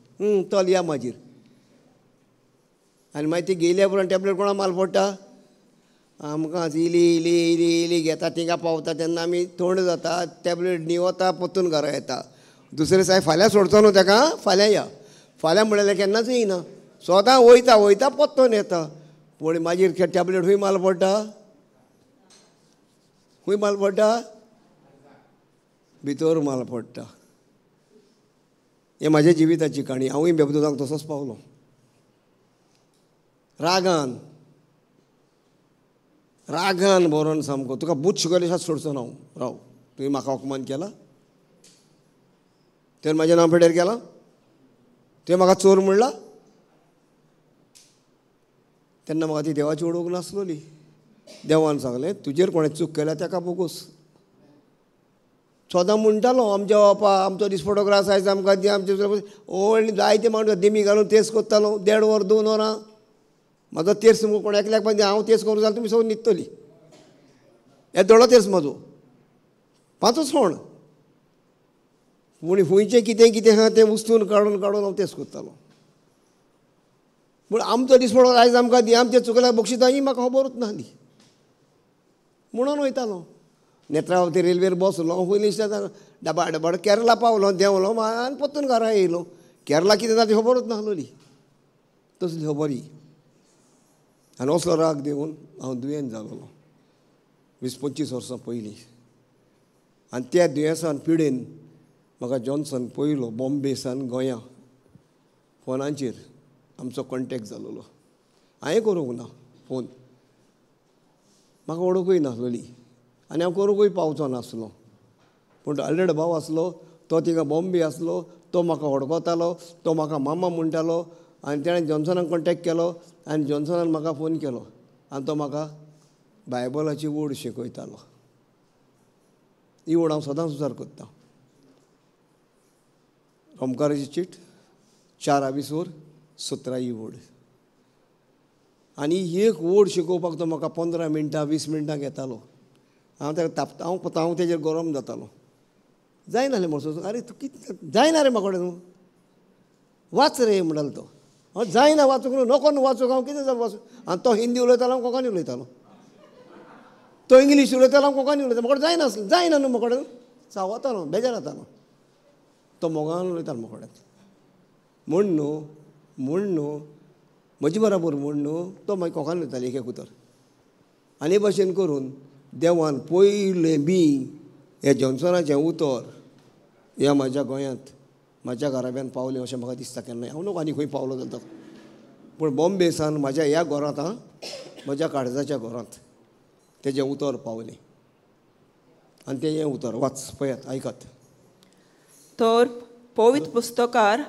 चल या मागीर. आनी मागीर ती गेल्या उपरांत टॅबलेट कोणा माल पडटा, आमकां इली इली इली इली घेता, तिंगा पावता तेन्ना आमी थंड जाता, टॅबलेट न्हिवता, परतून घरा येता. दुसरे सायब फाल्यां सोडचो न्हू तेका, फाल्यां या, फाल्यां म्हणल्यार केन्नाच येयना, स्वता वयता वयता परतून येता. पूण मागीर टॅबलेट खंय माल पडटा, खंय माल पडटा, भितर माल पडटा. हें म्हाज्या जिविताची काणी. हांवूय बेबदोजांक तसोच पावलो, रागान रागान भरोन सामको, तुका बूत शिकयले सोडचो ना हांव, राव तुवें म्हाका अपमान केला, तुवें म्हाजें नांव पेड्यार केलां, तुवें म्हाका चोर म्हणला. तेन्ना म्हाका ती देवाची ओळख नासलोली. देवान सांगलें तुजेर कोणें चूक केल्या ताका बोगोस. सदां म्हणटालो आमच्या बापा आमचो दिसपटो ग्रास आयज आमकां दी, आमचे व्हडली जायते माणूस दिमी घालून तेस कोत्तालो, 1.5 वर 2 वरां म्हाजो तेर्स कोण एकल्याक पण हांव तेर्स करूं जाल्यार तुमी सगळीं न्हिदतली. येदोळो तेर्स म्हाजो पांचूच फोण, पूण खुंयचें कितें कितें आहा तें उस्तून काडून काडून हांव तेर्स कोत्तालो. पूण आमचो दिसपटो आयज आमकां दी, आमचें चुकल्याक बक्षिसां ही म्हाका खबरूच नासली म्हणून वयतालो. नेत्रावती रेल्वेर बसलो, खंय डबा डबाड केरला पावलो, देंवलो आनी परतून घरा येयलो. केरला कितें जाता ती खबरूच नासलोली, तसली खबर ही. आनी असलो राग देवन हांव दुयेंत जालोलो 20-25 वर्सां पयलीं. आनी त्या दुयेंसान पिडेन म्हाका जॉन्सन पयलो बॉम्बे सान गोंया फोनाचेर आमचो कॉन्टेक्ट जालोलो. हांवें करूंक ना फोन, म्हाका वळखूय नासलोली आनी हांव करूंकूय पावचो नासलो. पूण ऑलरेडी भाव आसलो, तो थिंगा बॉम्बे आसलो, तो म्हाका वळखतालो, तो म्हाका मामा म्हणटालो. आनी तेणें जॉन्सनाक कॉन्टेक्ट केलो आनी जॉन्सनान म्हाका फोन केलो आनी तो म्हाका बायबलाची ओड शिकयतालो. ही ओड हांव सदांच विचार करतां. रोमकाराची चीट 4:17 ही ओड. आनी एक ओड शिकोवपाक तो म्हाका 15 मिनटां 20 मिनटां घेतालो. हांव ताका तापता, हांव तेजेर गरम जातालो. जायना म्हणसो, आरे तूं कितें जायना रे म्हाका तूं वाच रे म्हणटालो तो. हांव जायना वाचूंक न्हू, नको न्हू वाचूंक, हांव कितें जालें वाचूंक. आनी तो हिंदी उलयतालो, हांव कोंकणी उलयतालो, तो इंग्लीश उलयतालो, हांव कोंकणी उलयतालो. म्हाका जायनासलें, जायना न्हू म्हाका, चावतालो, बेजार जातालो. तो मोगान उलयतालो म्हाका म्हूण न्हू, म्हूण न्हू म्हजे बराबर म्हूण न्हू, तो मागीर कोंकणी उलयतालो एक एक उतर. आनी हे भाशेन करून देवान पयलें बी हे जॉन्सनाचें उतर ह्या म्हाज्या गोंयांत म्हाज्या घराब्यान पावलें अशें म्हाका दिसता. केन्नाय हांव न्हू आनी खंय पावलो जाता, पूण बॉम्बे सान म्हाज्या ह्या घरांत, आं म्हज्या काळजाच्या घरांत तेजें उतर पावलें. आनी तें हें उतर वाच पळयात, आयकात. तर पवित्र पुस्तकार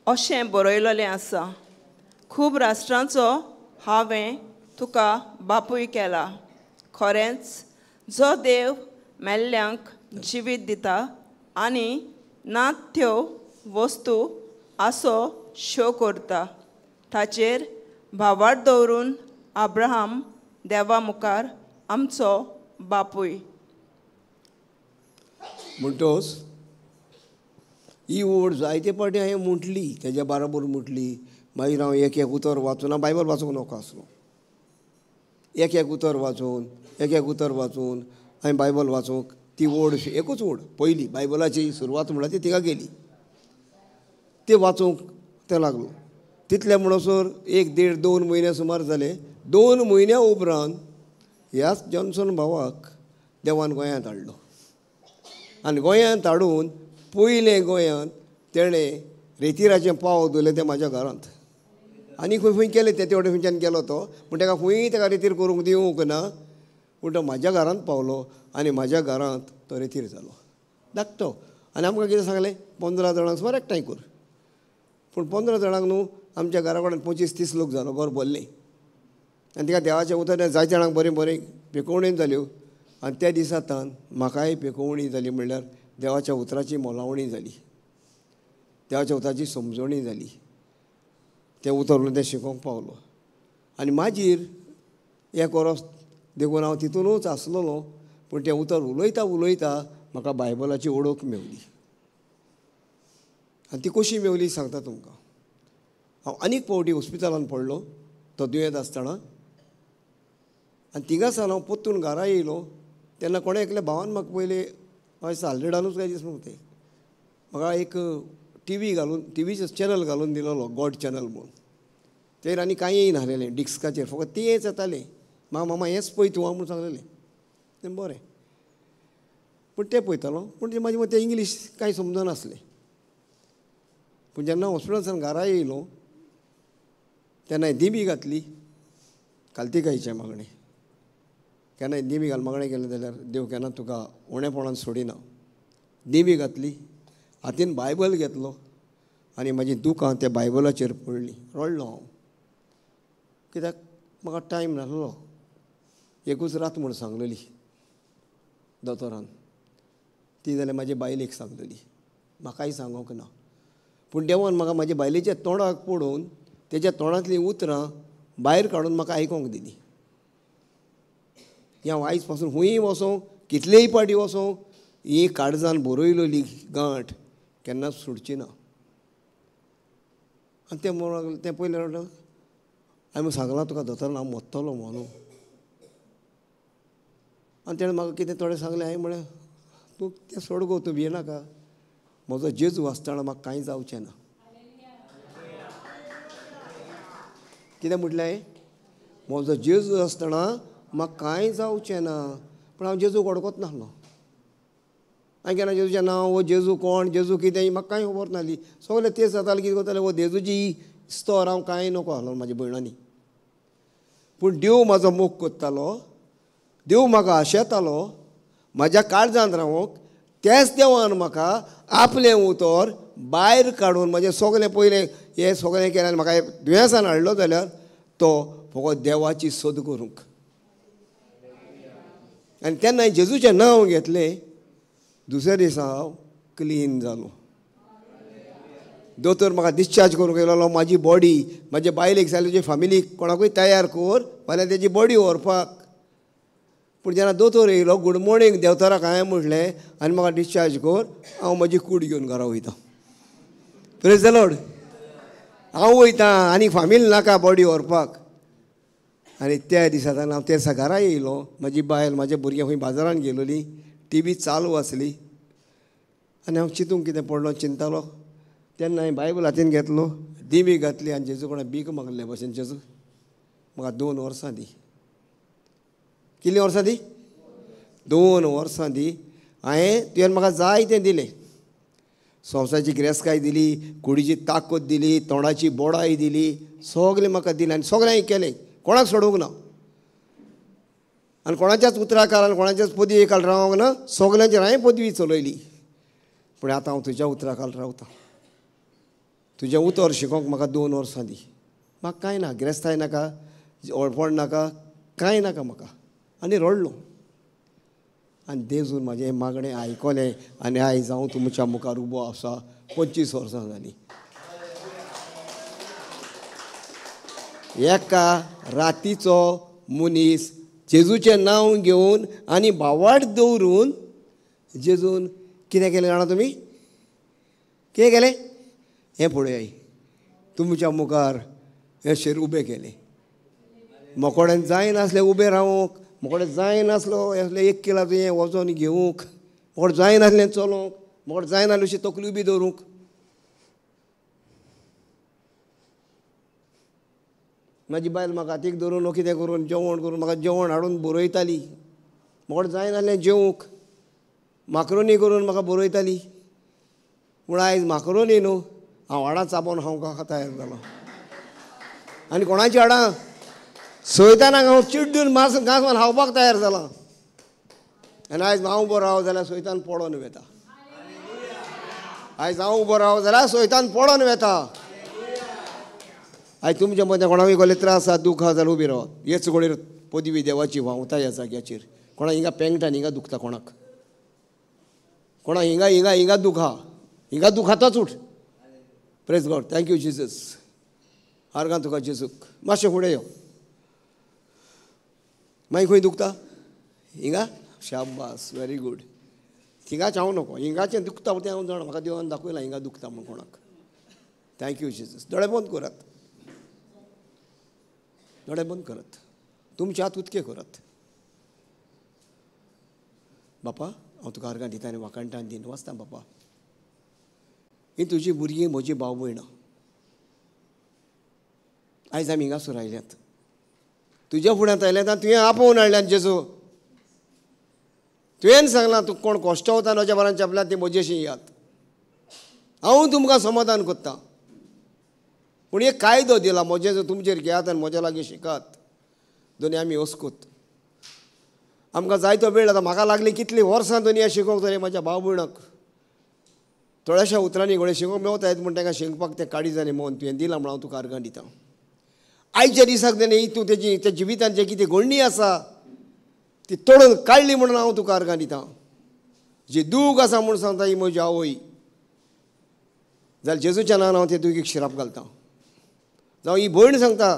अशें बरयलेलें आसा, खूब राष्ट्रांचो हांवें तुका बापूय केला. खरेंच जो देव मेल्ल्यांक जिवीत दिता आनी ना त्यो वस्तू आसो शो करता, ताचेर भावार्थ दवरून अब्राहम देवा मुखार आमचो बापूय. म्हणटोच ही ओड जायते पाटी हांवें म्हटली, तेज्या बाराबर म्हटली. मागीर हांव एक एक उतर वाचून, हांव बायबल वाचूंक नाका आसलो, एक एक उतर वाचून एक एक उतर वाचून हांवें बायबल वाचूंक ती ओड, एकूच ओड पयली बायबलाची सुरवात म्हणल्यार ती थिंगा गेली, ती वाचूंक तें लागलो. तितले म्हणसर 1 1.5 2 म्हयने सुमार जाले. 2 म्हयन्या उपरांत ह्याच जॉन्सन भावाक देवान गोंयांत हाडलो आनी गोंयांत हाडून पयलें गोंयांत तेणें रेतिराचें पाव दवरलें तें म्हाज्या घरांत. आनी खंय खंय केलें तें, तेवटे खंयच्यान गेलो तो, पूण ताका खंय ताका रेतीर करूंक दिवंक ना, पूण तो म्हाज्या घरांत पावलो आनी म्हाज्या घरांत तो रेतीर जालो धाकटो. आनी आमकां कितें सांगलें, 15 जाणांक सुमार एकठांय कर. पूण 15 जाणांक न्हू, आमच्या घरा कडेन 25-30 लोक जालो, घर भरलें. आनी तिका देवाचें उतर जायते जाणांक बरें बरें पेकोवणी जाल्यो. आनी त्या दिसा तान म्हाकाय पेकोवणी जाली, म्हणल्यार देवाच्या उतराची मोलावणी जाली, देवाच्या उतराची समजणी जाली. तें उतर तें शिकोवंक पावलो. आनी मागीर एक वरस देखून हांव तितूनच आसलेलो, पूण तें उतर उलयता उलयता म्हाका बायबलाची ओळख मेवली. आनी ती कशी मेवली सांगता तुमकां. हांव आनीक फावटी हॉस्पिटलान पडलो तो दुयेंत आसतना, आनी थिंगासान हांव परतून घरा येयलो तेन्ना कोणें एकल्या भावान म्हाका पयलें, हय सालडेडानूच काय दीस म्हाका तें म्हाका एक टिवी घालून, टिवीचो चॅनल घालून दिलोलो, गॉड चॅनल म्हणून. तेर आनी कांय येयनासलेलें डिस्काचेर, फकत तेंच येतालें. म्हाका मामा हेंच पळय तूं म्हणून सांगलेलें, तें बरें, पूण तें पळयतालो. पूण तें म्हाजें तें इंग्लीश कांय समजनासलें. पूण जेन्ना हॉस्पिटलांतल्यान घरा येयलो तेन्ना दिमी घातली, कालतिकायचें मागणें. केन्नाय दिमी घाल मागणें केलें जाल्यार देव केन्ना तुका उणेपणान सोडिना. दिमी घातली, हातीन बायबल घेतलो आनी म्हाजी दुकां त्या बायबलाचेर पडलीं. रडलो हांव, कित्याक म्हाका टायम नासलो. एकूच रात म्हूण सांगलेली दोतोरान, ती जाल्यार म्हाजे बायलेक सांगलेली, म्हाकाय सांगूंक ना. पूण देवान म्हाका म्हाजे बायलेच्या तोंडाक पळोवन तेज्या तोंडांतलीं उतरां भायर काडून म्हाका आयकोंक दिलीं. हांव आयज पासून खंयूय वचों, कितलेय पाटी वचों, ही काळजान बरयलेली गांठ केन्नाच सुटची ना. आनी तें म्हणूंक लागलें, तें पयलें म्हणटा, हांवें सांगलां तुका दोतोरान हांव मरतलो म्हणून. आनी तेणें म्हाका कितें थोडें सांगलें. हांवें म्हळें, तूं तें सोड गो, तूं भियेनाका, म्हजो जेजू आसतना म्हाका कांय जावचें ना. कितें म्हटलें हांवें? म्हजो जेजू आसतना म्हाका कांय जावचें ना. पूण हांव जेजूक वळखत नासलो. हांवें केन्ना जेजूचें नांव, हो जेजू कोण, जेजू कितें, म्हाका कांय खबर नासली. सगळें तें जातालें, कितें करतालें, हो जेजूची स्तोर हांव कांय नको आसलो म्हाज्या भयणांनी. पूण देव म्हाजो मोग करतालो, देव म्हाका आशेतालो म्हाज्या काळजांत रावोंक. त्याच देवान म्हाका आपलें उतर भायर काडून म्हजें सगळें पयलें हें सगळें केलें आनी म्हाका दुयेंसान हाडलो जाल्यार तो फकत देवाची सोद करूंक. आनी तेन्ना जेजूचें नांव घेतलें, दुसऱ्या दिसा हांव क्लीन जालो. दोतोर म्हाका डिस्चार्ज करूंक येयलो. म्हाजी बॉडी म्हाजे बायलेक सांगलें, तुजे फामिलीक कोणाकूय तयार कर, फाल्यां तेजी बॉडी व्हरपाक. पूण जेन्ना दोतोर येयलो, गूड मॉर्निंग देवताराक हांवें म्हटलें आनी म्हाका डिस्चार्ज कर, हांव म्हजी कूड घेवन घरा वयता. प्रेज the Lord. हांव वयता आनी फामील नाका बॉडी व्हरपाक. आनी त्या दिसा हांव त्या दिसा घरा येयलो. म्हाजी बायल म्हाजे भुरगीं खंय बाजारान गेलोली, टिवी चालू आसली आनी हांव चिंतूंक कितें पडलो, चिंतालो. तेन्ना हांवें बायबल हातीन घेतलो, दिमी घातली आनी जेजू कोणा बीक मागले भशेन, जेजू म्हाका 2 वर्सां दी. कितलीं वर्सां दी? 2 वर्सां दी. हांवें तुवें म्हाका जाय तें दिलें, संवसाराची गिरेस्तकाय दिली, कुडीची ताकद दिली, तोंडाची बोडाय दिली, सगळें म्हाका दिलें आनी सगळें हांवें केलें, कोणाक सोडूंक ना आनी कोणाच्याच उतराखाल कोणाच्याच पदवी खाल रावंक ना, सगळ्यांचेर हांवें पदवी चलयली. पूण आतां हांव तुज्या उतराखाल रावतां. तुजें उतर शिकोवंक म्हाका 2 वर्सां दी. म्हाका कांय ना, गिरेस्ताय नाका, व्हडपण नाका, कांय नाका म्हाका. आनी रडलो आनी देजून म्हाजें मागणें आयकलें आनी आयज हांव तुमच्या मुखार उबो आसा. 25 वर्सां जालीं. एका रातीचो मनीस जेजूचें नांव घेवन आनी भावार्थ दवरून जेजून कितें केलें जाणा तुमी? कितें केलें? हें पळयाय, तुमच्या मुखार हें शेर उबें केलें. मोकोड्यान जायनासलें उबें रावंक, मोकोडे जायनासलो असलें एक किलाचें हें वचोन घेवंक, मोकोडे जायनासलें चलोवंक, मोकोडे जायनासलें अशी तकली उबी दवरूंक. म्हाजी बायल म्हाका हातीक धरून कितें करून जेवण करून म्हाका जेवण हाडून बरयताली. मोकोडे जायनासलें जेवंक, माक्रोनी करून म्हाका बरयताली. पूण आयज माक्रोनी न्हू, हांव हाडां चाबोन खावंक तयार जालो. आनी कोणाची हाडां? सैतानाक हांव चिड्डून मास घांस मारून खावपाक तयार जाला. आनी आयज हांव उबो राव जाल्यार सैतान पडोन वेता. आयज हांव उबो राव जाल्यार सैतान पडोन वेता. आयज तुमच्या मदें कोणाकूय कसले त्रास आसा, दूख आसा जाल्यार उबी रावात. हेच घडयेर पदवी देवाची व्हांवता ह्या जाग्याचेर. कोणा हिंगा पेंगटा, हिंगा दुखता, कोणाक कोणा हिंगा हिंगा हिंगा दुखा, हिंगा दुखाताच उठ. Praise God, thank you Jesus. आर्गां तुका जेजूक. मातशें फुडें यो. मागीर खंय दुखता? हिंगा? शाबास, व्हेरी गुड. हिंगाच हांव नको, हिंगाचें दुखता तें हांव जाणा, म्हाका देवान दाखयलां हिंगा दुखता म्हूण कोणाक. Thank you Jesus. दोळे बंद करात, दोळे बंद करात, तुमचे हात उदके करात. बापा, हांव तुका आर्गां दिता आनी वाखाणटा आनी दिन वाचता. बापा, ही तुजी भुरगीं म्हजी भाव भयणां आयज आमी हिंगासर आयल्यात, तुज्या फुड्यांत आयल्यात आनी तुवें आपोवन हाडल्यात. जेजू, तुवें सांगलां तूं कोण कश्टवता म्हज्या बरान चेपल्यात ती म्हजेशी येयात, हांव तुमकां समाधान करतां. पूण एक कायदो दिला, म्हजें तुमचेर घेयात आनी म्हज्या लागीं शिकात. दोनी आमी वस्कूत, आमकां जायतो वेळ जाता. म्हाका लागली कितलीं वर्सां दुनिया शिकोवंक तरी म्हज्या भाव भयणाक थोड्याशा उतरांनी घोडे शिकोवंक मेवता येत म्हूण तांकां शिकपाक तें काळीज आनी मन तुवें दिलां म्हूण हांव तुका आर्गां दितां. आयच्या दिसाक तेणें तूं तेजी त्या जिवितान जें कितें घडणी आसा ती तोडून काडली म्हणून हांव तुका आर्गां दितां. जी दूख आसा म्हूण सांगता ही म्हजी आवय, जाल्यार जेजूच्या नांवान हांव ते दुखीक शिराप घालतां. जावं ही भयण सांगता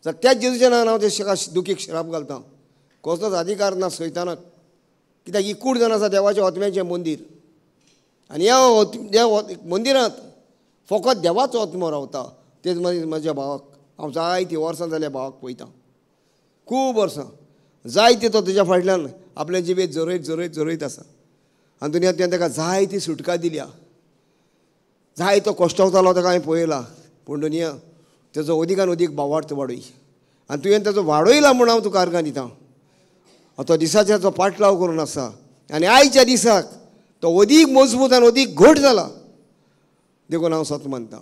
जाल्यार त्याच जेजूच्या नांवान हांव ते दुखीक शिराप घालतां. कसलोच अधिकार ना सैतानाक, कित्याक ही कूड जावन आसा देवाच्या आत्म्याचें मंदीर. आनी ह्या मंदिरांत फकत देवाचो आत्मो रावता. तेच म्हज्या भावाक हांव जायतीं वर्सां जाल्या भावाक पळयतां, खूब वर्सां जायती तो तुज्या फाटल्यान आपलें जिवीत जरयत जरयत जरयत आसा. आनी दुनियांतल्यान ताका जायती सुटका दिल्या, जायतो कश्टवतालो ताका हांवें पळयला. पूण दुनिया तेजो अदिकान अदीक भावार्थ वाडय आनी तुवें ताजो वाडयला म्हूण हांव तुका आर्गां दितां. तो दिसाचेर तो पाटलाव करून आसा आनी आयच्या दिसाक तो अदीक मजबूत आनी अदीक घट जाला. देखून हांव सत मानता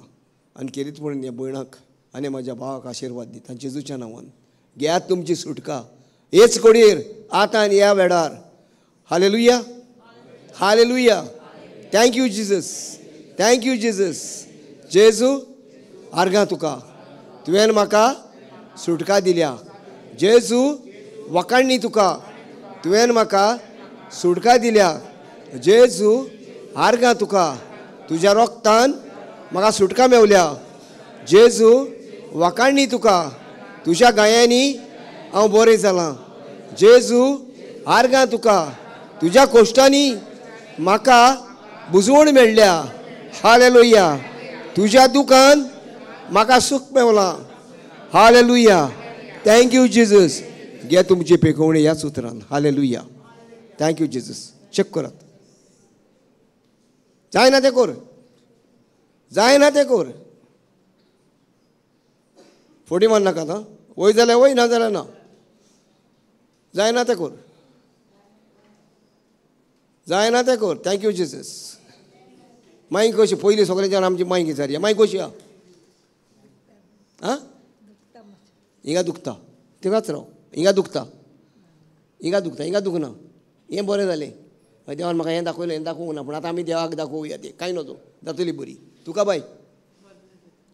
आनी केरीत म्हणून ह्या भयणाक आनी म्हज्या भावाक आशिर्वाद दिता जेजूच्या नांवान. घेयात तुमची सुटका हेच घडयेर आतां आनी ह्या वेळार. Hallelujah, hallelujah. Thank you Jesus, thank you Jesus. जेजू आर्गां तुका, तुवें म्हाका सुटका दिल्या. जेजू वखाणणी तुका, तुवें म्हाका सुटका दिल्या. जेजू आर्गां तुका, तुज्या रोगतान म्हाका सुटका मेवल्या. जेजू वखाणणी तुका, तुज्या गायांनी हांव बरें जालां. जेजू आर्गां तुका, तुज्या कोश्टांनी म्हाका बुजवण मेळ्ळ्या. हालेलुया. तुज्या दुकान म्हाका सूख मेवलां. Hallelujah, thank you Jesus. घे तुमची पेकोवणी ह्याच उतरान. Hallelujah, thank you Jesus. Check करात, जायना तें कर, जायना तें कर, फोटी मार नाकात. हां, वय जाल्यार वय, ना जाल्यार ना, जायना तें कर, जायना तें कर. Thank you Jesus. माई कशी पयलीं सगळ्यांच्यान आमची माई विचारया, माई कशी आहा? आं, हिंगा दुखता, थिंगाच राव. हिंगा दुखता, हिंगा दुखता, हिंगा दुखना. हें बरें जालें, देवान म्हाका हें दाखयलें, हें दाखोवंक ना, पूण आतां आमी देवाक दाखोवया. तें कांय नजो, जातली बरी तुका बाय.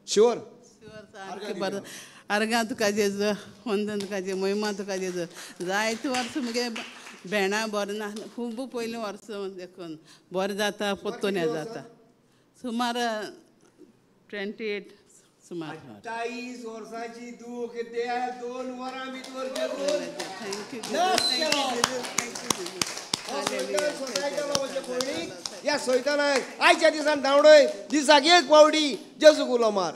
शुअर बरें. आर्गां तुका जेजू, वंदन तुका जे, महिमा तुका जेजू. जायते वर्स मुगे भेंडां बरें ना, खूब पयलीं वर्स देखून बरें जाता, पोत्तून हें जाता. सुमार 28 सुमार. 28 वर्सांची दूख त्या 2 वरां भितर. ह्या सैताना आयच्या दिसान धांवडय, दिसाक एक पावडी जेजूक उलो मार.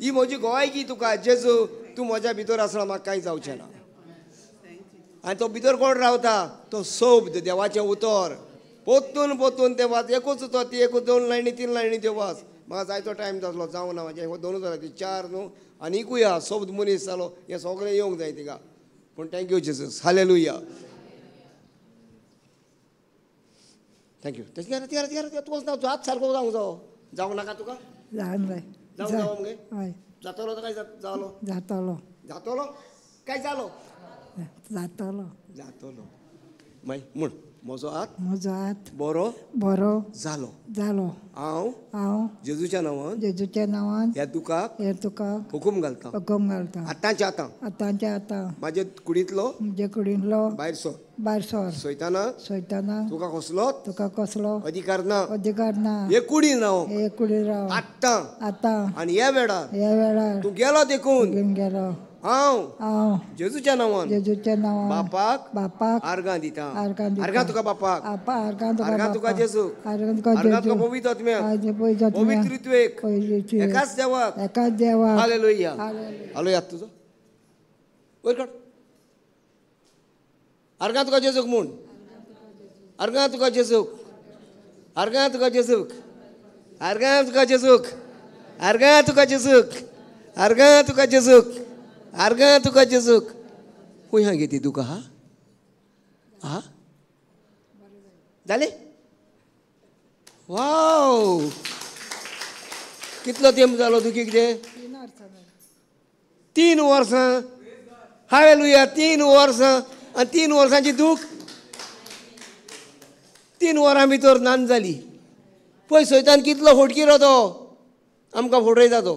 ही म्हजी गोवायकी तुका, जेजू तूं म्हज्या भितर आसला, म्हाका कांय जावचें ना. आनी तो भितर कोण रावता? तो शब्द, देवाचें उतर. पोत्तून पोत्तून तें वाच, एकूच उतर, ती एकूच 2 लायनी 3 लायनी त्यो वाच. म्हाका जायतो टायम जातलो, जावं ना म्हाजें 2 जाल्यार ती 4 न्हू आनीकूय आहा. शब्द मनीस जालो, हें सगळें येवंक जाय तिका. पूण thank you Jesus, hallelujah, thank you. तशें तूं वचना, हात सारको जावंक जावो. जावंक नाका तुका? जावंक जावो मगे? जातलो काय जालो? जातलो. जातलो काय जालो? जातलो. जातलो. मागीर म्हण, म्हजो हात, म्हजो हात बरो बरो जालो जालो. हांव हांव जेजूच्या नांवान, जेजूच्या नांवान ह्या दुखाक, ह्या दुखाक हुकूम घालता, हुकूम घालता. आतांच्या आतां, आतांच्या आतां म्हाजे कुडींतलो, म्हजे कुडींतलो भायर सर, भायर सर. सैताना, सैताना तुका कसलो, तुका कसलो अधिकार ना, अधिकार ना. हे कुडीन राव, हे कुडीन राव आत्तां, आतां आनी ह्या वेळार, ह्या वेळार तूं गेलो देखून गेलो. हांव हांव जेजूच्या नांवान, जेजूच्या नांवान बापाक, बापाक आर्गां दिता. आर्गां दिता. आर्गां तुका बापाक, आर्गां तुका, आर्गां तुका जेजूक, आर्गां तुका आर्गां तुका जेजू, पवित्र आत्म्याक, पवित्र आत्म्याक, पवित्र पवित्र एकाच देवाक, एकाच देवाक. हालेलुया. हालेलुया. तुजो वयर काड. आर्गां तुका जेजूक म्हूण, आर्गां तुका जेजूक, आर्गां तुका जेजूक, आर्गां तुका जेजूक, आर्गां तुका जेजूक, आर्गां तुका जेजूक, आर्गां तुका जेजूक. खंय हा गे ती दुखा? हा हा जालें? वाव, कितलो तेंप जालो दुखीक ते? 3 वर्सां. हालेलुया. 3 वर्सां. आनी 3 वर्सांची दूख 3 वरां भितर नान जाली. पळय सैतान कितलो फटकिरो तो, आमकां फटयता तो.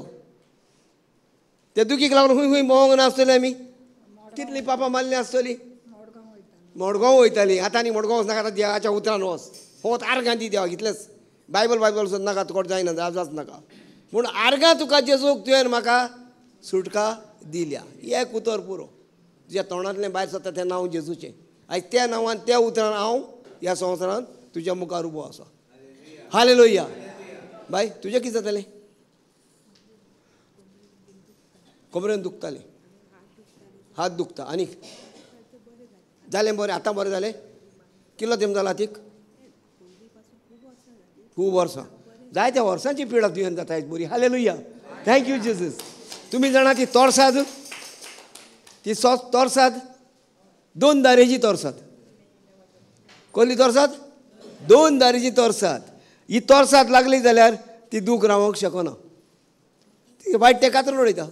ते दुखीक लागून खंय खंय भोंवंक नासतले आमी, कितली पापां मारली आसतली. मडगांव वयताली, आतां आनी मडगांव वचनाका, आतां देवाच्या उतरान वच. होच आर्गां दी देवाक, इतलेंच. बायबल बायबल सुद्दां नाका, तुका जायना, जावच नाका. पूण आर्गां तुका जेजूक, तुवें म्हाका सुटका दिल्या. एक उतर पुरो, तुज्या तोंडांतलें भायर सरता तें नांव जेजूचें. आयज त्या नांवान, त्या उतरान हांव ह्या संवसारांत तुज्या मुखार उबो आसा. हालेलुया. बाय, तुजें कितें जातालें? कमरेन दुखतालें, हात दुखता. आनीक जालें बरें? आतां बरें जालें? कितलो तेंप जाला हातीक? खूब वर्सां. जायत्या वर्सांची पिडा तुवें जाता आयज बरी. हालेलुया. Thank you Jesus. तुमी जाणा ती तोरसाद, ती तोरसाद 2 दारेची तोरसाद. कसली तोरसाद? 2 दारेची तोरसाद. ही तोरसाद लागली जाल्यार ती दूख रावंक शकना, ती वायट तें कातरून उडयता.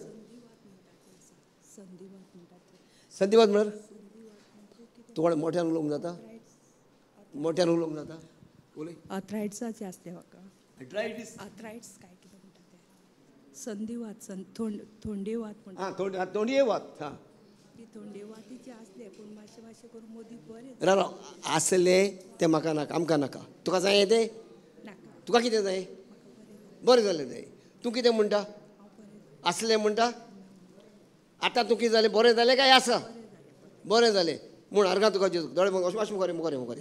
संधिवात म्हळ्यार तुका मोठ्यान उलोवंक जाता? मोठ्यान उलोवंक जाता? उलय. आर्थरायट्साचें आसलें म्हाका. आर्थरायटीस? आर्थरायट्स काय कितें म्हणटा तें, संधिवात, थोंडेवात म्हणटा. आं, तोंडये वात. हां, ती थोंडेवातीचें आसलें, पूण मातशें मातशें करून मदीं बरें राव. आसलें तें म्हाका नाका, आमकां नाका. तुका जाय तें? नाका. तुका कितें जाय? बरें जालें जाय. तूं कितें म्हणटा? आसलें म्हणटा? आतां तूं कितें जालें? बरें जालें काय आसा? बरें जालें म्हूण आर्गां तुका जेजू. दोळे अशें मुखार मुखार मुखार.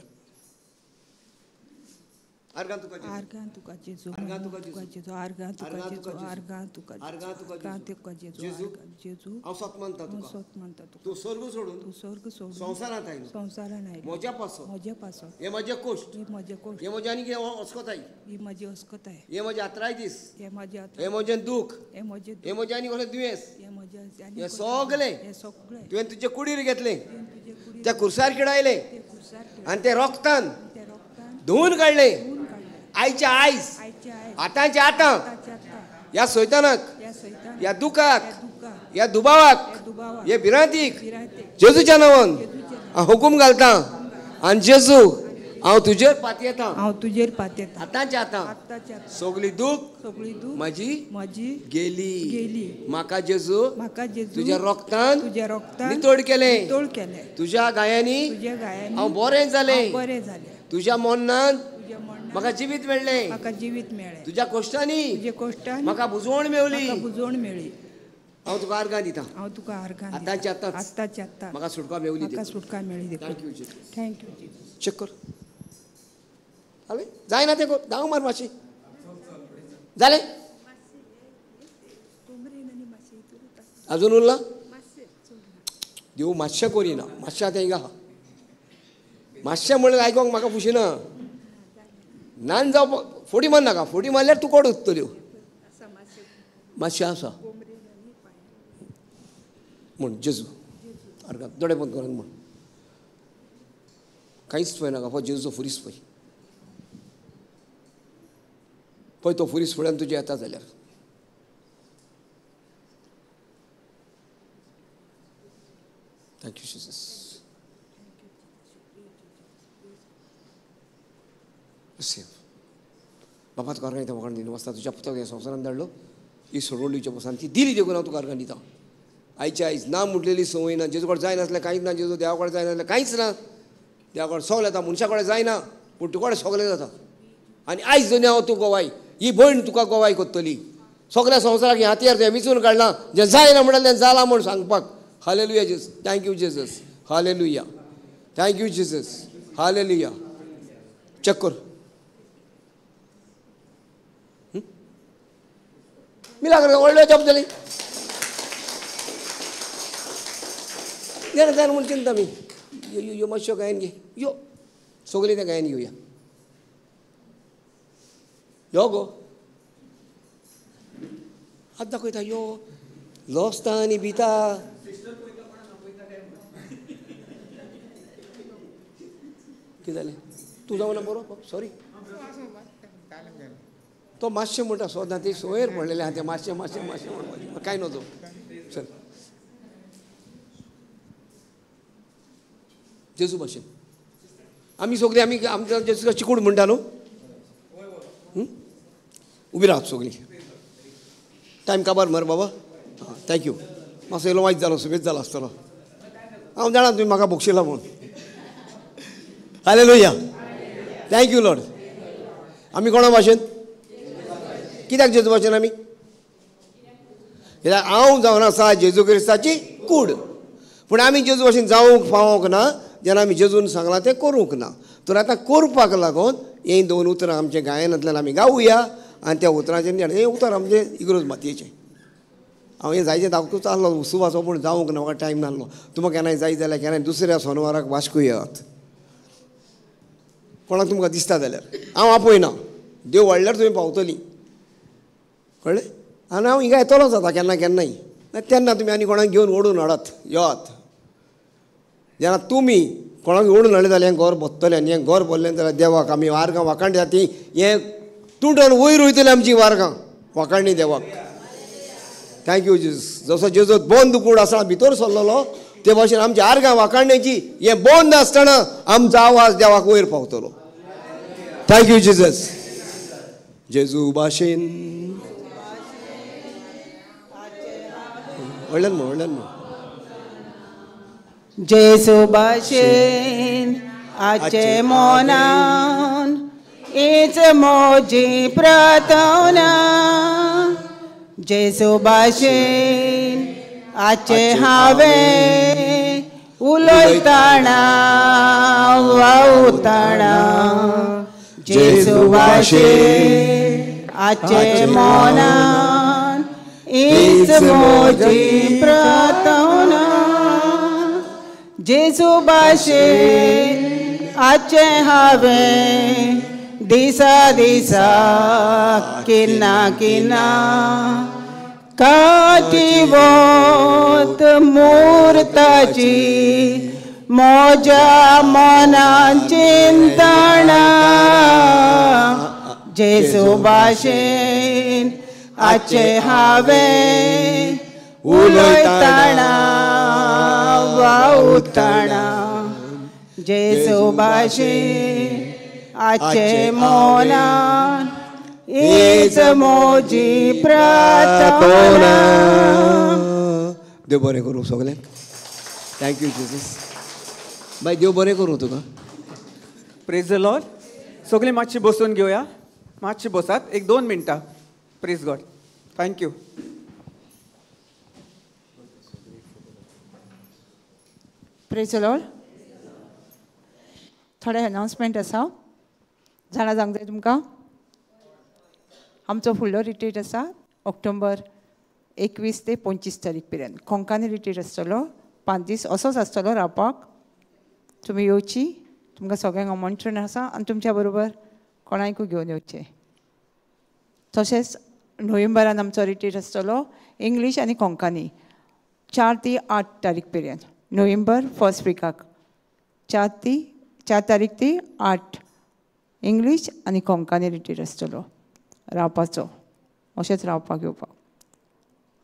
आर्गां तुका जेजू, आर्गां तुका जेजू, आर्गां तुका जेजू, आर्गां तुका जेजू, आर्गां तुका आर्गां तुका आर्गां तुका जेजू, जेजू, जेजू. हांव सत मानता हांव तुका, सत मानता तुका. तूं स्वर्ग सोडून, तूं स्वर्ग सोडून संवसारांत आयलो, संवसारांत आयलो, म्हज्या पासत, म्हज्या पासत. हें म्हजें कोश्ट, हें म्हजें कोश्ट, हें म्हजें आनी कितें अस्कताय, ही म्हजी अस्कताय, हें म्हजें आत्रायदीस, हें म्हजें, हें म्हजें दूख, हें म्हजें, हें म्हजें आनी कसलें दुयेंस, हें म्हजें हें सगळें हें सगळें तुवें तुजे कुडीर घेतलें, तुजे कुडीर त्या कुर्सार किडायलें ते कुर्सार आनी तें रोगतान त्या रोगतान धुवून काडलें. धुवून काडलें. आयच्या आयज, आयच्या आयज, आतांच्या आतां, आतांच्या आतां, ह्या सैतानाक, ह्या सैतानाक, ह्या दुखाक, ह्या दुखाक, ह्या दुबावाक, ह्या दुबावाक, हे भिरांतीक भिरांतीक, जेजूच्या नांवान जेजूच्या हांव हुकूम घालता. आनी जेजू, हांव तुजेर पातयेता, हांव तुजेर पातयेता. आतांच्या आतां आतांच्या आतां सगली दूख सगळी दूख म्हाजी म्हजी गेली. गेली. म्हाका जेजू म्हाका जेजू तुज्या रोगतान तुज्या रोगतान नितळ केलें, नितळ केलें. तुज्या गायांनी तुज्या गायांनी हांव बरें जालें, हांव बरें जालें. तुज्या मोन्नान तुज्या मरणान म्हाका जिवीत मेळ्ळें, म्हाका जिवीत मेळ्ळें. तुज्या कोश्टांनी, तुज्या कोश्टांनी म्हाका बुजवण मेवली, बुजवण मेळ्ळी. हांव तुका आर्गां दिता, हांव तुका आर्गां आतांच्या आतांच, आतांच्या आतां म्हाका सुटका मेवली, म्हाका सुटका मेळ्ळी. Thank you Jesus, thank you Jesus. Check कर, जालें जायना तें कर, धांव मार मातशी, जालें? अजून उरला? देव मातशें करिना, मातशें आतां हिंगा आहा. मातशें म्हणल्यार आयकोंक म्हाका फुशिना. नान जावं फोडी मार नाका, फोडी मारल्यार तूं कोड उत्तल्यो. मातशें आसा म्हण जेजू आर्गां दोळे बंद करून म्हण, कांयच पळय नाका, फक्त जेजूचो फुरीस पळय. पळय तो फुरीस फुड्यान तुजें येता जाल्यार. Thank you Jesus. बाबा तुका आर्गां दिता, म्हाका दिना वाचता तुज्या पुताक ह्या संवसारान धाडलो, ही सोडवण दिवच्या पसान ती दिली देखून हांव तुका आर्गां दिता. आयच्या आयज ना म्हटलेली संवय ना, जेजू कडेन जायनासलें कांयच ना, जेजू देवा कडेन जायनासलें कांयच ना, देवा कडेन सगलें जाता, मनशा कडेन जायना पूण तुका कडेन सगलें जाता. आनी आयज दोनी हांव तूं गोवाय, ही भयण तुका गोवाय कोत्तली. सगल्या संवसाराक हें हातयार तुवें विंचून काडलां, जें जायना म्हणल्यार तें जालां म्हूण सांगपाक. Hallelujah Jesus, thank you Jesus, hallelujah, thank you Jesus, hallelujah. Check कर, मिलाग्र व्हडलो जॉब जाली जाणा जाणा म्हूण चिंता आमी. यो यो यो मातश्यो गायन घे, यो सगळीं तें गायन घेवया. यो गो हात दाखयता, यो लॉसता आनी भिता. कितें जालें? तूं जावना बरो, सॉरी. तो मातशें म्हणटा सदां ती सोयर पडलेलें आहा तें मातशें मातशें मातशें म्हणपाचें, कांय नजो. चल जेजू भाशेन आमी सगळीं, आमी आमच्या जेजू चिकूड म्हणटा न्हू. उबी रावत सगळीं. टायम काबार मर बाबा. आं thank you. मातसो येयलो वायट जालो, सुबेज जालो आसतलो. हांव जाणा तुमी म्हाका बक्षिला म्हूण. Hallelujah, thank you Lord. आमी कोणा भाशेन? कित्याक जेजू भाशेन आमी? कित्याक हांव जावन आसा जेजू क्रिस्ताची कूड. पूण आमी जेजू भाशेन जावंक पावोंक ना जेन्ना आमी जेजून सांगलां तें करूंक ना. तर आतां करपाक लागून हीं दोन उतरां आमच्या गायनांतल्यान आमी गावया आनी त्या उतरांचेर हें उतर आमचें इग्रोज मातयेचें. हांव हें जायतें दाखोवचो आसलो उत्सवाचो, पूण जावंक ना, म्हाका टायम नासलो. तुमकां केन्नाय जाय जाल्यार केन्नाय दुसऱ्या सोनवाराक वास्को येयात. कोणाक तुमकां दिसता जाल्यार हांव आपयना, देव वाडल्यार तुमी पावतलीं, कळ्ळें? आनी हांव हिंगा येतलोच आतां केन्ना केन्नाय, तेन्ना तुमी आनी कोणाक घेवन ओडून हाडात, येयात. जेन्ना तुमी कोणाक ओडून हाडलें जाल्यार हें घर भरतलें, आनी हें घर भरलें जाल्यार देवाक आमी वार्गां वाखाणटी जाती, हें तुटोन वयर वयतलीं आमची वार्गां वाखाणणी देवाक. Thank you Jesus. जसो जेजू बंद कूड आसतना भितर सरलेलो ते भाशेन आमची आर्गां वाखाणण्याची हें बंद आसतना आमचो आवाज देवाक वयर पावतलो. Thank you Jesus. जेजू भाशेन व्हडल्यान म्हण, व्हडल्यान म्हण. जेजू भाशेन आचे मोनान हीच म्हजी प्रार्थना. जेजू भाशेन आचे हांवें उलयतना वावुरतना. जेजू भाशेन आचे मोनान हीच म्हजी प्रार्थना. जेजू भाशेन आचे हांवें दिसा दिसा किन्ना किन्ना काटी वोत मुर्ताची म्हज्या मनान चिंतना. जेजू भाशेन आचे हांवें उलयतना वावुरतना. जेजू भाशेन आचे मोनान हीच म्हजी प्रार्थना. देव बरें करूं सगल्यांक. Thank you Jesus. बाय, देव बरें करूं तुका. Praise the Lord. सगळीं मातशी बसून घेवया, मातशी बसात एक 2 मिनटां. Praise God. Thank you. Praise the Lord. थोडे अनाउन्समेंट आसा, जाणा जावंक जाय तुमकां. आमचो फुडलो रिट्रीट आसा ऑक्टोबर 21 ते 25 तारीख पर्यंत. कोंकणी रिट्रीट आसतलो, 5 दीस असोच आसतलो रावपाक. तुमी येवची, तुमकां सगळ्यांक आमंत्रण आसा आनी तुमच्या बरोबर कोणाकूय घेवन येवचें. तशेंच नोव्हेंबरान आमचो रिट्रीट आसतलो इंग्लीश आनी कोंकणी 4 ते 8 तारीख पर्यंत. नोव्हेंबर फर्स्ट विकाक 4 तारीख ते 8 इंग्लीश आनी कोंकणी रिट्रीट आसतलो रावपाचो, अशेंच रावपाक येवपाक.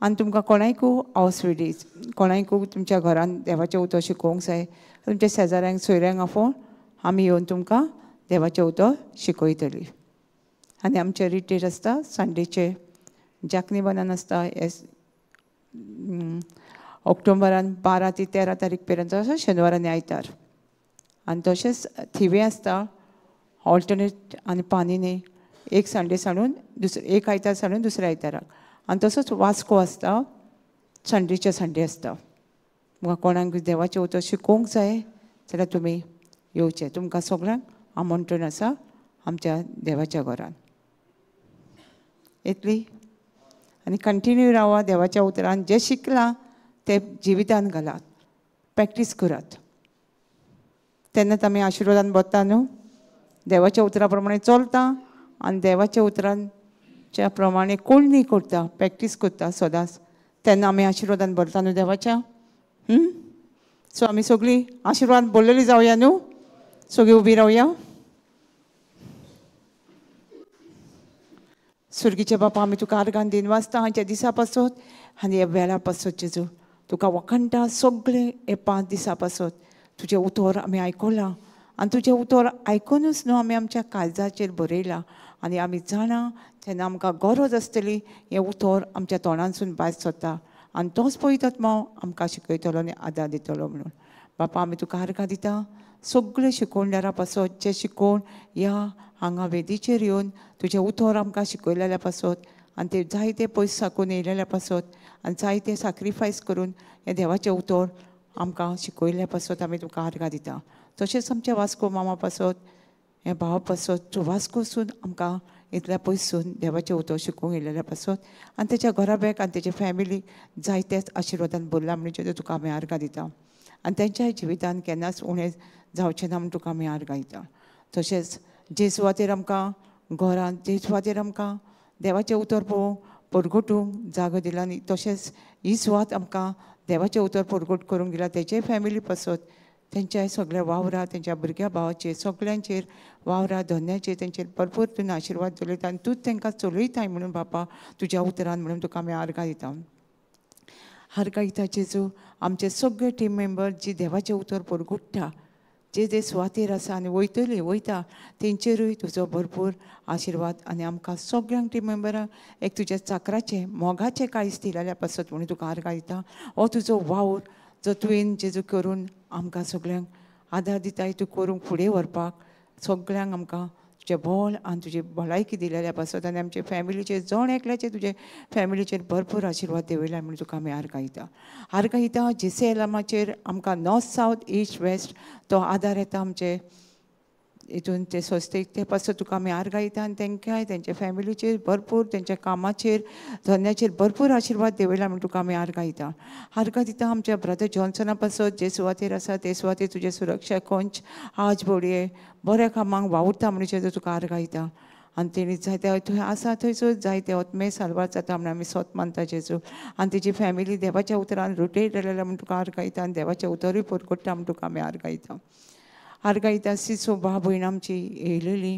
आनी तुमकां कोणाकूय हावस विडीज, कोणाकूय तुमच्या घरान देवाचें उतर शिकोवंक जाय, तुमच्या शेजाऱ्यांक सोयऱ्यांक आफोवन आमी येवन तुमकां देवाचें उतर शिकयतलीं. आनी आमचें रिट्रीट आसता संडेचे, जाकनी बनान आसता एस ऑक्टोबरान 12 ते 13 तारीख पर्यंत आसा, शेनवार आनी आयतार. आनी तशेंच थिवे आसता ऑल्टरनेट आनी पानिनी, एक संडे सांडून दुसरे, एक आयतार सांडून दुसऱ्या आयताराक. आनी तसोच वास्को आसता संडेच्या संडे आसता. तुमकां कोणाक देवाचें उतर शिकोवंक जाय जाल्यार तुमी येवचें. तुमकां सगळ्यांक आमंत्रण आसा आमच्या देवाच्या घरान. येतली आनी कंटिन्यू रावा देवाच्या उतरान. जें शिकलां तें जिवितान घालात, प्रॅक्टीस करात, तेन्नाच आमी आशिर्वादान बता न्हू. देवाच्या उतरा प्रमाणे चलता आनी देवाच्या उतरांच्या प्रमाणे कोडणी करता, प्रॅक्टीस करता सदांच, तेन्ना आमी आशिर्वादान भरता न्हू देवाच्या. सो आमी सगळीं आशिर्वाद भरलेली जावया न्हू. सगळीं उबी रावया. सुर्गीचे बापा, आमी तुका आर्गान दिन वाचता हांच्या दिसा पासत आनी ह्या वेळा पासत. जेजू तुका वखणटा सगळे हे 5 दिसां पासत. तुजें उतर आमी आयकलां आनी तुजें उतर आयकुनूच न्हू आमी आमच्या काळजाचेर बरयलां आनी आमी जाणा तेन्ना आमकां गरज आसतली हें उतर आमच्या तोंडांसून भायर सरता आनी तोच पवित्र आत्मो आमकां शिकयतलो आनी आदार दितलो म्हणून. बापा आमी तुका आर्गां दिता सगळे शिकोवणदारा पासत, जे शिकोवन ह्या हांगा वेदीचेर येवन तुजें उतर आमकां शिकयलेल्या पासत आनी ते जायते पयस साकून येयलेल्या पासत आनी जायते सॅक्रिफायस करून हें देवाचें उतर आमकां शिकयल्ल्या पासत आमी तुका आर्गां दिता. तशेंच आमच्या वास्को मामा पासत, हे भाव पासत, जो वास्कोसून आमकां इतल्या पयसून देवाचें उतर शिकोवंक येयलेल्या पासत आनी तेच्या घराब्याक आनी तेच्या फॅमिलीक जायतेच आशिर्वादान भरला म्हणून तुका आमी आर्गां दिता. आनी तेंच्या जिवितान केन्नाच उणें जावचें ना म्हूण तुका आमी आर्गां दिता. तशेंच जे सुवातेर आमकां घरांत, जे सुवातेर आमकां देवाचें उतर पळोवंक परगटूंक जागो दिला आनी तशेंच ही सुवात आमकां देवाचें उतर परगट करूंक दिला तेचे फॅमिली पासत, तेंच्या सगळ्या वावरा, तेंच्या भुरग्या भावाचेर, सगळ्यांचेर वावरा धन्याचेर तेंचेर भरपूर तुवें आशिर्वाद चलयता आनी तूंच तेंकां चलयताय म्हणून बापा तुज्या उतरान म्हणून तुका आमी आर्गां दिता. आर्गां दिता जेजू आमचे सगळे टीम मेंबर जी देवाचें उतर परगट्टा, जे जे सुवातेर आसा आनी वयतली वयता तेंचेरूय तुजो भरपूर आशिर्वाद आनी आमकां सगळ्यांक टीम मेंबरांक एक तुज्या चाकराचें मोगाचें काळीज दिलेल्या पासत म्हणून तुका आर्गां दिता. हो तुजो वावर जो तुवें जेजू करून आमकां सगळ्यांक आदार दिताय, तूं करूंक फुडें व्हरपाक सगळ्यांक आमकां तुजें बळ आनी तुजी भलायकी दिलेल्या पासत आनी आमचे फॅमिलीचेर जण एकल्याचेर तुजे फॅमिलीचेर भरपूर आशिर्वाद देवयला म्हणून तुका आमी आर्गां दिता. आर्गां दिता जेसे एलामाचेर आमकां नॉर्थ सावथ ईस्ट वेस्ट तो आदार येता आमचे हितून ते संस्थेक, ते पासत तुका आमी आर्गां दिता आनी तेंकांय तेंच्या फॅमिलीचेर भरपूर तेंच्या कामाचेर धंद्याचेर भरपूर आशिर्वाद देवयला म्हूण तुका आमी आर्गां दिता. आर्गां दिता आमच्या ब्रदर जॉन्सना पासत, जे सुवातेर आसा ते सुवातेर तुजें सुरक्षा कंच आज बोडये बऱ्या कामांक वावुरता म्हणून तुका आर्गां दिता. आनी तेणी जायते थंय आसा थंयसर जायते आत्मे साल्वार जाता म्हूण आमी सोत मानता जेजू. आनी तेजी फॅमिली देवाच्या उतरान रुटेड जालेल्या म्हूण तुका आर्गां दिता आनी देवाचें उतरूय परगट्टा म्हूण तुका आमी आर्गां दिता. आर्गां दिता सिसो भाव भयण आमची येयलेली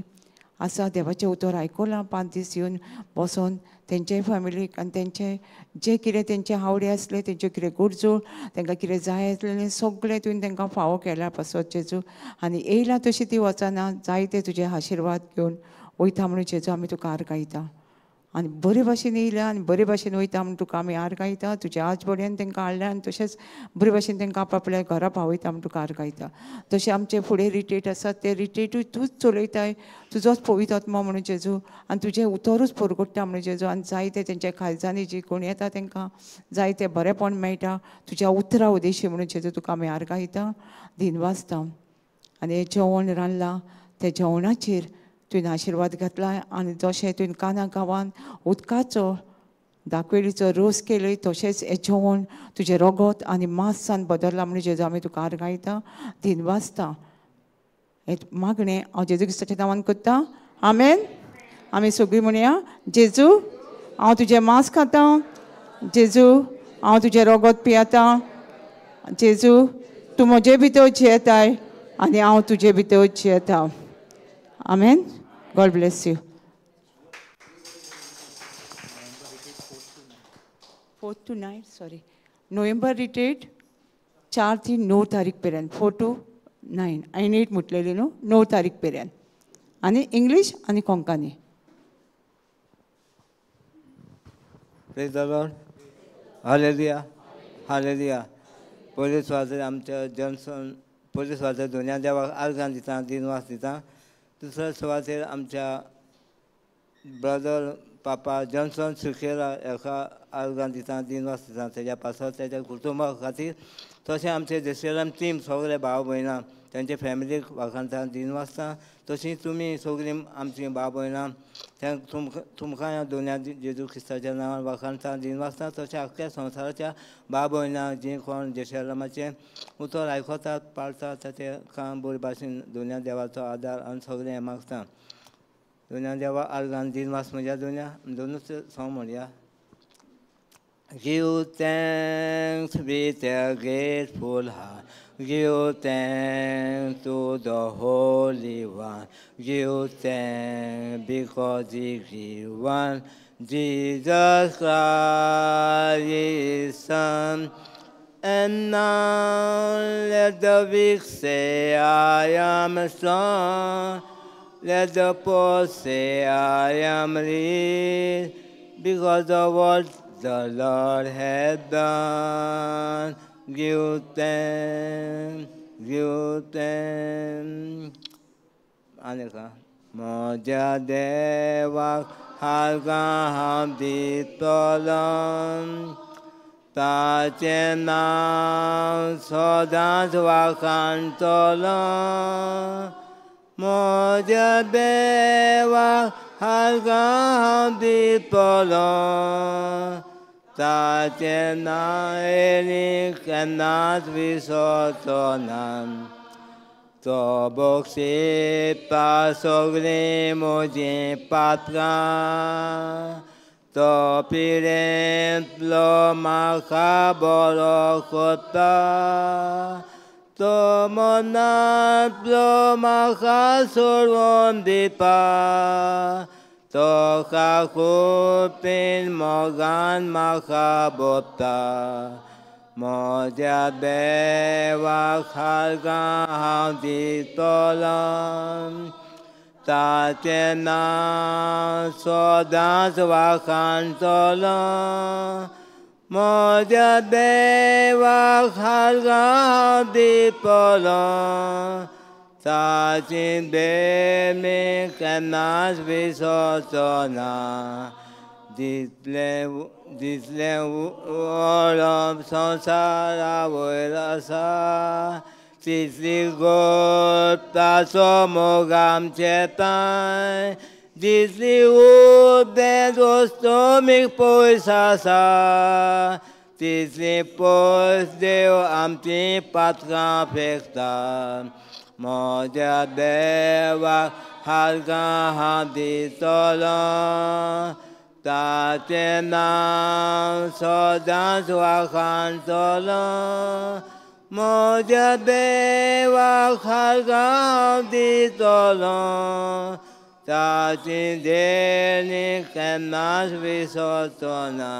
आसा, देवाचें उतर आयकलां, 5 दीस येवन बसोन तेंचे फॅमिलीक आनी तेंचे जे कितें तेंचे आवडे आसले, तेंच्यो कितें गरजो, तेंकां कितें जाय आसलेलें सगळें तुवें तेंकां फावो केल्या पासत जेजू. आनी येयला तशी ती वचना, जायते तुजे आशिर्वाद घेवन वयता म्हणून जेजू आमी तुका आर्गां दिता. आनी बरे भाशेन येयल्या आनी बरे भाशेन वयता म्हूण तुका आमी आर्गां दिता. तुज्या आजबोड्यान तांकां हाडल्या आनी तशेंच बरे भाशेन तांकां आपल्या घरा पावयता म्हूण तुका आर्गां दिता. तशें आमचे फुडें रिट्रीट आसा ते रिट्रीटूय तूंच चलयताय, तुजोच पवित्र आत्मो म्हणून जेजू आनी तुजें उतरूच परगट्टा म्हणून जेजू. आनी जायते तेंच्या काळजांनी जी कोण येता तांकां जायते बरेंपण मेळटा तुज्या उतरा उदेशी म्हणून जेजू तुका आमी आर्गां दिता, दिनवासता. आनी हें जेवण रांदलां त्या जेवणाचेर तुवें आशिर्वाद घातला आनी जशें तुवें काना गांवान उदकाचो दाखवेलीचो रोस केलो तशेंच हें जेवण तुजें रगत आनी मांसान बदल्लां म्हणून जेजू आमी तुका आर्गां दिता, दिनवासता. हें मागणें हांव जेजू क्रिस्ताच्या नांवान करता, आमेन. आमी सगळीं म्हणया, जेजू हांव तुजें मांस खातां, जेजू हांव तुजें रगत पियेतां, जेजू तूं म्हजे भितर जियेताय आनी हांव तुजे भितर जियेतां. आमेन. God bless you. 4 to 9, sorry. November retreat 4 ते 9 तारीख पर्यंत, 4 to 9 आनी 8 म्हटलेली न्हू, 9 तारीख पर्यंत. आनी इंग्लीश आनी Konkani. Praise the Lord. Hallelujah. Hallelujah. पयले सुवातेर आमच्या जॉन्सन पयले सुवातेर दोनया देवाक आर्गां दिता, दिनवास दिता. दुसऱ्या सुवातेर आमच्या ब्रदर पापा जॉन्सन सुखेरा हाका आर्गां दिता, दिनवास दिता तेज्या पासत, तेज्या कुटुंबा खातीर. तशें आमचे जेरुसलेम टीम सगळे भाव भयणां तेंचे फॅमिलीक वाखाणता, दिनवासता. तशीं तुमी सगळीं आमची भाव भयणां तुमकां दोनया जेजू क्रिस्ताच्या नांवान वाखाणता, दिनवासता. तशें आख्ख्या संवसाराच्या भाव भयणां जीं कोण जेरुसलेमाचें उतर आयकतात, पाळतात, तेका बरे भाशेन दोनया देवाचो आदार आनी सगळें हें मागता. दोनया देवा आर्गां दिनवास म्हज्या दोनया दोनूच सोंग म्हणया. Give thanks with a grateful heart. Give thanks to the Holy One. Give thanks because He gave one, Jesus Christ, His Son. And now let the weak say, I am strong. Let the poor say, I am rich. Because of what the Lord hath done. Give thanks, give thanks. आनी का म्हज्या देवाक आर्गां हांव दितलों, ताचें नांव सदांच वाखाणतलों. म्हज्या देवाक आर्गां हांव दितलों, ताचें नांव केन्नाच विसरचो ना. तो बक्षिता सगळीं म्हजीं पात्रां, तो पिडेंतलो म्हाका बरो करता, तो मनांतलो म्हाका सोडोवन दिता, तो काकुळटेन मोगान म्हाका भोगता. म्हज्या देवाक आर्गां हांव दितलों, ताचें नांव सदांच वाखाणतलों. म्हज्या देवाक आर्गां हांव दितलों, ताची देमी केन्नाच विसरचो ना. दितलें दितलें वळप संवसारा वयर आसा, तितली गोड ताचो मोग आमचे तांय. जितली उबें दोस्तोमीक पयस आसा, तितली पयस देव आमची पात्रां फेकता. म्हज्या देवाक आर्गां हांव दितलों, ताचें नांव सदांच वाखाणतलों. म्हज्या देवाक आर्गां हांव दितलों, ताची देणी केन्नाच विसरचो ना.